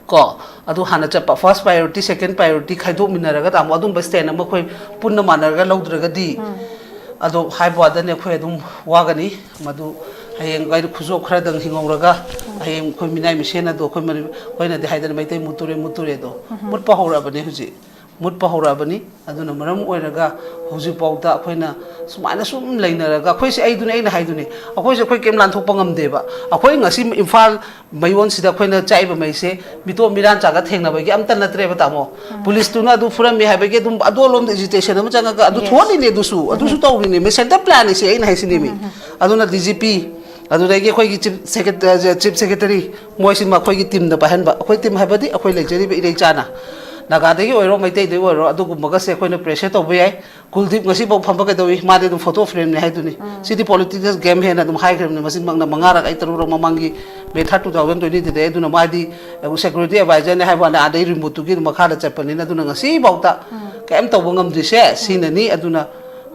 ꯀꯣ, ꯑꯗꯨ ꯍꯥꯟꯅ ꯆꯠꯄ, first priority, second priority ꯈꯥꯏꯗꯣꯛꯃꯤꯟꯅꯔꯒ ꯇꯥꯃꯣ, ꯑꯗꯨꯝꯕ stand ꯑꯃ ꯑꯩꯈꯣꯏ ꯄꯨꯟꯅ ꯃꯥꯟꯅꯔꯒ ꯂꯧꯗ꯭ꯔꯒꯗꯤ, ꯑꯗꯣ ꯍꯥꯏꯕ ꯋꯥꯗꯅꯤ, ꯑꯩꯈꯣꯏ ꯑꯗꯨꯝ ꯋꯥꯒꯅꯤ꯫ ꯃꯗꯨ ꯍꯌꯦꯡ ꯑꯩ ꯈꯨꯖꯣꯞ ꯈꯔꯗꯪ ꯍꯤꯡꯍꯧꯔꯒ, ꯍꯌꯦꯡ ꯑꯩꯈꯣꯏ ꯃꯤꯅꯥꯏ ꯃꯁꯦꯟ ꯑꯗꯣ ꯑꯩꯈꯣꯏ ꯃꯅꯤ-, ꯑꯩꯈꯣꯏꯅꯗꯤ ꯍꯥꯏꯗꯅ ꯃꯩꯇꯩ ꯃꯨꯠꯇꯨꯔꯦ, ꯃꯨꯠꯇꯨꯔꯦ ꯑꯗꯣ, ꯃꯨꯠꯄ ꯍꯧꯔꯛꯑꯕꯅꯦ ꯍꯧꯖꯤꯛ꯫ ꯃꯨꯠꯄ ꯍꯧꯔꯛꯑꯕꯅꯤ꯫ ꯑꯗꯨꯅ ꯃꯔꯝ ꯑꯣꯏꯔꯒ ꯍꯧꯖꯤꯛꯐꯥꯎꯗ ꯑꯩꯈꯣꯏꯅ ꯁꯨꯃꯥꯏꯅ ꯁꯨꯝ ꯂꯩꯅꯔꯒ, ꯑꯩꯈꯣꯏꯁꯦ, ꯑꯩꯗꯨꯅꯦ ꯑꯩꯅ ꯍꯥꯏꯗꯨꯅꯦ, ꯑꯩꯈꯣꯏꯁꯦ ꯑꯩꯈꯣꯏ ꯀꯩꯝ ꯂꯥꯟꯊꯣꯛꯄ ꯉꯝꯗꯦꯕ꯫ ꯑꯩꯈꯣꯏ ꯉꯁꯤ ꯏꯝꯐꯥꯜ ꯃꯌꯣꯟꯁꯤꯗ ꯑꯩꯈꯣꯏꯅ ꯆꯥꯛꯏꯕ ꯃꯩꯁꯦ ꯃꯤꯇꯣꯞ ꯃꯤꯔꯥꯟ ꯆꯥꯒ ꯊꯦꯡꯅꯕꯒꯤ ꯑꯝꯇ ꯅꯠꯇ꯭ꯔꯦꯕ, ꯇꯥꯃꯣ꯫ ꯄꯨꯂꯤꯁꯇꯨꯅ ꯑꯗꯨ ꯐꯨꯔꯝꯃꯤ ꯍꯥꯏꯕꯒꯤ ꯑꯗꯨꯝ ꯑꯗꯣꯂꯣꯝꯗ ꯑꯦꯖꯤꯇꯦꯁꯟ ꯑꯃ ꯆꯪꯉꯒ ꯑꯗꯨ ꯊꯣꯛꯍꯜꯂꯤꯅꯦ, ꯑꯗꯨꯁꯨ, ꯑꯗꯨꯁꯨ ꯇꯧꯔꯤꯅꯦ꯫ ꯃꯦ-, ꯁꯦꯟꯇꯔ ꯄ꯭ꯂꯥꯟꯅꯤꯁꯦ ꯑꯩꯅ ꯍꯥꯏꯁꯤꯅꯦꯃꯤ꯫ ꯑꯗꯨꯅ ꯗꯤ ꯖꯤ ꯄꯤ, ꯑꯗꯨꯗꯒꯤ ꯑꯩꯈꯣꯏꯒꯤ ꯆꯤꯞ ꯁꯦꯀ꯭ꯔꯦ-, ꯑ, ꯆꯤꯞ ꯁꯦꯀ꯭ꯔꯦꯇꯔꯤ, ꯃꯣꯏꯁꯤꯃ ꯑꯩꯈꯣꯏꯒꯤ ꯇꯤꯝꯗ ꯄꯥꯏꯍꯟꯕ꯫ ꯑꯩꯈꯣꯏ ꯇꯤꯝ ꯍꯥꯏꯕꯗꯤ ꯑꯩꯈꯣꯏ ꯂꯩꯖꯔꯤꯕ ꯏꯔꯩꯆꯥꯅ, ꯅꯥꯒꯥꯗꯒꯤ ꯑꯣꯏꯔꯣ, ꯃꯩꯇꯩꯗꯒꯤ ꯑꯣꯏꯔꯣ, ꯑꯗꯨꯒꯨꯝꯕꯒꯁꯦ ꯑꯩꯈꯣꯏꯅ ꯄ꯭ꯔꯦꯁꯔ ꯇꯧꯕ ꯌꯥꯏ꯫ ꯀꯨꯜꯗꯤꯞ ꯉꯁꯤꯐꯥꯎ ꯐꯝꯕ ꯀꯩꯗꯧꯏ? ꯃꯥꯗꯤ ꯑꯗꯨꯝ ꯐꯣꯇꯣ ꯐ꯭ꯔꯦꯝꯅꯦ ꯍꯥꯏꯗꯨꯅꯤ꯫ ꯁꯤꯗꯤ ꯄꯣꯂꯤꯇꯤꯀꯦꯜ ꯒꯦꯝ ꯍꯦꯟꯅ ꯑꯗꯨꯝ ꯍꯥꯏꯈ꯭ꯔꯕꯅꯤ, ꯃꯁꯤꯃꯛꯅ ꯃꯉꯥꯔꯛ ꯑꯩ ꯇꯔꯨꯛꯔꯛ ꯃꯃꯥꯡꯒꯤ ꯃꯦ ꯊꯥꯔꯠ ꯇꯨ ꯊꯥꯎꯖꯟ ꯇ꯭ꯋꯦꯟꯇꯤ ꯇꯨꯗꯩ꯫ ꯑꯗꯨꯅ ꯃꯥꯗꯤ ꯁꯦꯀ꯭ꯌꯨꯔꯤꯇꯤ ꯑꯦꯗꯚꯥꯏꯖꯔꯅꯦ ꯍꯥꯏꯕ ꯋꯥꯅꯤ, ꯑꯥꯗꯩ ꯔꯤꯃꯣꯠꯇꯨꯒꯤ ꯃꯈꯥꯗ ꯆꯠꯄꯅꯤꯅ꯫ ꯑꯗꯨꯅ ꯉꯁꯤꯐꯥꯎꯗ ꯀꯩꯝ ꯇꯧꯕ ꯉꯝꯗ꯭ꯔꯤꯁꯦ ꯁꯤꯅꯅꯤ꯫ ꯑꯗꯨꯅ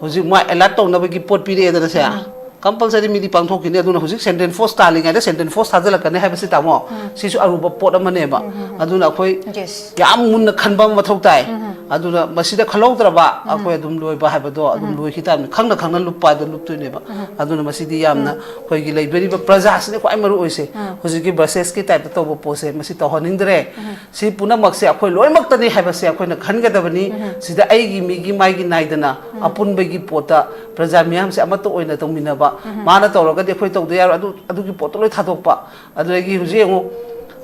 ꯍꯧꯖꯤꯛ ꯃꯥ ꯑꯦꯂꯔꯠ ꯇꯧꯅꯕꯒꯤ ꯄꯣꯠ ꯄꯤꯔꯛꯑꯦꯗꯅ ꯁꯦ, ꯀꯝꯄꯜꯁꯔꯤ ꯃꯤꯗꯤ ꯄꯥꯡꯊꯣꯛꯈꯤꯅꯤ꯫ ꯑꯗꯨꯅ ꯍꯧꯖꯤꯛ ꯁꯦꯟꯇ꯭ꯔꯦꯜ ꯐꯣꯔꯁ ꯇꯥꯜꯂꯤꯉꯩꯗ ꯁꯦꯟꯇ꯭ꯔꯦꯜ ꯐꯣꯔꯁ ꯊꯥꯖꯤꯜꯂꯛꯀꯅꯤ ꯍꯥꯏꯕꯁꯤ, ꯇꯥꯃꯣ, ꯁꯤꯁꯨ ꯑꯔꯨꯕ ꯄꯣꯠ ꯑꯃꯅꯦꯕ꯫ ꯑꯗꯨꯅ ꯑꯩꯈꯣꯏ ꯌꯥꯝ ꯃꯨꯟꯅ ꯈꯟꯕ ꯑꯃ ꯃꯊꯧ ꯇꯥꯏ꯫ ꯑꯗꯨꯅ ꯃꯁꯤꯗ ꯈꯜꯍꯧꯗ꯭ꯔꯕ ꯑꯩꯈꯣꯏ ꯑꯗꯨꯝ ꯂꯣꯏꯕ ꯍꯥꯏꯕꯗꯣ ꯑꯗꯨꯝ ꯂꯣꯏꯈꯤ ꯇꯥꯕꯅꯤ꯫ ꯈꯪꯅ ꯈꯪꯅ ꯂꯨꯞꯄ ꯍꯥꯏꯗꯣ ꯂꯨꯞꯇꯣꯏꯅꯦꯕ꯫ ꯑꯗꯨꯅ ꯃꯁꯤꯗꯤ ꯌꯥꯝꯅ ꯑꯩꯈꯣꯏꯒꯤ ꯂꯩꯕꯤꯔꯤꯕ ꯄ꯭ꯔꯖꯥꯁꯤꯅ ꯈ꯭ꯋꯥꯏ ꯃꯔꯨ ꯑꯣꯏꯁꯦ꯫ ꯍꯧꯖꯤꯛꯀꯤ ꯕ꯭ꯔꯁꯦꯁꯀꯤ ꯇꯥꯏꯞꯇ ꯇꯧꯕ ꯄꯣꯠꯁꯦ ꯃꯁꯤ ꯇꯧꯍꯟꯅꯤꯡꯗ꯭ꯔꯦ꯫ ꯁꯤ ꯄꯨꯝꯅꯃꯛꯁꯦ ꯑꯩꯈꯣꯏ ꯂꯣꯏꯅꯃꯛꯇꯅꯤ ꯍꯥꯏꯕꯁꯦ ꯑꯩꯈꯣꯏꯅ ꯈꯟꯒꯗꯕꯅꯤ꯫ ꯁꯤꯗ ꯑꯩꯒꯤ ꯃꯤꯒꯤ ꯃꯥꯏꯒꯤ ꯅꯥꯏꯗꯅ ꯑꯄꯨꯟꯕꯒꯤ ꯄꯣꯠꯇ ꯄ꯭ꯔꯖꯥ ꯃꯤꯌꯥꯝꯁꯦ ꯑꯃꯠꯇ ꯑꯣꯏꯅ ꯇꯧꯃꯤꯟꯅꯕ꯫ ꯃꯥꯅ ꯇꯧꯔꯒꯗꯤ ꯑꯩꯈꯣꯏ ꯇꯧꯗ ꯌꯥꯔꯣꯏ꯫ ꯑꯗꯨ, ꯑꯗꯨꯒꯤ ꯄꯣꯠꯇꯣ ꯂꯣꯏ ꯊꯥꯗꯣꯛꯄ꯫ ꯑꯗꯨꯗꯒꯤ ꯍꯧꯖꯤꯛ ꯌꯦꯡꯉꯨ,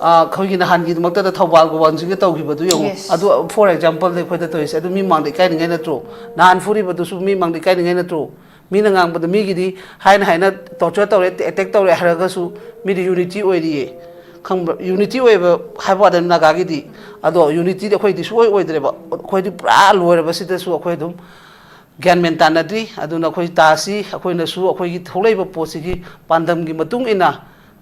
ꯑ, ꯑꯩꯈꯣꯏꯒꯤ ꯅꯍꯥꯟꯒꯤꯗꯃꯛꯇꯗ ꯊꯧꯕꯥꯜꯒ ꯋꯥꯡꯖꯤꯡꯒ ꯇꯧꯈꯤꯕꯗꯨ ꯌꯦꯡꯉꯨ꯫ ꯑꯗꯨ, for example ꯅꯦ ꯑꯩꯈꯣꯏꯗ ꯇꯧꯔꯤꯁꯦ꯫ ꯑꯗꯨ ꯃꯤ ꯃꯥꯡꯗ ꯏꯀꯥꯏꯅꯤꯡꯉꯥꯏ ꯅꯠꯇ꯭ꯔꯣ? ꯅꯍꯥꯟ ꯐꯨꯔꯤꯕꯗꯨꯁꯨ ꯃꯤ ꯃꯥꯡꯗ ꯏꯀꯥꯏꯅꯤꯡꯉꯥꯏ ꯅꯠꯇ꯭ꯔꯣ? ꯃꯤꯅ ꯉꯥꯡꯕꯗ ꯃꯤꯒꯤꯗꯤ ꯍꯥꯏꯅ ꯍꯥꯏꯅ ꯇꯣꯔꯆꯔ ꯇꯧꯔꯦ, ꯑꯦꯇꯦꯛ ꯇꯧꯔꯦ ꯍꯥꯏꯔꯒꯁꯨ ꯃꯤꯗꯤ ꯌꯨꯅꯤꯇꯤ ꯑꯣꯏꯔꯤꯌꯦ꯫ ꯈꯪꯕ꯭ꯔꯥ? ꯌꯨꯅꯤꯇꯤ ꯑꯣꯏꯕ ꯍꯥꯏꯕ ꯋꯥꯗꯅꯤ ꯅꯥꯒꯥꯒꯤꯗꯤ꯫ ꯑꯗꯣ ꯌꯨꯅꯤꯇꯤꯗꯤ ꯑꯩꯈꯣꯏꯗꯤ ꯁꯨꯡꯑꯣꯏ ꯑꯣꯏꯗ꯭ꯔꯦꯕ꯫ ꯑꯩꯈꯣꯏꯗꯤ ꯄꯨꯔꯥ ꯂꯣꯏꯔꯕꯁꯤꯗꯁꯨ ꯑꯩꯈꯣꯏ ꯑꯗꯨꯝ ꯒ꯭ꯌꯥꯟ ꯃꯦꯟ ꯇꯥꯅꯗ꯭ꯔꯤ꯫ ꯑꯗꯨꯅ ꯑꯩꯈꯣꯏ ꯇꯥꯁꯤ, ꯑꯩꯈꯣꯏꯅꯁꯨ ꯑꯩꯈꯣꯏꯒꯤ ꯊꯣꯛꯂꯛꯏꯕ ꯄꯣꯠꯁꯤꯒꯤ ꯄꯥꯟꯗꯝꯒꯤ ꯃꯇꯨꯡ ꯏꯟꯅ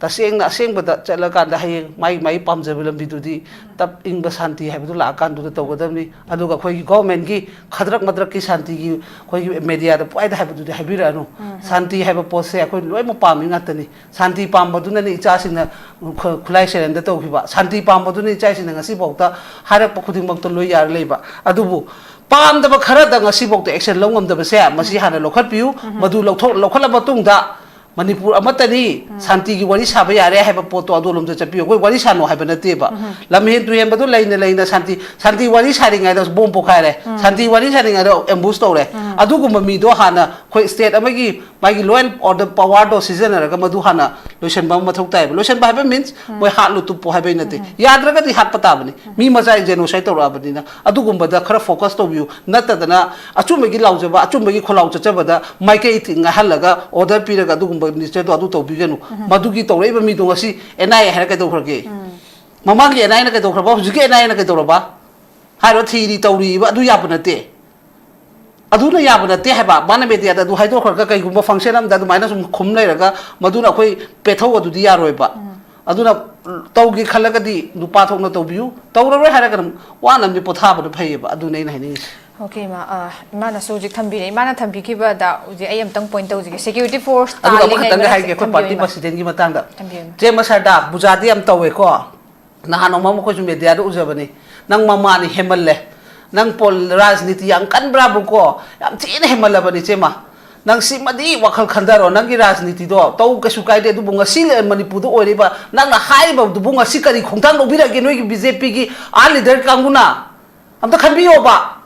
ꯇꯁꯦꯡꯅ ꯑꯁꯦꯡꯕꯗ ꯆꯠꯂꯀꯥꯟꯗ ꯍꯌꯦꯡ ꯃꯥꯒꯤ, ꯃꯥꯒꯤ ꯄꯥꯝꯖꯕ ꯂꯝꯕꯤꯗꯨꯗꯤ ꯇꯞ ꯏꯪꯕ ꯁꯥꯟꯇꯤ ꯍꯥꯏꯕꯗꯨ ꯂꯥꯛꯑꯀꯥꯟꯗꯨꯗ ꯇꯧꯒꯗꯕꯅꯤ꯫ ꯑꯗꯨꯒ ꯑꯩꯈꯣꯏꯒꯤ ꯒꯣꯔꯃꯦꯟꯒꯤ ꯈꯗ꯭ꯔꯛ ꯃꯗ꯭ꯔꯛꯀꯤ ꯁꯥꯟꯇꯤꯒꯤ ꯑꯩꯈꯣꯏꯒꯤ ꯃꯦꯗꯤꯌꯥꯗ ꯄꯨꯡꯍꯥꯏꯗ ꯍꯥꯏꯕꯗꯨꯗꯤ ꯍꯥꯏꯕꯤꯔꯛꯑꯅꯨ꯫ ꯁꯥꯟꯇꯤ ꯍꯥꯏꯕ ꯄꯣꯠꯁꯦ ꯑꯩꯈꯣꯏ ꯂꯣꯏꯅꯃꯛ ꯄꯥꯝꯃꯤ ꯉꯥꯛꯇꯅꯤ꯫ ꯁꯥꯟꯇꯤ ꯄꯥꯝꯕꯗꯨꯅꯅꯤ ꯏꯆꯥꯁꯤꯡꯅ ꯈꯨ-, ꯈꯨꯠꯂꯥꯏ ꯁꯦꯔꯦꯟꯗꯔ ꯇꯧꯈꯤꯕ꯫ ꯁꯥꯟꯇꯤ ꯄꯥꯝꯕꯗꯨꯅ ꯏꯆꯥꯁꯤꯡꯅ ꯉꯁꯤꯐꯥꯎꯗ ꯍꯥꯏꯔꯛꯄ ꯈꯨꯗꯤꯡꯃꯛꯇ ꯂꯣꯏ ꯌꯥꯔ ꯂꯩꯕ꯫ ꯑꯗꯨꯕꯨ ꯄꯥꯝꯗꯕ ꯈꯔꯗ ꯉꯁꯤꯐꯥꯎꯗ ꯑꯦꯛꯁꯟ ꯂꯧ ꯉꯝꯗꯕꯁꯦ, ꯃꯁꯤ ꯍꯥꯟꯅ ꯂꯧꯈꯠꯄꯤꯌꯨ꯫ ꯃꯗꯨ ꯂꯧꯊꯣꯛ-, ꯂꯧꯈꯠꯂ ꯃꯇꯨꯡꯗ ꯃꯅꯤꯄꯨꯔ ꯑꯃꯠꯇꯅꯤ, ꯁꯥꯟꯇꯤꯒꯤ ꯋꯥꯔꯤ ꯁꯥꯕ ꯌꯥꯔꯦ ꯍꯥꯏꯕ ꯄꯣꯠꯇꯣ ꯑꯗꯣꯂꯣꯝꯗ ꯆꯠꯄꯤꯌꯨ꯫ ꯑꯩꯈꯣꯏ ꯋꯥꯔꯤ ꯁꯥꯅꯣ ꯍꯥꯏꯕ ꯅꯠꯇꯦꯕ꯫ ꯂꯝ ꯍꯦꯟ ꯇꯨ ꯍꯦꯟꯕꯗꯨ ꯂꯩꯅ ꯂꯩꯅ ꯁꯥꯟꯇꯤ, ꯁꯥꯟꯇꯤ ꯋꯥꯔꯤ ꯁꯥꯔꯤꯉꯩꯗ ꯕꯣꯝ ꯄꯣꯈꯥꯏꯔꯦ, ꯁꯥꯟꯇꯤ ꯋꯥꯔꯤ ꯁꯥꯔꯤꯉꯩꯗ ꯑꯦꯝꯕꯨꯁ ꯇꯧꯔꯦ꯫ ꯑꯗꯨꯒꯨꯝꯕ ꯃꯤꯗꯣ ꯍꯥꯟꯅ ꯑꯩꯈꯣꯏ ꯁ꯭ꯇꯦꯠ ꯑꯃꯒꯤ ꯃꯥꯒꯤ law and order power ꯗꯣ ꯁꯤꯖꯤꯟꯅꯔꯒ ꯃꯗꯨ ꯍꯥꯟꯅ ꯂꯣꯏꯁꯤꯟꯕ ꯑꯃ ꯃꯊꯧ ꯇꯥꯏꯕ꯫ ꯂꯣꯏꯁꯤꯟꯕ ꯍꯥꯏꯕ means ꯃꯣꯏ ꯍꯥꯠꯂꯨ ꯇꯨꯞꯄꯨ ꯍꯥꯏꯕꯩ ꯅꯠꯇꯦ꯫ ꯌꯥꯗ꯭ꯔꯒꯗꯤ ꯍꯥꯠꯄ ꯇꯥꯕꯅꯤ꯫ ꯃꯤ ꯃꯆꯥ genocide ꯇꯧꯔꯛꯑꯕꯅꯤꯅ꯫ ꯑꯗꯨꯒꯨꯝꯕꯗ ꯈꯔ focus ꯇꯧꯕꯤꯌꯨ꯫ ꯅꯠꯇꯗꯅ ꯑꯆꯨꯝꯕꯒꯤ ꯂꯥꯎꯖꯕ, ꯑꯆꯨꯝꯕꯒꯤ ꯈꯣꯜꯂꯥꯎ ꯆꯠꯆꯕꯗ ꯃꯥꯏꯀꯩ ꯉꯥꯏꯍꯜꯂꯒ order ꯄꯤꯔꯒ ꯑꯗꯨꯒꯨꯝꯕ nature ꯗꯣ ꯑꯗꯨ ꯇꯧꯕꯤꯒꯅꯨ꯫ ꯃꯗꯨꯒꯤ ꯇꯧꯔꯛꯏꯕ ꯃꯤꯗꯣ ꯉꯁꯤ N I A ꯍꯥꯏꯔ ꯀꯩꯗꯧꯈ꯭ꯔꯒꯦ? ꯃꯃꯥꯡꯒꯤ N I A ꯅ ꯀꯩꯗꯧꯈ꯭ꯔꯕ? ꯍꯧꯖꯤꯛꯀꯤ N I A ꯅ ꯀꯩꯗꯧꯔꯕ? ꯍꯥꯏꯔꯣ, ꯊꯤꯔꯤ ꯇꯧꯔꯤꯕ ꯑꯗꯨ ꯌꯥꯕ ꯅꯠꯇꯦ꯫ ꯑꯗꯨꯅ ꯌꯥꯕ ꯅꯠꯇꯦ ꯍꯥꯏꯕ꯫ ꯃꯥꯅ media ꯗ ꯑꯗꯨ ꯍꯥꯏꯗꯣꯛꯈ꯭ꯔꯒ ꯀꯩꯒꯨꯝꯕ function ꯑꯃꯗ ꯑꯗꯨꯃꯥꯏꯅ ꯁꯨꯝ ꯈꯨꯝ ꯂꯩꯔꯒ ꯃꯗꯨꯅ ꯑꯩꯈꯣꯏ ꯄꯦꯠꯊꯧ ꯑꯗꯨꯗꯤ ꯌꯥꯔꯣꯏꯕ꯫ ꯑꯗꯨꯅ ꯇꯧꯒꯦ ꯈꯜꯂꯒꯗꯤ ꯅꯨꯄꯥ ꯊꯣꯛꯅ ꯇꯧꯕꯤꯌꯨ, ꯇꯧꯔꯔꯣꯏ ꯍꯥꯏꯔꯒꯅ ꯋꯥꯅꯕꯗꯤ ꯄꯣꯊꯥꯕꯅ ꯐꯩꯌꯦꯕ꯫ ꯑꯗꯨꯅꯦ ꯑꯩꯅ ꯍꯥꯏꯅꯤꯡꯉꯤꯁꯦ꯫ Okay, ꯏꯃꯥ, ꯑ, ꯏꯃꯥꯅꯁꯨ ꯍꯧꯖꯤꯛ ꯊꯝꯕꯤꯔꯦ꯫ ꯏꯃꯥꯅ ꯊꯝꯕꯤꯈꯤꯕꯗ ꯍꯧꯖꯤꯛ ꯑꯩ ꯑꯝꯇꯪ point ꯇꯧꯖꯒꯦ꯫ Security force ꯑꯗꯨꯒ ꯇꯥꯜꯂꯤ ꯑꯃꯈꯛꯇꯪꯒ ꯂꯩꯉꯣꯏꯅ ꯍꯥꯏꯒꯦ, ꯑꯩꯈꯣꯏ ꯊꯝꯕꯤꯌꯨ, party ꯏꯃꯥ꯫ president ꯒꯤ ꯃꯇꯥꯡꯗ꯫ ꯊꯝꯕꯤꯌꯨ, ꯏꯃꯥ꯫ ꯆꯦ ꯃꯁꯥꯗ ꯕꯨꯖꯥꯗꯤ ꯌꯥꯝ ꯇꯧꯋꯦꯀꯣ꯫ ꯅꯍꯥꯟ ꯅꯣꯡꯃ ꯑꯃ ꯑꯩꯈꯣꯏꯁꯨ media ꯗ ꯎꯖꯕꯅꯤ꯫ ꯅꯪ ꯃꯃꯥꯅꯤ, ꯍꯦꯟꯃꯜꯂꯦ꯫ ꯅꯪ ꯄꯣꯜ-, ꯔꯥꯖꯅꯤꯇꯤ ꯌꯥꯝ ꯀꯟꯕ꯭ꯔꯥꯕꯨꯀꯣ? ꯌꯥꯝ ꯊꯤꯅ ꯍꯦꯟꯃꯜꯂꯕꯅꯤ, ꯏꯆꯦꯃ꯫ ꯅꯪ ꯁꯤꯃꯗꯤ ꯋꯥꯈꯜ ꯈꯟꯊꯔꯣ, ꯅꯪꯒꯤ ꯔꯥꯖꯅꯤꯇꯤꯗꯣ ꯇꯧ, ꯀꯩꯁꯨ ꯀꯥꯏꯗꯦ꯫ ꯑꯗꯨꯕꯨ ꯉꯁꯤ ꯂꯩ-, ꯃꯅꯤꯄꯨꯔꯗ ꯑꯣꯏꯔꯤꯕ ꯅꯪꯅ ꯍꯥꯏꯔꯤꯕꯗꯨꯕꯨ ꯉꯁꯤ ꯀꯔꯤ ꯈꯣꯡꯊꯥꯡ ꯂꯧꯕꯤꯔꯛꯒꯦ ꯅꯣꯏꯒꯤ B J P ꯒꯤ ꯑꯥ leader ꯀꯥꯡꯕꯨꯅ? ꯑꯝꯇ ꯈꯟꯕꯤꯌꯣꯕ꯫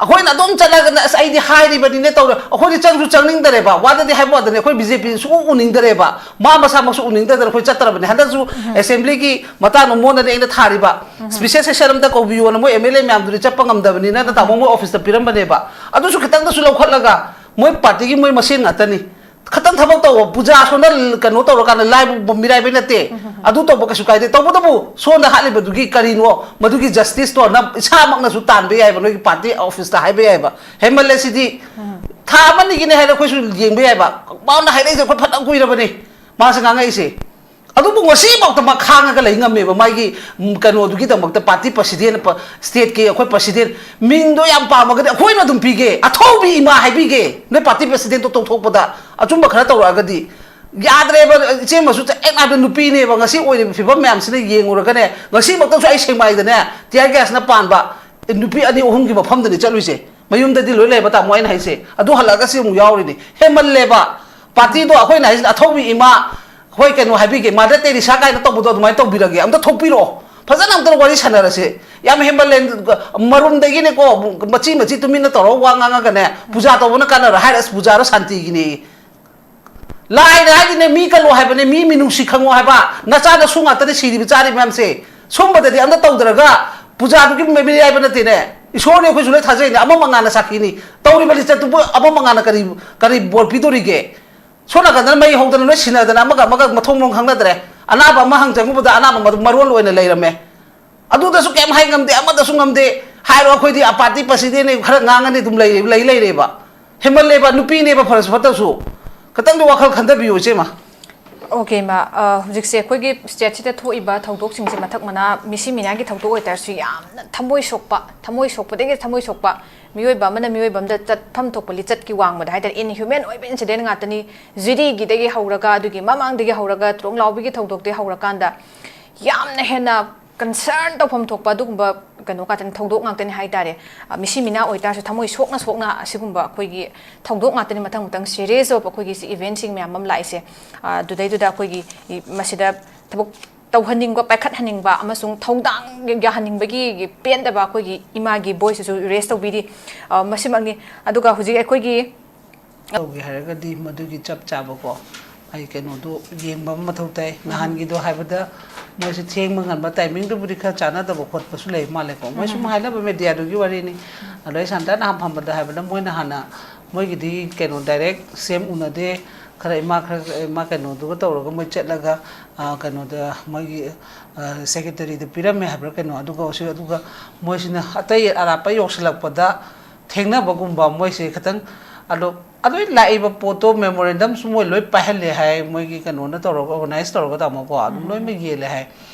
ꯑꯩꯈꯣꯏꯅ ꯑꯗꯨꯝ ꯆꯠꯂꯒꯅ, "ꯑꯁ, ꯑꯩꯗꯤ ꯍꯥꯏꯔꯤꯕꯅꯤꯅꯦ, ꯇꯧꯔꯦ"꯫ ꯑꯩꯈꯣꯏꯗꯤ ꯆꯪꯁꯨ ꯆꯪꯅꯤꯡꯗꯔꯦꯕ꯫ ꯋꯥꯗꯗꯤ ꯍꯥꯏꯕ ꯋꯥꯗꯅꯤ, ꯑꯩꯈꯣꯏ B J P ꯁꯨꯡꯎ ꯎꯅꯤꯡꯗꯔꯦꯕ꯫ ꯃꯥ ꯃꯁꯥꯃꯛꯁꯨ ꯎꯅꯤꯡꯗꯗꯅ ꯑꯩꯈꯣꯏ ꯆꯠꯇ꯭ꯔꯕꯅꯦ꯫ ꯍꯟꯗꯛꯁꯨ assembly ꯒꯤ ꯃꯇꯥꯡꯗ ꯃꯉꯣꯟꯗꯅꯦ ꯑꯩꯅ ꯊꯥꯔꯤꯕ꯫ Special session ꯑꯝꯇ ꯀꯧꯕꯤꯌꯣꯅ ꯃꯣꯏ M L A ꯃꯌꯥꯝꯗꯨꯗꯤ ꯆꯠꯄ ꯉꯝꯗꯕꯅꯤꯅ ꯅꯠꯇ꯭ꯔꯥ, ꯃꯣꯏ office ꯇ ꯄꯤꯔꯝꯕꯅꯦꯕ꯫ ꯑꯗꯨꯁꯨ ꯈꯤꯇꯪꯗꯁꯨ ꯂꯧꯈꯠꯂꯒ, ꯃꯣꯏ party ꯒꯤ ꯃꯣꯏ ꯃꯁꯦꯟ ꯉꯥꯛꯇꯅꯤ꯫ ꯈꯇꯪ ꯊꯕꯛ ꯇꯧꯕ, ꯄꯨꯖꯥ ꯁꯣꯝꯗ ꯀꯩꯅꯣ ꯇꯧꯔꯀꯥꯟꯗ ꯂꯥꯏꯕ ꯃꯤꯔꯥꯏꯕꯩ ꯅꯠꯇꯦ꯫ ꯑꯗꯨ ꯇꯧꯕ ꯀꯩꯁꯨ ꯀꯥꯏꯗꯦ꯫ ꯇꯧꯕꯇꯕꯨ ꯁꯣꯝꯗ ꯍꯥꯠꯂꯤꯕꯗꯨꯒꯤ ꯀꯔꯤꯅꯣ, ꯃꯗꯨꯒꯤ justice ꯇꯣ ꯅꯪ ꯏꯁꯥꯃꯛꯅꯁꯨ ꯇꯥꯟꯕ ꯌꯥꯏꯕ, ꯅꯣꯏꯒꯤ party office ꯇ ꯍꯥꯏꯕ ꯌꯥꯏꯕ꯫ ꯍꯦꯟꯃꯜꯂꯦ ꯁꯤꯗꯤ꯫ ꯊꯥ ꯑꯃꯅꯤꯒꯤꯅꯦ ꯍꯥꯏꯔ ꯑꯩꯈꯣꯏꯁꯨ ꯌꯦꯡꯕ ꯌꯥꯏꯕ꯫ ꯃꯥꯅ ꯍꯥꯏꯔꯛꯏꯁꯦ ꯑꯩꯈꯣꯏ ꯐꯅ ꯀꯨꯏꯔꯕꯅꯤ ꯃꯥꯁꯦ ꯉꯥꯡꯉꯛꯏꯁꯦ꯫ ꯑꯗꯨꯕꯨ ꯉꯁꯤꯐꯥꯎꯗ ꯃꯥ ꯈꯥꯡꯉꯒ ꯂꯩ ꯉꯝꯃꯦꯕ꯫ ꯃꯥꯒꯤ, ꯎꯝ, ꯀꯩꯅꯣꯗꯨꯒꯤꯗꯃꯛꯇ, party president ꯄ-, state ꯀꯤ ꯑꯩꯈꯣꯏ president ꯃꯤꯡꯗꯣ ꯌꯥꯝ ꯄꯥꯝꯃꯒꯗꯤ ꯑꯩꯈꯣꯏꯅ ꯑꯗꯨꯝ ꯄꯤꯒꯦ꯫ ꯑꯊꯧꯕꯤ ꯏꯃꯥ ꯍꯥꯏꯕꯤꯒꯦ, ꯅꯣꯏ party president ꯇꯣ ꯇꯧꯊꯣꯛꯄꯗ ꯑꯆꯨꯝꯕ ꯈꯔ ꯇꯧꯔꯛꯑꯒꯗꯤ꯫ ꯌꯥꯗ꯭ꯔꯦꯕ, ꯏꯆꯦꯃꯁꯨ ꯆꯌꯦꯠꯅꯕ ꯅꯨꯄꯤꯅꯦꯕ꯫ ꯉꯁꯤ ꯑꯣꯏꯔꯤꯕ ꯐꯤꯕꯝ ꯃꯌꯥꯝꯁꯤꯅ ꯌꯦꯡꯉꯨꯔꯒꯅꯦ, ꯉꯁꯤꯃꯛꯇꯁꯨ ꯑꯩ ꯁꯦꯛꯃꯥꯏꯗꯅꯦ tear gas ꯅ ꯄꯥꯟꯕ ꯅꯨꯄꯤ ꯑꯅꯤ ꯑꯍꯨꯝꯒꯤ ꯃꯐꯝꯗꯅꯤ ꯆꯠꯂꯨꯏꯁꯦ꯫ ꯃꯌꯨꯝꯗꯗꯤ ꯂꯣꯏ ꯂꯩꯕ, ꯇꯥꯃꯣ, ꯑꯩꯅ ꯍꯥꯏꯁꯦ꯫ ꯑꯗꯨ ꯍꯜꯂꯛꯑꯒ ꯁꯤ ꯑꯃꯨꯛ ꯌꯥꯎꯔꯤꯅꯤ꯫ ꯍꯦꯟꯃꯜꯂꯦꯕ꯫ ꯄꯥꯔꯇꯤꯗꯣ ꯑꯩꯈꯣꯏꯅ ꯍꯥꯏꯁꯤꯅ ꯑꯊꯧꯕꯤ ꯏꯃꯥ, ꯍꯣꯏ, ꯀꯩꯅꯣ ꯍꯥꯏꯕꯤꯒꯦ, ꯃꯥꯗꯔ ꯇꯦꯔꯤꯁꯥ ꯀꯥꯏꯅ ꯇꯧꯕꯗꯣ ꯑꯗꯨꯃꯥꯏꯅ ꯇꯧꯕꯤꯔꯒꯦ, ꯑꯝꯇ ꯊꯣꯛꯄꯤꯔꯛꯑꯣ, ꯐꯖꯅ ꯑꯝꯇ ꯋꯥꯔꯤ ꯁꯥꯟꯅꯔꯁꯦ꯫ ꯌꯥꯝ ꯍꯦꯟꯃꯜꯂꯦ꯫ ꯃꯔꯨꯝꯗꯒꯤꯅꯦꯀꯣ, ꯃꯆꯤ ꯃꯆꯤ ꯇꯨꯃꯤꯟꯅ ꯇꯧꯔꯒ ꯋꯥ ꯉꯥꯡꯉꯒꯅꯦ, ꯄꯨꯖꯥ ꯇꯧꯕꯅ ꯀꯥꯟꯅꯔꯣꯏ ꯍꯥꯏꯔ, ꯑꯁ, ꯄꯨꯖꯥꯔꯣ ꯁꯥꯟꯇꯤꯒꯤꯅꯦ꯫ ꯂꯥꯏꯅ ꯍꯥꯏꯗꯤꯅꯦ, ꯃꯤ ꯀꯜꯂꯣ ꯍꯥꯏꯕꯅꯦ, ꯃꯤ ꯃꯤꯅꯨꯡꯁꯤ ꯈꯪꯉꯣ ꯍꯥꯏꯕ꯫ ꯅꯆꯥ ꯅꯁꯨ ꯉꯥꯛꯇꯅꯦ ꯁꯤꯔꯤꯕ ꯆꯥꯔꯤꯕ ꯃꯌꯥꯝꯁꯦ꯫ ꯁꯨꯝꯕꯗꯗꯤ ꯑꯝꯇ ꯇꯧꯗ꯭ꯔꯒ ꯄꯨꯖꯥꯗꯨꯒꯤ ꯃꯤꯔꯥꯏꯕ ꯅꯠꯇꯦꯅꯦ꯫ ꯏꯁꯣꯔꯅꯦ, ꯑꯩꯈꯣꯏꯁꯨ ꯂꯣꯏ ꯊꯥꯖꯩꯅꯦ꯫ ꯑꯃ ꯃꯉꯥꯅ ꯁꯥꯈꯤꯅꯤ꯫ ꯇꯧꯔꯤꯕ ꯂꯤꯆꯠꯇꯨꯕꯨ ꯑꯃ ꯃꯉꯥꯅ ꯀꯔꯤ, ꯀꯔꯤ ꯕꯣꯔ ꯄꯤꯗꯣꯔꯤꯒꯦ? ꯁꯣꯝ ꯅꯥꯀꯟꯗꯅ ꯃꯩ ꯍꯧꯗꯅ ꯂꯣꯏ ꯁꯤꯟꯅꯗꯅ ꯑꯃꯒ ꯑꯃꯒ ꯃꯊꯣꯡ ꯃꯔꯝ ꯈꯪꯅꯗ꯭ꯔꯦ꯫ ꯑꯅꯥꯕ ꯑꯃ ꯍꯪ ꯆꯪꯉꯨꯕꯗ ꯑꯅꯥꯕ ꯃꯔꯣꯜ ꯑꯣꯏꯅ ꯂꯩꯔꯝꯃꯦ꯫ ꯑꯗꯨꯗꯁꯨ ꯀꯩꯝ ꯍꯥꯏ ꯉꯝꯗꯦ, ꯑꯃꯗꯁꯨ ꯉꯝꯗꯦ꯫ ꯍꯥꯏꯔꯣ, ꯑꯩꯈꯣꯏꯗꯤ ꯑꯄꯥꯔꯇꯤ ꯄ꯭ꯔꯁꯤꯗꯦꯟꯅꯦ, ꯈꯔ ꯉꯥꯡꯉꯅꯤ ꯑꯗꯨꯝ ꯂꯩ, ꯂꯩ ꯂꯩꯔꯦꯕ꯫ ꯍꯦꯟꯃꯜꯂꯦꯕ, ꯅꯨꯄꯤꯅꯦꯕ, ꯐꯔꯁꯨ ꯐꯠꯇ꯭ꯔꯁꯨ꯫ ꯈꯤꯇꯪꯗꯤ ꯋꯥꯈꯜ ꯈꯟꯊꯕꯤꯌꯨ, ꯏꯆꯦꯃ꯫ ꯑꯣꯀꯦ, ꯏꯃꯥ꯫ ꯑ, ꯍꯧꯖꯤꯛꯁꯦ ꯑꯩꯈꯣꯏꯒꯤ ꯁ꯭ꯇꯦꯠꯁꯤꯗ ꯊꯣꯛꯏꯕ ꯊꯧꯗꯣꯛꯁꯤꯡꯁꯦ ꯃꯊꯛ ꯃꯅꯥ ꯃꯤꯁꯤ ꯃꯤꯅꯥꯒꯤ ꯊꯧꯗꯣꯛ ꯑꯣꯏꯇꯥꯔꯁꯨ ꯌꯥꯝꯅ ꯊꯃꯣꯏ ꯁꯣꯛꯄ, ꯊꯃꯣꯏ ꯁꯣꯛꯄꯗꯒꯤ ꯊꯃꯣꯏ ꯁꯣꯛꯄ, ꯃꯤꯑꯣꯏꯕ ꯑꯃꯅ ꯃꯤꯑꯣꯏꯕ ꯑꯃꯗ ꯆꯠꯐꯝ ꯊꯣꯛꯄ ꯂꯤꯆꯠꯀꯤ ꯋꯥꯡꯃꯗ ꯍꯥꯏꯇꯥꯔꯦ, inhuman ꯑꯣꯏꯕ incident ꯉꯥꯛꯇꯅꯤ꯫ ꯖꯤꯔꯤꯒꯤꯗꯒꯤ ꯍꯧꯔꯒ, ꯑꯗꯨꯒꯤ ꯃꯃꯥꯡꯗꯒꯤ ꯍꯧꯔꯒ, ꯇ꯭ꯔꯣꯡꯂꯥꯎꯕꯤꯒꯤ ꯊꯧꯗꯣꯛꯇꯒꯤ ꯍꯧꯔꯀꯥꯟꯗ ꯌꯥꯝꯅ ꯍꯦꯟꯅ concern ꯇꯧꯐꯝ ꯊꯣꯛꯄ ꯑꯗꯨꯒꯨꯝꯕ ꯀꯩꯅꯣ ꯉꯥꯛꯇꯅꯤ, ꯊꯧꯗꯣꯛ ꯉꯥꯛꯇꯅꯤ ꯍꯥꯏꯇꯥꯔꯦ꯫ ꯑ, ꯃꯤꯁꯤ ꯃꯤꯅꯥ ꯑꯣꯏꯇꯥꯔꯁꯨ ꯊꯃꯣꯏ ꯁꯣꯛꯅ ꯁꯣꯛꯅ ꯑꯁꯤꯒꯨꯝꯕ ꯑꯩꯈꯣꯏꯒꯤ ꯊꯧꯗꯣꯛ ꯉꯥꯛꯇꯅꯤ ꯃꯊꯪ ꯃꯊꯪ series of ꯑꯩꯈꯣꯏꯒꯤ ꯁꯤ eventꯁꯤꯡ ꯃꯌꯥꯝ ꯑꯃ ꯂꯥꯛꯏꯁꯦ꯫ ꯑ, ꯑꯗꯨꯗꯩꯗꯨꯗ ꯑꯩꯈꯣꯏꯒꯤ ꯏ-, ꯃꯁꯤꯗ ꯊꯕꯛ ꯇꯧꯍꯟꯅꯤꯡꯕ, ꯄꯥꯏꯈꯠꯍꯟꯅꯤꯡꯕ ꯑꯃꯁꯨꯡ ꯊꯧꯗꯥꯡ ꯌꯥꯍꯟꯅꯤꯡꯕꯒꯤ ꯄꯦꯟꯗꯕ ꯑꯩꯈꯣꯏꯒꯤ ꯏꯃꯥꯒꯤ voiceꯁꯤꯁꯨ raise ꯇꯧꯕꯤꯔꯤ꯫ ꯑ, ꯃꯁꯤꯃꯛꯅꯤ꯫ ꯑꯗꯨꯒ ꯍꯧꯖꯤꯛ ꯑꯩꯈꯣꯏꯒꯤ ꯇꯧꯒꯦ ꯍꯥꯏꯔꯒꯗꯤ ꯃꯗꯨꯒꯤ ꯆꯞ ꯆꯥꯕꯀꯣ, ꯑꯩ ꯀꯩꯅꯣꯗꯣ ꯌꯦꯡꯕ ꯑꯃ ꯃꯊꯧ ꯇꯥꯏ꯫ ꯎꯝ꯫ ꯅꯍꯥꯟꯒꯤꯗꯣ ꯍꯥꯏꯕꯗ ꯃꯣꯏꯁꯦ ꯊꯦꯡꯕ ꯉꯟꯕ timingꯗꯨꯕꯨꯗꯤ ꯈꯔ ꯆꯥꯟꯅꯗꯕ ꯈꯣꯠꯄꯁꯨ ꯂꯩ ꯃꯥꯜꯂꯦꯀꯣ꯫ ꯃꯣꯏ ꯁꯨꯝ ꯎꯝ꯫ ꯍꯥꯏꯅꯕ mediaꯗꯨꯒꯤ ꯋꯥꯔꯤꯅꯤ꯫ ꯑꯗꯣ ꯑꯩ ꯁꯥꯟꯇ ꯅꯍꯥꯟ ꯐꯝꯕꯗ ꯍꯥꯏꯕꯗ ꯃꯣꯏꯅ ꯍꯥꯟꯅ ꯃꯣꯏꯒꯤꯗꯤ ꯀꯩꯅꯣ direct ꯁꯤ ꯑꯦꯝ ꯎꯅꯗꯦ, ꯈꯔ ꯏꯃꯥ ꯈꯔ ꯏꯃꯥ ꯀꯩꯅꯣꯗꯨꯒ ꯇꯧꯔꯒ ꯃꯣꯏ ꯆꯠꯂꯒ, ꯑ, ꯀꯩꯅꯣꯗ ꯃꯣꯏꯒꯤ, ꯑ, secretaryꯗ ꯄꯤꯔꯝꯃꯦ ꯍꯥꯏꯕ꯭ꯔꯥ ꯀꯩꯅꯣ, ꯑꯗꯨꯒ ꯁꯤ, ꯑꯗꯨꯒ ꯃꯣꯏꯁꯤꯅ ꯑꯇꯩ ꯑꯔꯥꯞꯄ ꯌꯧꯁꯤꯜꯂꯛꯄꯗ ꯊꯦꯡꯅꯕꯒꯨꯝꯕ ꯃꯣꯏꯁꯦ ꯈꯤꯇꯪ꯫ ꯑꯗꯣ ꯑꯗꯨ ꯂꯥꯛꯏꯕ ꯄꯣꯠꯇꯣ memorandumꯁꯨ ꯃꯣꯏ ꯂꯣꯏ ꯄꯥꯏꯍꯜꯂꯦ ꯍꯥꯏ, ꯃꯣꯏꯒꯤ ꯀꯩꯅꯣꯅ ꯇꯧꯔꯒ, organize ꯇꯧꯔꯒ ꯇꯥꯃꯣꯀꯣ, ꯑꯗꯨꯝ ꯎꯝ꯫ ꯂꯣꯏꯅꯃꯛ ꯌꯦꯜꯂꯦ ꯍꯥꯏ꯫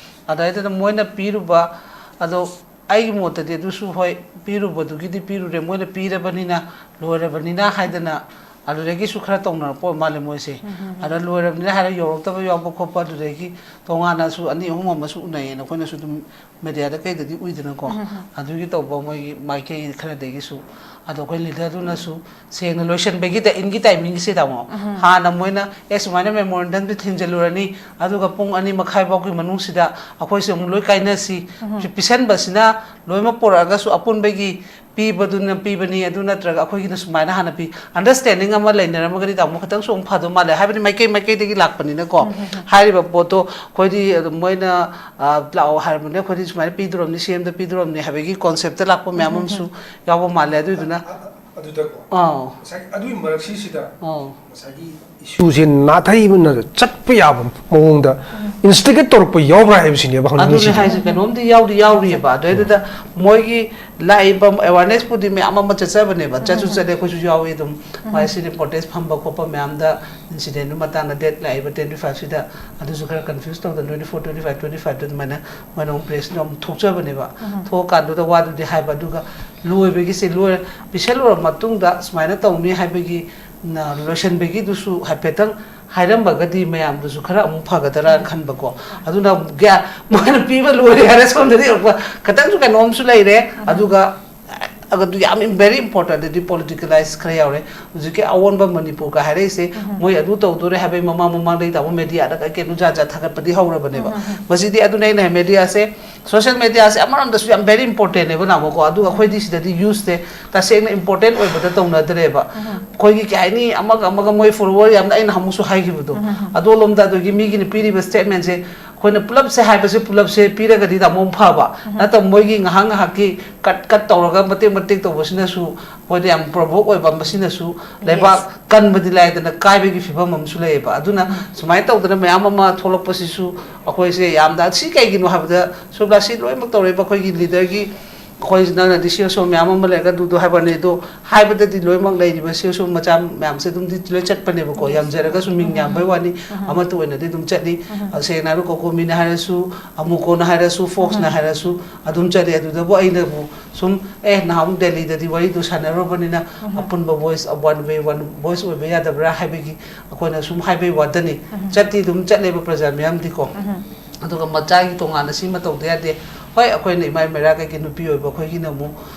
ꯑꯗꯨꯗꯩꯗꯨꯗ ꯃꯣꯏꯅ ꯄꯤꯔꯨꯕ, ꯑꯗꯣ ꯑꯩꯒꯤ ꯃꯣꯠꯇꯗꯤ ꯑꯗꯨꯁꯨ ꯍꯣꯏ, ꯄꯤꯔꯨꯕꯗꯨꯒꯤꯗꯤ ꯄꯤꯔꯨꯔꯦ, ꯃꯣꯏꯅ ꯄꯤꯔꯕꯅꯤꯅ, ꯂꯣꯏꯔꯕꯅꯤꯅ ꯍꯥꯏꯗꯅ ꯑꯗꯨꯗꯒꯤꯁꯨ ꯈꯔ ꯇꯧꯅꯔꯛꯄ ꯑꯣꯏ ꯃꯥꯜꯂꯦ ꯃꯣꯏꯁꯦ꯫ ꯎꯝ, ꯎꯝ, ꯎꯝ꯫ ꯑꯗ ꯂꯣꯏꯔꯕꯅꯤꯅ ꯍꯥꯏꯔ ꯌꯧꯔꯛꯇꯕ ꯌꯥꯎꯕ ꯈꯣꯠꯄ, ꯑꯗꯨꯗꯒꯤ ꯇꯣꯉꯥꯟꯅꯁꯨ ꯑꯅꯤ ꯑꯍꯨꯝ ꯑꯃꯁꯨ ꯎꯅꯩꯌꯦꯅ ꯑꯩꯈꯣꯏꯅꯁꯨ ꯑꯗꯨꯝ mediaꯗ ꯀꯩꯗꯗꯤ ꯎꯏꯗꯅꯀꯣ꯫ ꯎꯝ, ꯎꯝ, ꯎꯝ꯫ ꯑꯗꯨꯒꯤ ꯇꯧꯕ ꯃꯣꯏꯒꯤ ꯃꯥꯏꯀꯩ ꯈꯔꯗꯒꯤꯁꯨ꯫ ꯑꯗꯣ ꯑꯩꯈꯣꯏ ꯂꯤꯗꯔꯗꯨꯅꯁꯨ ꯁꯦꯡꯅ ꯂꯣꯏꯁꯤꯟꯕꯒꯤ ꯏꯟꯒꯤ ꯇꯥꯏꯃꯤꯡꯁꯤꯗ ꯑꯃꯨꯛ ꯍꯥꯟꯅ ꯃꯣꯏꯅ ꯑꯦ ꯁꯨꯃꯥꯏꯅ ꯃꯦꯃꯣꯔꯦꯟꯗꯝꯗꯨ ꯊꯤꯟꯖꯜꯂꯨꯔꯅꯤ, ꯑꯗꯨꯒ ꯄꯨꯡ ꯑꯅꯤ ꯃꯈꯥꯏ ꯐꯥꯎꯒꯤ ꯃꯅꯨꯡꯁꯤꯗ ꯑꯩꯈꯣꯏꯁꯦ ꯑꯃꯨꯛ ꯂꯣꯏ ꯀꯥꯏꯅꯁꯤ꯫ ꯄꯤꯁꯟꯕꯁꯤꯅ ꯂꯣꯏꯅꯃꯛ ꯄꯨꯔꯛꯑꯒꯁꯨ ꯑꯄꯨꯟꯕꯒꯤ ꯄꯤꯕꯗꯨꯅ ꯄꯤꯕꯅꯤ, ꯑꯗꯨ ꯅꯠꯇ꯭ꯔꯒ ꯑꯩꯈꯣꯏꯒꯤꯅ ꯁꯨꯃꯥꯏꯅ ꯍꯥꯟꯅ ꯄꯤ, ꯑꯟꯗꯔꯁ꯭ꯇꯦꯟꯗꯤꯡ ꯑꯃ ꯂꯩꯅꯔꯝꯃꯒꯗꯤ ꯇꯥꯃꯣ ꯈꯤꯇꯪꯁꯨ ꯑꯃꯨꯛ ꯐꯗꯧ ꯃꯥꯜꯂꯦ꯫ ꯍꯥꯏꯕꯗꯤ ꯃꯥꯏꯀꯩ ꯃꯥꯏꯀꯩꯗꯒꯤ ꯂꯥꯛꯄꯅꯤꯅꯀꯣ꯫ ꯍꯥꯏꯔꯤꯕ ꯄꯣꯠꯇꯣ ꯑꯩꯈꯣꯏꯗꯤ ꯑꯗꯨꯝ ꯃꯣꯏꯅ, ꯑ, ꯂꯥꯛꯑꯣ ꯍꯥꯏꯔꯕꯅꯤꯅ ꯑꯩꯈꯣꯏꯗꯤ ꯁꯨꯃꯥꯏꯅ ꯄꯤꯗꯣꯔꯝꯅꯤ, ꯁꯤ ꯑꯦꯝꯗ ꯄꯤꯗꯣꯔꯝꯅꯤ ꯍꯥꯏꯕꯒꯤ ꯀꯣꯟꯁꯦꯞꯇ ꯂꯥꯛꯄ ꯃꯌꯥꯝ ꯑꯃꯁꯨ ꯌꯥꯎꯕ ꯃꯥꯜꯂꯦ꯫ ꯑꯗꯨꯏꯗꯨꯅ ꯑꯗꯨꯗꯀꯣ ꯑꯥꯎ꯫ ꯉꯁꯥꯏꯒꯤ ꯑꯗꯨꯒꯤ ꯃꯔꯛꯁꯤꯁꯤꯗ ꯑꯥꯎ꯫ ꯉꯁꯥꯏꯒꯤ ꯏꯁꯨꯁꯦ ꯅꯥꯊꯩꯕꯅ ꯆꯠꯄ ꯌꯥꯕ ꯃꯑꯣꯡꯗ ꯏꯟꯁꯇꯤꯒꯦꯠ ꯇꯧꯔꯛꯄ ꯌꯥꯎꯕ꯭ꯔꯥ ꯍꯥꯏꯕꯁꯤꯅꯦꯕ ꯑꯗꯨꯅꯦ ꯍꯪꯅꯤꯡꯉꯤꯁꯤꯗꯤ꯫ ꯍꯥꯏꯁꯦ, ꯀꯩꯅꯣꯝꯗꯤ ꯌꯥꯎꯗꯤ ꯌꯥꯎꯔꯤꯑꯕ꯫ ꯑꯗꯨꯗꯩꯗꯨꯗ ꯃꯣꯏꯒꯤ ꯂꯥꯛꯏꯕ ꯑꯦꯋꯥꯔꯅꯦꯁꯄꯨꯗꯤ ꯃꯌꯥꯝ ꯑꯃ ꯆꯠꯆꯕꯅꯦꯕ, ꯆꯠꯁꯨ ꯆꯠꯂꯦ, ꯑꯩꯈꯣꯏꯁꯨ ꯌꯥꯎꯏ ꯑꯗꯨꯝ꯫ ꯃꯥꯏ ꯁꯤꯗꯤ ꯄ꯭ꯔꯣꯇꯦꯁ ꯐꯝꯕ ꯈꯣꯠꯄ ꯃꯌꯥꯝꯗ ꯏꯟꯁꯤꯗꯦꯟꯗꯨ ꯃꯇꯥꯡꯗ ꯗꯦꯠ ꯂꯥꯛꯏꯕ ꯇ꯭ꯋꯦꯟꯇꯤ ꯐꯥꯏꯚꯁꯤꯗ ꯑꯗꯨꯁꯨ ꯈꯔ ꯀꯟꯐ꯭ꯌꯨꯁ ꯇꯧꯗꯅ twenty four, twenty five, twenty ꯐꯥꯏꯚꯇ ꯑꯗꯨꯃꯥꯏꯅ ꯃꯣꯏꯅ ꯑꯃꯨꯛ ꯄ꯭ꯔꯦꯁꯅ ꯑꯃꯨꯛ ꯊꯣꯛꯆꯕꯅꯦꯕ꯫ ꯊꯣꯛꯑꯀꯥꯟꯗꯨꯗ ꯋꯥꯗꯨꯗꯤ ꯍꯥꯏꯕ, ꯑꯗꯨꯒ ꯂꯣꯏꯕꯒꯤꯁꯦ ꯂꯣꯏꯔ, ꯄꯤꯁꯜꯂꯨꯔ ꯃꯇꯨꯡꯗ ꯁꯨꯃꯥꯏꯅ ꯇꯧꯅꯤ ꯍꯥꯏꯕꯒꯤ, ꯅ, ꯂꯣꯏꯁꯟꯕꯒꯤꯗꯨꯁꯨ ꯍꯥꯏꯐꯦꯠꯇꯪ ꯍꯥꯏꯔꯝꯃꯒꯗꯤ ꯃꯌꯥꯝꯗꯨꯁꯨ ꯈꯔ ꯑꯃꯨꯛ ꯐꯒꯗ꯭ꯔꯥꯅ ꯈꯟꯕꯀꯣ꯫ ꯑꯗꯨꯅ ꯒ꯭ꯌꯥ-, ꯃꯣꯏꯅ ꯄꯤꯕ ꯂꯣꯏꯔꯦ ꯍꯥꯏꯔ ꯁꯣꯝꯗꯗꯤ ꯌꯧꯔꯛꯄ ꯈꯤꯇꯪꯁꯨ ꯀꯩꯅꯣꯝꯁꯨ ꯂꯩꯔꯦ꯫ ꯑꯗꯨꯒ ꯑꯗꯨ ꯌꯥꯝ very important ꯑꯗꯨꯗꯤ politicalize ꯈꯔ ꯌꯥꯎꯔꯦ꯫ ꯍꯧꯖꯤꯛꯀꯤ ꯑꯑꯣꯟꯕ ꯃꯅꯤꯄꯨꯔꯒ ꯍꯥꯏꯔꯛꯏꯁꯦ, ꯃꯣꯏ ꯑꯗꯨ ꯇꯧꯗꯣꯔꯦ ꯍꯥꯏꯕꯒꯤ ꯃꯃꯥꯡ ꯃꯃꯥꯡꯗꯒꯤ ꯇꯥꯃꯣ ꯃꯦꯗꯤꯌꯥꯗ ꯀꯩ ꯀꯩꯅꯣ ꯖꯥꯠ ꯖꯥꯠ ꯊꯥꯒꯠꯄꯗꯤ ꯍꯧꯔꯕꯅꯦꯕ꯫ ꯃꯁꯤꯗꯤ ꯑꯗꯨꯅ ꯑꯩꯅ ꯍꯥꯏ, ꯃꯦꯗꯤꯌꯥꯁꯦ, ꯁꯣꯁꯤꯌꯦꯜ ꯃꯦꯗꯤꯌꯥꯁꯦ ꯑꯃꯔꯣꯝꯗꯁꯨ ꯌꯥꯝ very importantꯅꯦꯕ ꯅꯥꯃꯣꯀꯣ, ꯑꯗꯨꯒ ꯑꯩꯈꯣꯏꯗꯤ ꯁꯤꯗꯗꯤ ꯌꯨꯁꯁꯦ ꯇꯁꯦꯡꯅ important ꯑꯣꯏꯕꯗ ꯇꯧꯅꯗ꯭ꯔꯦꯕ꯫ ꯑꯩꯈꯣꯏꯒꯤ ꯀꯩ ꯍꯥꯏꯅꯤ, ꯑꯃꯒ ꯑꯃꯒ ꯃꯣꯏ follower ꯌꯥꯝꯅ, ꯑꯩꯅ ꯍꯥꯃꯨꯛꯁꯨ ꯍꯥꯏꯈꯤꯕꯗꯣ, ꯑꯗꯣꯂꯣꯝꯗ ꯑꯗꯨꯒꯤ ꯃꯤꯒꯤꯅ ꯄꯤꯔꯤꯕ statementꯁꯦ ꯑꯩꯈꯣꯏꯅ ꯄꯨꯂꯞꯁꯦ ꯍꯥꯏꯕꯁꯦ, ꯄꯨꯂꯞꯁꯦ ꯄꯤꯔꯒꯗꯤ ꯇꯥꯃꯣ ꯐꯕ ꯅꯠꯇꯕ, ꯃꯣꯏꯒꯤ ꯉꯥꯏꯍꯥꯛ ꯉꯥꯏꯍꯥꯛꯀꯤ ꯀꯠ ꯀꯠ ꯇꯧꯔꯒ ꯃꯇꯦꯛ ꯃꯇꯦꯛ ꯇꯧꯕꯁꯤꯅꯁꯨ ꯑꯩꯈꯣꯏꯗ ꯌꯥꯝ provoke ꯑꯣꯏꯕ, ꯃꯁꯤꯅꯁꯨ ꯂꯩꯕꯥꯛ ꯀꯟꯕꯗꯤ ꯂꯥꯏꯗꯅ ꯀꯥꯏꯕꯒꯤ ꯐꯤꯕꯝ ꯑꯃꯁꯨ ꯂꯩꯌꯦꯕ꯫ ꯑꯗꯨꯅ ꯁꯨꯃꯥꯏꯅ ꯇꯧꯗꯅ ꯃꯌꯥꯝ ꯑꯃ ꯊꯣꯛꯂꯛꯄꯁꯤꯁꯨ ꯑꯩꯈꯣꯏꯁꯦ ꯌꯥꯝꯅ, ꯁꯤ ꯀꯩꯒꯤꯅꯣ ꯍꯥꯏꯕꯗ, ꯁꯣꯝꯗ ꯁꯤ ꯂꯣꯏꯅꯃꯛ ꯇꯧꯔꯛꯏꯕ ꯑꯩꯈꯣꯏꯒꯤ ꯂꯤꯗꯔꯒꯤ, ꯑꯩꯈꯣꯏ ꯅꯪꯅꯗꯤ ꯁꯤ ꯁꯣ ꯃꯌꯥꯝ ꯑꯃ ꯂꯩꯔꯒ ꯑꯗꯨꯗꯣ ꯍꯥꯏꯕꯅꯤ, ꯑꯗꯣ ꯍꯥꯏꯕꯗꯗꯤ ꯂꯣꯏꯅꯃꯛ ꯂꯩꯔꯤꯕ ꯁꯤ ꯁꯣ ꯃꯆꯥ ꯃꯌꯥꯝꯁꯦ ꯑꯗꯨꯝꯗꯤ ꯂꯣꯏ ꯆꯠꯄꯅꯦꯕꯀꯣ, ꯌꯥꯝꯖꯔꯒꯁꯨ ꯃꯤꯡ ꯌꯥꯝꯕꯩ ꯋꯥꯅꯤ꯫ ꯑꯃꯠꯇ ꯑꯣꯏꯅꯗꯤ ꯑꯗꯨꯝ ꯆꯠꯂꯤ꯫ ꯁꯦꯡꯅ ꯍꯥꯏꯔꯕ ꯀꯣꯀꯣꯃꯤꯅ ꯍꯥꯏꯔꯁꯨ, ꯑꯃꯨꯀꯣꯅ ꯍꯥꯏꯔꯁꯨ, ꯐꯣꯛꯁꯅ ꯍꯥꯏꯔꯁꯨ ꯑꯗꯨꯝ ꯆꯠꯂꯤ꯫ ꯑꯗꯨꯗꯕꯨ ꯑꯩꯅꯕꯨ ꯁꯨꯝ, ꯑꯦ, ꯅꯍꯥꯟꯃꯨꯛ ꯗꯦꯜꯂꯤꯗꯗꯤ ꯋꯥꯔꯤꯗꯨ ꯁꯥꯟꯅꯔꯨꯕꯅꯤꯅ ꯑꯄꯨꯟꯕ voice, one way, one voice ꯑꯣꯏꯕ ꯌꯥꯗꯕ꯭ꯔꯥ ꯍꯥꯏꯕꯒꯤ ꯑꯩꯈꯣꯏꯅ ꯁꯨꯝ ꯍꯥꯏꯕꯩ ꯋꯥꯗꯅꯤ꯫ ꯆꯠꯇꯤ ꯑꯗꯨꯝ ꯆꯠꯂꯦꯕ ꯄ꯭ꯔꯖꯥ ꯃꯌꯥꯝꯗꯤꯀꯣ꯫ ꯑꯗꯨꯒ ꯃꯆꯥꯒꯤ ꯇꯣꯉꯥꯟꯅ ꯁꯤꯃ ꯇꯧꯗ ꯌꯥꯗꯦ꯫ ꯍꯣꯏ, ꯑꯩꯈꯣꯏꯅ ꯏꯃꯥ ꯃꯩꯔꯥ ꯀꯩꯒꯤ ꯅꯨꯄꯤ ꯑꯣꯏꯕ ꯑꯩꯈꯣꯏꯒꯤꯅ ꯑꯃꯨꯛ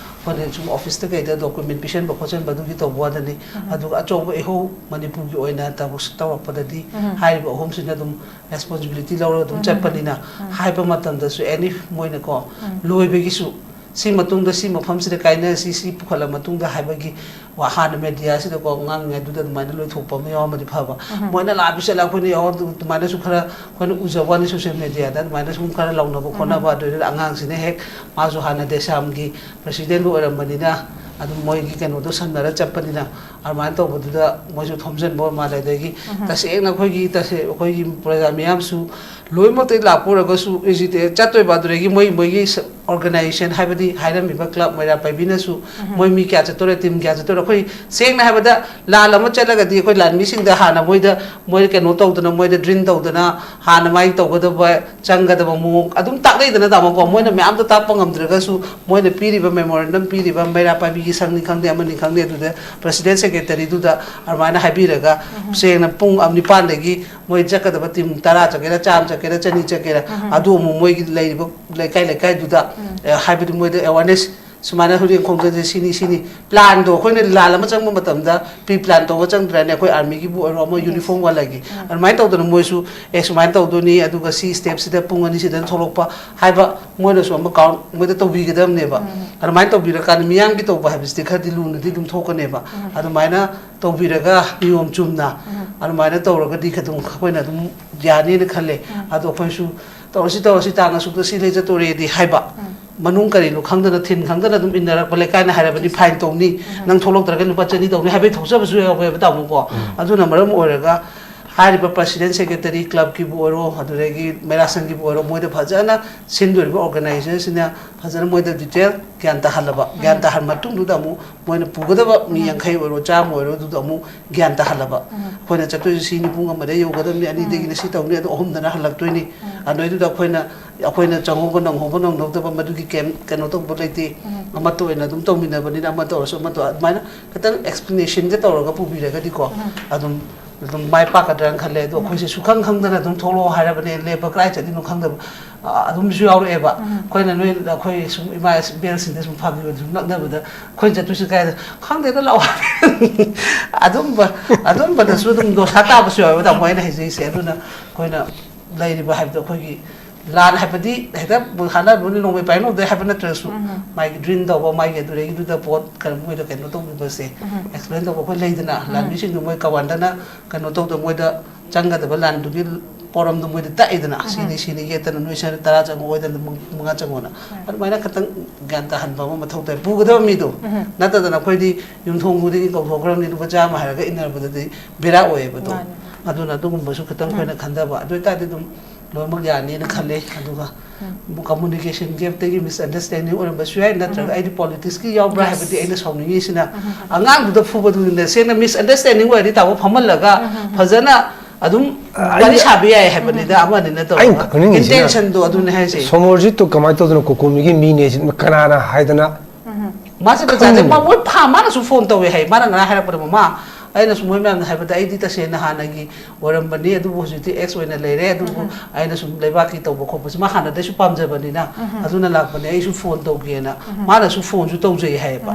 ꯑꯩꯈꯣꯏꯅ ꯁꯨꯝ ꯑꯣꯐꯤꯁꯇ ꯀꯩꯗ ꯗꯣꯀꯨꯃꯦꯟ ꯄꯤꯁꯟꯕ ꯈꯣꯠꯆꯟꯕ ꯑꯗꯨꯒꯤ ꯇꯧꯕ ꯋꯥꯗꯅꯤ꯫ ꯑꯗꯨꯒ ꯑꯆꯧꯕ ꯏꯍꯧ ꯃꯅꯤꯄꯨꯔꯒꯤ ꯑꯣꯏꯅ ꯇꯧꯔꯛꯄꯗꯗꯤ ꯍꯥꯏꯔꯤꯕ ꯑꯍꯨꯝꯁꯤꯅ ꯑꯗꯨꯝ ꯔꯦꯁꯄꯣꯟꯁꯤꯕꯤꯂꯤꯇꯤ ꯂꯧꯔꯒ ꯑꯗꯨꯝ ꯆꯠꯄꯅꯤꯅ, ꯍꯥꯏꯕ ꯃꯇꯝꯗꯁꯨ ꯑꯦꯅꯤ ꯃꯣꯏꯅꯀꯣ, ꯂꯣꯏꯕꯒꯤꯁꯨ ꯁꯤ ꯃꯇꯨꯡꯗ ꯁꯤ ꯃꯐꯝꯁꯤꯗ ꯀꯥꯏꯅꯔꯁꯤ, ꯁꯤ ꯄꯨꯈꯠꯂ ꯃꯇꯨꯡꯗ ꯍꯥꯏꯕꯒꯤ ꯋꯥ-, ꯍꯥꯟꯅ ꯃꯦꯗꯤꯌꯥꯁꯤꯗꯀꯣ ꯉꯥꯡꯉꯤꯉꯩꯗꯨꯗ ꯑꯗꯨꯃꯥꯏꯅ ꯂꯣꯏꯊꯣꯛꯄ ꯑꯃ ꯌꯥꯎꯔꯝꯃꯗꯤ ꯐꯕ꯫ ꯃꯣꯏꯅ ꯂꯥꯛꯑꯕꯤ ꯆꯠꯂ ꯑꯩꯈꯣꯏꯅ ꯌꯥꯎꯔ ꯑꯗꯨꯃꯥꯏꯅꯁꯨ ꯈꯔ ꯑꯩꯈꯣꯏꯅ ꯎꯖꯕ ꯋꯥꯅꯤ ꯁꯣꯁꯤꯌꯦꯜ ꯃꯦꯗꯤꯌꯥꯗ ꯑꯗꯨꯃꯥꯏꯅ ꯁꯨꯝ ꯈꯔ ꯂꯧꯅꯕ ꯈꯣꯠꯅꯕ꯫ ꯑꯗꯨꯗ ꯑꯉꯥꯡꯁꯤꯅ ꯍꯦꯛ ꯃꯥꯁꯨ ꯍꯥꯟꯅ ꯗꯦꯁꯥꯝꯒꯤ ꯄ꯭ꯔꯁꯤꯗꯦꯟꯗꯨ ꯑꯣꯏꯔꯝꯕꯅꯤꯅ ꯑꯗꯨꯝ ꯃꯣꯏꯒꯤ ꯀꯩꯅꯣꯗꯣ ꯁꯝꯅꯔ ꯆꯠꯄꯅꯤꯅ ꯑꯗꯨꯃꯥꯏꯅ ꯇꯧꯕꯗꯨꯗ ꯃꯣꯏꯁꯨ ꯊꯣꯝꯖꯤꯟꯕ ꯑꯣꯏ ꯃꯥꯜꯂꯦ꯫ ꯑꯗꯒꯤ ꯇꯁꯦꯡꯅ ꯑꯩꯈꯣꯏꯒꯤ, ꯇꯁꯦꯡ-, ꯑꯩꯈꯣꯏꯒꯤ ꯄ꯭ꯔꯖꯥ ꯃꯤꯌꯥꯝꯁꯨ ꯂꯣꯏꯅꯃꯛꯇꯒꯤ ꯂꯥꯛꯄ ꯑꯣꯏꯔꯒꯁꯨ ꯑꯦꯖꯤꯇꯦꯠ ꯆꯠꯇꯣꯏꯕ꯫ ꯑꯗꯨꯗꯒꯤ ꯃꯣꯏ, ꯃꯣꯏꯒꯤ ꯁ-, ꯑꯣꯔꯒꯅꯥꯏꯖꯦꯁꯟ, ꯍꯥꯏꯕꯗꯤ ꯍꯥꯏꯔꯝꯃꯤꯕ ꯀ꯭ꯂꯕ ꯃꯩꯔꯥ ꯄꯥꯏꯕꯤꯅꯁꯨ ꯃꯣꯏ ꯃꯤ ꯀꯌꯥ ꯆꯠꯇꯣꯔꯦ, ꯇꯤꯝ ꯀꯌꯥ ꯆꯠꯇꯣꯔꯦ꯫ ꯑꯩꯈꯣꯏ ꯁꯦꯡꯅ ꯍꯥꯏꯕꯗ ꯂꯥꯟ ꯑꯃ ꯆꯠꯂꯒꯗꯤ ꯑꯩꯈꯣꯏ ꯂꯥꯟꯃꯤꯁꯤꯡꯗ ꯍꯥꯟꯅ ꯃꯣꯏꯗ, ꯃꯣꯏꯗ ꯀꯩꯅꯣ ꯇꯧꯗꯅ, ꯃꯣꯏꯗ ꯗ꯭ꯔꯤꯜ ꯇꯧꯗꯅ ꯍꯥꯟꯅ ꯃꯥꯒꯤ ꯇꯧꯒꯗꯕ, ꯆꯪꯒꯗꯕ ꯃꯑꯣꯡ ꯑꯗꯨꯝ ꯇꯥꯛꯅꯩꯗꯅ, ꯇꯥꯃꯣꯀꯣ꯫ ꯃꯣꯏꯅ ꯃꯌꯥꯝꯗꯣ ꯇꯥꯛꯄ ꯉꯝꯗ꯭ꯔꯒꯁꯨ ꯃꯣꯏꯅ ꯄꯤꯔꯤꯕ ꯃꯦꯃꯣꯔꯦꯟꯗꯝ ꯄꯤꯔꯤꯕ ꯃꯩꯔꯥ ꯄꯥꯏꯕꯤꯒꯤ ꯁꯪꯅꯤ ꯈꯪꯗꯦ, ꯑꯃꯅꯤ ꯈꯪꯗꯦ, ꯑꯗꯨꯗ ꯄ꯭ꯔꯁꯤꯗꯦꯟ ꯁꯦꯀ꯭ꯔꯦꯇꯔꯤꯗꯨꯗ ꯑꯗꯨꯃꯥꯏꯅ ꯍꯥꯏꯕꯤꯔꯒ ꯁꯦꯡꯅ ꯄꯨꯡ ꯅꯤꯄꯥꯟꯗꯒꯤ ꯃꯣꯏ ꯆꯠꯀꯗꯕ ꯇꯤꯝ ꯇꯔꯥ ꯆꯠꯀꯦꯔꯥ, ꯆꯥꯝꯃ ꯆꯠꯀꯦꯔꯥ, ꯆꯅꯤ ꯆꯠꯀꯦꯔꯥ, ꯑꯗꯨ ꯑꯃꯨꯛ ꯃꯣꯏꯒꯤ ꯂꯩꯔꯤꯕ ꯂꯩꯀꯥꯏ ꯂꯩꯀꯥꯏꯗꯨꯗ, ꯑꯦ, ꯍꯥꯏꯕꯗꯤ ꯃꯣꯏꯗ ꯑꯦꯋꯥꯔꯅꯦꯁ, ꯁꯨꯃꯥꯏꯅ ꯍꯨꯔꯦꯟ ꯈꯣꯡꯖꯪꯁꯦ ꯁꯤꯅꯤ, ꯁꯤꯅꯤ꯫ ꯄ꯭ꯂꯥꯟꯗꯣ ꯑꯩꯈꯣꯏꯅ ꯂꯥꯟ ꯑꯃ ꯆꯪꯕ ꯃꯇꯝꯗ ꯄ꯭ꯔꯤ ꯄ꯭ꯂꯥꯟ ꯇꯧꯕ ꯆꯪꯗ꯭ꯔꯅꯦ? ꯑꯩꯈꯣꯏ ꯑꯥꯔꯃꯤꯒꯤꯕꯨ ꯑꯣꯏꯔꯣ, ꯑꯃ ꯌꯨꯅꯤꯐꯣꯔꯝ ꯋꯥꯂꯒꯤ꯫ ꯑꯗꯨꯃꯥꯏꯅ ꯇꯧꯗꯅ ꯃꯣꯏꯁꯨ, ꯑꯦ, ꯁꯨꯃꯥꯏꯅ ꯇꯧꯗꯣꯏꯅꯤ, ꯑꯗꯨꯒ ꯁꯤ ꯁ꯭ꯇꯦꯞꯁꯤꯗ ꯄꯨꯡ ꯑꯅꯤꯁꯤꯗ ꯊꯣꯛꯂꯛꯄ ꯍꯥꯏꯕ ꯃꯣꯏꯅꯁꯨ ꯑꯃ ꯀꯥꯎꯟ ꯃꯣꯏꯗ ꯇꯧꯕꯤꯒꯗꯕꯅꯦꯕ꯫ ꯑꯗꯨꯃꯥꯏꯅ ꯇꯧꯕꯤꯔꯀꯥꯟꯗ ꯃꯤꯌꯥꯝꯒꯤ ꯇꯧꯕ ꯍꯥꯏꯕꯁꯤꯗꯤ ꯈꯔꯗꯤ ꯂꯨꯅꯗꯤ ꯑꯗꯨꯝ ꯊꯣꯛꯀꯅꯦꯕ꯫ ꯑꯗꯨꯃꯥꯏꯅ ꯇꯧꯕꯤꯔꯒ ꯅꯤꯌꯣꯝ ꯆꯨꯝꯅ ꯑꯗꯨꯃꯥꯏꯅ ꯇꯧꯔꯒꯗꯤ ꯑꯗꯨꯝ ꯑꯩꯈꯣꯏꯅ ꯑꯗꯨꯝ ꯌꯥꯅꯤꯅ ꯈꯜꯂꯦ꯫ ꯑꯗꯣ ꯑꯩꯈꯣꯏꯁꯨ ꯇꯧꯔꯁꯤ, ꯇꯧꯔꯁꯤ, ꯇꯥꯡ ꯑꯁꯨꯛꯇ ꯁꯤ ꯂꯩ ꯆꯠꯇꯣꯔꯦꯗꯤ ꯍꯥꯏꯕ꯫ ꯃꯅꯨꯡ ꯀꯔꯤꯅꯣ ꯈꯪꯗꯅ, ꯊꯤꯟ ꯈꯪꯗꯅ ꯑꯗꯨꯝ ꯏꯟꯅꯔꯛꯄ, ꯂꯩꯀꯥꯏꯅ ꯍꯥꯏꯔꯕꯅꯤ ꯐꯥꯏꯟ ꯇꯧꯅꯤ, ꯅꯪ ꯊꯣꯛꯂꯛꯇ꯭ꯔꯒ ꯂꯨꯄꯥ ꯆꯅꯤ ꯇꯧꯅꯤ ꯍꯥꯏꯕꯒꯤ ꯊꯣꯛꯆꯕꯁꯨ ꯌꯥꯎꯋꯦꯕ, ꯇꯥꯃꯣꯀꯣ꯫ ꯑꯗꯨꯅ ꯃꯔꯝ ꯑꯣꯏꯔꯒ ꯍꯥꯏꯔꯤꯕ ꯄ꯭ꯔꯁꯤꯗꯦꯟ, ꯁꯦꯀ꯭ꯔꯦꯇꯔꯤ, ꯀ꯭ꯂꯕꯀꯤꯕꯨ ꯑꯣꯏꯔꯣ, ꯑꯗꯨꯗꯒꯤ ꯃꯩꯔꯥꯁꯪꯒꯤꯕꯨ ꯑꯣꯏꯔꯣ, ꯃꯣꯏꯗ ꯐꯖꯅ ꯁꯤꯟꯗꯣꯔꯤꯕ ꯑꯣꯔꯒꯅꯥꯏꯖꯦꯁꯟꯁꯤꯅ ꯐꯖꯅ ꯃꯣꯏꯗ ꯗꯤꯇꯦꯜ ꯒ꯭ꯌꯥꯟ ꯇꯥꯍꯜꯂꯕ꯫ ꯒ꯭ꯌꯥꯟ ꯇꯥꯍꯟ ꯃꯇꯨꯡꯗꯨꯗ ꯑꯃꯨꯛ ꯃꯣꯏꯅ ꯄꯨꯒꯗꯕ ꯃꯤ ꯌꯥꯡꯈꯩ ꯑꯣꯏꯔꯣ, ꯆꯥꯝꯃ ꯑꯣꯏꯔꯣ, ꯑꯗꯨꯗ ꯑꯃꯨꯛ ꯒ꯭ꯌꯥꯟ ꯇꯥꯍꯜꯂꯕ꯫ ꯑꯩꯈꯣꯏꯅ ꯆꯠꯇꯣꯏꯁꯤ ꯁꯤꯅꯤ, ꯄꯨꯡ ꯑꯃꯗ ꯌꯧꯒꯗꯕꯅꯤ, ꯑꯅꯤꯗꯒꯤꯅ ꯁꯤ ꯇꯧꯅꯤ, ꯑꯗꯣ ꯑꯍꯨꯝꯗꯅ ꯍꯜꯂꯛꯇꯣꯏꯅꯤ꯫ ꯑꯗꯨꯏꯗꯨꯗ ꯑꯩꯈꯣꯏꯅ, ꯑꯩꯈꯣꯏꯅ ꯆꯪꯍꯧꯕ ꯅꯪꯍꯧꯕ ꯅꯪꯍꯧꯗꯕ ꯃꯗꯨꯒꯤ ꯀꯩꯝ ꯀꯩꯅꯣ ꯇꯧꯕ ꯂꯩꯇꯦ꯫ ꯑꯃꯠꯇ ꯑꯣꯏꯅ ꯑꯗꯨꯝ ꯇꯧꯃꯤꯟꯅꯕꯅꯤꯅ, ꯑꯃ ꯇꯧꯔꯁꯨ ꯑꯃ ꯇꯧ-, ꯑꯗꯨꯃꯥꯏꯅ ꯈꯤꯇꯪ ꯑꯦꯛꯁꯄ꯭ꯂꯦꯅꯦꯁꯟꯒ ꯇꯧꯔꯒ ꯄꯨꯕꯤꯔꯒꯗꯤꯀꯣ, ꯑꯗꯨꯝ ꯑꯗꯨꯝ ꯃꯥꯏ ꯄꯥꯛꯀꯗ꯭ꯔꯅ ꯈꯜꯂꯦ꯫ ꯑꯗꯣ ꯑꯩꯈꯣꯏꯁꯦ ꯁꯨꯈꯪ ꯈꯪꯗꯅ ꯑꯗꯨꯝ ꯊꯣꯛꯂꯛꯑꯣ ꯍꯥꯏꯔꯕꯅꯦ, ꯂꯦꯞꯄ ꯀꯗꯥꯏ ꯆꯠꯂꯤꯅꯣ ꯈꯪꯗꯕ, ꯑ, ꯑꯗꯨꯝꯁꯨ ꯌꯥꯎꯔꯛꯑꯦꯕ꯫ ꯑꯩꯈꯣꯏꯅ ꯅꯣꯏ, ꯑꯩꯈꯣꯏ ꯁꯨꯝ ꯏꯃꯥ ꯏꯕꯦꯜꯁꯤꯡꯗ ꯁꯨꯝ ꯐꯥꯒꯤ ꯑꯣꯏꯅ ꯁꯨꯝ ꯂꯛꯅꯕꯗ, "ꯑꯩꯈꯣꯏꯅ ꯆꯠꯇꯣꯏꯁꯤ ꯀꯥꯏꯗ?" "ꯈꯪꯗꯦꯗ, ꯂꯥꯛꯑꯣ" ꯍꯥꯏꯕ꯫ ꯑꯗꯨꯝꯕ, ꯑꯗꯨꯝꯕꯗꯁꯨ ꯑꯗꯨꯝ ꯗꯣꯁꯥ ꯇꯥꯕꯁꯨ ꯌꯥꯎꯋꯦꯕ, ꯇꯥꯃꯣ, ꯑꯩꯅ ꯍꯥꯏꯖꯩꯁꯦ꯫ ꯑꯗꯨꯅ ꯑꯩꯈꯣꯏꯅ ꯂꯩꯔꯤꯕ ꯍꯥꯏꯕꯗꯣ ꯑꯩꯈꯣꯏꯒꯤ ꯂꯥꯟ ꯍꯥꯏꯕꯗꯤ ꯍꯦꯛꯇ ꯍꯥꯠꯅꯕꯅꯤ, ꯅꯣꯡꯃꯩ ꯄꯥꯏꯅꯧꯗꯦ ꯍꯥꯏꯕ ꯅꯠꯇ꯭ꯔꯁꯨ, ꯃꯥꯒꯤ ꯗ꯭ꯔꯤꯜ ꯇꯧꯕ, ꯃꯥꯒꯤ ꯑꯗꯨꯗꯒꯤꯗꯨꯗ ꯄꯣꯠ ꯀꯩꯅꯣ, ꯃꯣꯏꯗ ꯀꯩꯅꯣ ꯇꯧꯕꯤꯕꯁꯦ, ꯑꯦꯛꯁꯄ꯭ꯂꯦꯟ ꯇꯧꯕ ꯑꯩꯈꯣꯏ ꯂꯩꯗꯅ, ꯂꯥꯟꯃꯤꯁꯤꯡꯗꯨ ꯃꯣꯏ ꯀꯃꯥꯟꯗꯔꯅ ꯀꯩꯅꯣ ꯇꯧꯗ, ꯃꯣꯏꯗ ꯆꯪꯒꯗꯕ ꯂꯥꯟꯗꯨꯒꯤ ꯄꯣꯔꯝꯗꯣ ꯃꯣꯏꯗ ꯇꯥꯛꯏꯗꯅ, ꯁꯤꯅꯤ, ꯁꯤꯅꯤ ꯌꯦꯠꯇꯅ, ꯅꯣꯏ ꯁꯔ ꯇꯔꯥ ꯆꯪꯉꯛꯑꯣꯏꯗꯅ, ꯃꯉꯥ ꯆꯪꯉꯣꯅ꯫ ꯑꯗꯨꯃꯥꯏꯅ ꯈꯤꯇꯪ ꯒ꯭ꯌꯥꯟ ꯇꯥꯍꯟꯕ ꯑꯃ ꯃꯊꯧ ꯇꯥꯏ꯫ ꯄꯨꯒꯗꯕ ꯃꯤꯗꯣ ꯅꯠꯇꯗꯅ ꯑꯩꯈꯣꯏꯗꯤ ꯌꯨꯝꯊꯣꯡ ꯈꯨꯗꯤꯡꯒꯤ ꯀꯧꯊꯣꯛꯈ꯭ꯔꯕꯅꯤ, ꯂꯨꯄꯥ ꯆꯥꯝꯃ ꯍꯥꯏꯔꯒ ꯏꯟꯅꯔꯛꯄꯗꯗꯤ ꯕꯦꯔꯥ ꯑꯣꯏꯌꯦꯕ ꯑꯗꯣ꯫ ꯃꯥꯅꯦ꯫ ꯑꯗꯨꯅ ꯑꯗꯨꯒꯨꯝꯕꯁꯨ ꯈꯤꯇꯪ ꯑꯩꯈꯣꯏꯅ ꯈꯟꯊꯕ꯫ ꯑꯗꯨ ꯑꯣꯏꯇꯥꯔꯗꯤ ꯑꯗꯨꯝ ꯂꯣꯏꯅꯃꯛ ꯌꯥꯅꯤꯅ ꯈꯜꯂꯦ꯫ ꯑꯗꯨꯒ ꯀꯝꯃꯨꯅꯤꯀꯦꯁꯟ ꯒꯦꯞꯇꯒꯤ ꯃꯤꯁꯑꯟꯗꯔꯁ꯭ꯇꯦꯟꯗꯤꯡ ꯑꯣꯏꯔꯝꯕꯁꯨ ꯌꯥꯏ, ꯅꯠꯇ꯭ꯔꯒ ꯑꯩꯗꯤ ꯄꯣꯂꯤꯇꯤꯛꯁꯀꯤ ꯌꯥꯎꯕ꯭ꯔꯥ ꯍꯥꯏꯕꯗꯤ ꯑꯩꯅ ꯁꯥꯎꯅꯤꯡꯉꯤꯁꯤꯅ, ꯑꯉꯥꯡꯗꯨꯗ ꯐꯨꯕꯗꯨꯅꯤꯅꯦ꯫ ꯁꯦꯡꯅ ꯃꯤꯁꯑꯟꯗꯔꯁ꯭ꯇꯦꯟꯗꯤꯡ ꯑꯣꯏꯔꯗꯤ ꯇꯥꯃꯣ ꯐꯝꯍꯜꯂꯒ ꯐꯖꯅ ꯑꯗꯨꯝ ꯑ, ꯋꯥꯔꯤ ꯑꯩꯅ ꯁꯥꯕ ꯌꯥꯏ ꯍꯥꯏꯕꯅꯤꯗ, ꯑꯃꯅꯤꯅ ꯑꯩꯅ ꯇꯧꯔꯒ꯫ ꯈꯪꯅꯤꯡꯉꯤꯁꯤꯅ, ꯏꯟꯇꯦꯟꯁꯟꯗꯣ ꯑꯗꯨꯅꯦ ꯍꯥꯏꯁꯦ꯫ ꯁꯣꯃꯣꯔꯖꯤꯠꯇꯣ ꯀꯃꯥꯏꯅ ꯇꯧꯗꯅ ꯀꯣꯀꯣꯃꯤꯒꯤ ꯃꯤꯅꯦ ꯁꯤ ꯀꯅꯥꯅ ꯍꯥꯏꯗꯅ? ꯃꯥꯁꯦ ꯕꯖꯥꯔꯗ ꯈꯪꯗꯦ꯫ ꯃꯥ ꯃꯣꯏ ꯐꯥ-, ꯃꯥꯅꯁꯨ ꯐꯣꯟ ꯇꯧꯋꯦ ꯍꯥꯏ꯫ ꯃꯥꯅ ꯉꯔꯥꯡ ꯍꯥꯏꯔꯛꯄꯗ, "ꯃꯃꯥ, ꯑꯩꯅꯁꯨ ꯃꯣꯏ ꯃꯌꯥꯝꯅ ꯍꯥꯏꯕꯗ ꯑꯩꯗꯤ ꯇꯁꯦꯡꯅ ꯍꯥꯟꯅꯒꯤ ꯑꯣꯏꯔꯝꯕꯅꯤ, ꯑꯗꯨꯕꯨ ꯍꯧꯖꯤꯛꯇꯤ ꯑꯦꯛꯁ ꯑꯣꯏꯅ ꯂꯩꯔꯦ, ꯑꯗꯨꯕꯨ ꯑꯩꯅ ꯁꯨꯝ ꯂꯩꯕꯥꯛꯀꯤ ꯇꯧꯕ ꯈꯣꯠꯄꯁꯤ ꯃꯥ ꯍꯥꯟꯅꯗꯩꯁꯨ ꯄꯥꯝꯖꯕꯅꯤꯅ, ꯑꯗꯨꯅ ꯂꯥꯛꯄꯅꯦ, ꯑꯩꯁꯨ ꯐꯣꯟ ꯇꯧꯒꯦꯅ"꯫ ꯃꯥꯅꯁꯨ ꯐꯣꯟꯁꯨ ꯇꯧꯖꯩ ꯍꯥꯏꯌꯦꯕ꯫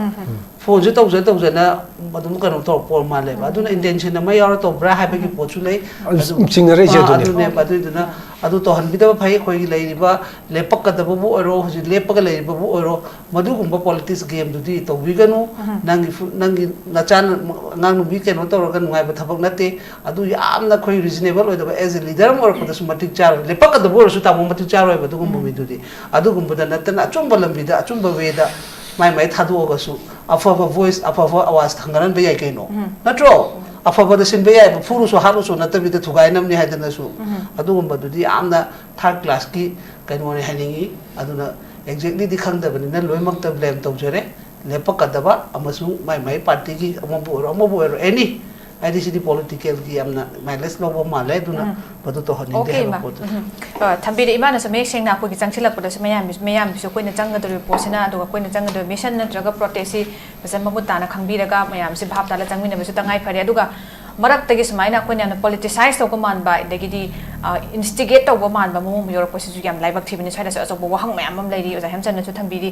ꯐꯣꯟꯁꯨ ꯇꯧꯖ ꯇꯧꯖꯅ ꯑꯗꯨꯝ ꯀꯩꯅꯣ ꯇꯧꯔꯛꯄ ꯑꯣꯏꯔ ꯃꯥꯜꯂꯦꯕ꯫ ꯑꯗꯨꯅ ꯏꯟꯇꯦꯟꯁꯟ ꯑꯃ ꯌꯥꯎꯔ ꯇꯧꯕ꯭ꯔꯥ ꯍꯥꯏꯕꯒꯤ ꯄꯣꯠꯁꯨ ꯂꯩ꯫ ꯑꯗꯨ ꯑꯗꯨ ꯆꯤꯡꯅꯔꯛꯏꯁꯦ ꯑꯥ, ꯑꯗꯨꯅꯦ꯫ ꯑꯗꯨꯅꯦꯕ꯫ ꯑꯗꯨꯏꯗꯨꯅ ꯑꯗꯨ ꯇꯧꯍꯟꯕꯤꯗꯕ ꯐꯩ꯫ ꯑꯩꯈꯣꯏꯒꯤ ꯂꯩꯔꯤꯕ ꯂꯦꯞꯄꯛꯀꯗꯕꯕꯨ ꯑꯣꯏꯔꯣ, ꯍꯧꯖꯤꯛ ꯂꯦꯞꯄꯒ ꯂꯩꯔꯤꯕꯕꯨ ꯑꯣꯏꯔꯣ, ꯃꯗꯨꯒꯨꯝꯕ ꯄꯣꯂꯤꯇꯤꯛꯁ ꯒꯦꯝꯗꯨꯗꯤ ꯇꯧꯕꯤꯒꯅꯨ꯫ ꯅꯪꯒꯤ ꯐꯨ-, ꯅꯪꯒꯤ ꯅꯆꯥꯅ, ꯑꯉꯥꯡ ꯅꯨꯄꯤ ꯀꯩꯅꯣ ꯇꯧꯔꯒ ꯅꯨꯡꯉꯥꯏꯕ ꯊꯕꯛ ꯅꯠꯇꯦ꯫ ꯑꯗꯨ ꯌꯥꯝꯅ ꯑꯩꯈꯣꯏ ꯔꯤꯖꯅꯦꯕꯜ ꯑꯣꯏꯗꯕ, ꯑꯦꯖ ꯑꯦ ꯂꯤꯗꯔ ꯑꯃ ꯑꯣꯏꯔꯛꯄꯗꯁꯨ ꯃꯇꯤꯛ ꯆꯥꯔꯣꯏ꯫ ꯂꯦꯞꯄꯛꯀꯗꯕ ꯑꯣꯏꯔꯁꯨ ꯇꯥꯃꯣ ꯃꯇꯤꯛ ꯆꯥꯔꯣꯏꯕ ꯑꯗꯨꯒꯨꯝꯕ ꯃꯤꯗꯨꯗꯤ꯫ ꯑꯗꯨꯒꯨꯝꯕꯗ ꯅꯠꯇꯅ ꯑꯆꯨꯝꯕ ꯂꯝꯕꯤꯗ, ꯑꯆꯨꯝꯕ ꯋꯦꯗ ꯃꯥꯏ ꯃꯥꯏ ꯊꯥꯗꯣꯛꯑꯒꯁꯨ ꯑꯐꯕ ꯚꯣꯏꯁ, ꯑꯐꯕ ꯑꯋꯥꯖ ꯊꯥꯡꯒꯠꯍꯟꯕ ꯌꯥꯏ ꯀꯩꯅꯣ꯫ ꯅꯠꯇ꯭ꯔꯣ? ꯑꯐꯕꯗ ꯁꯤꯟꯕ ꯌꯥꯏꯕ, ꯐꯨꯔꯨꯁꯨ ꯍꯥꯠꯂꯨꯁꯨ ꯅꯠꯇꯕꯤꯗ ꯊꯨꯒꯥꯏꯅꯕꯅꯤ ꯍꯥꯏꯗꯅꯁꯨ꯫ ꯑꯗꯨꯒꯨꯝꯕꯗꯨꯗꯤ ꯌꯥꯝꯅ ꯊꯥꯔꯠ ꯀ꯭ꯂꯥꯁꯀꯤ ꯀꯩꯅꯣꯅꯦ ꯍꯥꯏꯅꯤꯡꯉꯤ꯫ ꯑꯗꯨꯅ ꯑꯦꯛꯖꯦꯛꯂꯤꯗꯤ ꯈꯪꯗꯕꯅꯤꯅ ꯂꯣꯏꯅꯃꯛꯇ ꯕ꯭ꯂꯦꯝ ꯇꯧꯖꯔꯦ꯫ ꯂꯦꯞꯄꯛꯀꯗꯕ ꯑꯃꯁꯨꯡ ꯃꯥꯏ ꯃꯥꯏ ꯄꯥꯔꯇꯤꯒꯤ ꯑꯃꯕꯨ ꯑꯣꯏꯔꯣ, ꯑꯃꯕꯨ ꯑꯣꯏꯔꯣ, ꯑꯦꯅꯤ, ꯍꯥꯏꯗꯤ ꯁꯤꯗꯤ ꯄꯣꯂꯤꯇꯤꯀꯦꯜꯒꯤ ꯌꯥꯝꯅ ꯃꯥꯏꯂꯦꯖ ꯂꯧꯕ ꯃꯥꯜꯂꯦ꯫ ꯑꯗꯨꯅ ꯃꯗꯨ ꯇꯧꯍꯟꯅꯤꯡꯗꯦ ꯑꯣꯀꯦ, ꯍꯥꯏꯕ ꯏꯃꯥ꯫ ꯄꯣꯠꯇꯨ꯫ ꯎꯝ꯫ ꯑ, ꯊꯝꯕꯤꯔꯦ꯫ ꯏꯃꯥꯅꯁꯨ ꯃꯌꯦꯛ ꯁꯦꯡꯅ ꯑꯩꯈꯣꯏꯒꯤ ꯆꯪꯁꯤꯜꯂꯛꯄꯗꯁꯨ ꯃꯌꯥꯝꯒꯤꯁꯨ, ꯃꯌꯥꯝꯒꯤꯁꯨ ꯑꯩꯈꯣꯏꯅ ꯆꯪꯒꯗꯧꯔꯤꯕ ꯄꯣꯠꯁꯤꯅ, ꯑꯗꯨꯒ ꯑꯩꯈꯣꯏꯅ ꯆꯪꯒꯗꯧꯔꯤꯕ ꯃꯤꯁꯟ ꯅꯠꯇ꯭ꯔꯒ ꯄ꯭ꯔꯣꯇꯦꯁꯁꯤ ꯐꯖꯅ ꯃꯃꯨꯠ ꯇꯥꯅ ꯈꯪꯕꯤꯔꯒ ꯃꯌꯥꯝꯁꯤ ꯚꯥꯞ ꯇꯥꯅ ꯆꯪꯃꯤꯟꯅꯕꯁꯨ ꯇꯉꯥꯏ ꯐꯔꯦ꯫ ꯑꯗꯨꯒ ꯃꯔꯛꯇꯒꯤ ꯁꯨꯃꯥꯏꯅ ꯑꯩꯈꯣꯏꯅ ꯌꯥꯝꯅ politicize ꯇꯧꯕ ꯃꯥꯟꯕ, ꯑꯗꯒꯤꯗꯤ, ꯑ, instigate ꯇꯧꯕ ꯃꯥꯟꯕ ꯃꯑꯣꯡ ꯑꯃ ꯌꯧꯔꯛꯄꯁꯤꯁꯨ ꯌꯥꯝ ꯂꯥꯏꯕꯛ ꯊꯤꯕꯅꯤ꯫ ꯁ꯭ꯋꯥꯏꯗꯁꯨ ꯑꯆꯧꯕ ꯋꯥꯍꯪ ꯃꯌꯥꯝ ꯑꯃ ꯂꯩꯔꯤ, ꯑꯣꯖꯥ ꯍꯦꯝꯆꯟꯅꯁꯨ ꯊꯝꯕꯤꯔꯤ꯫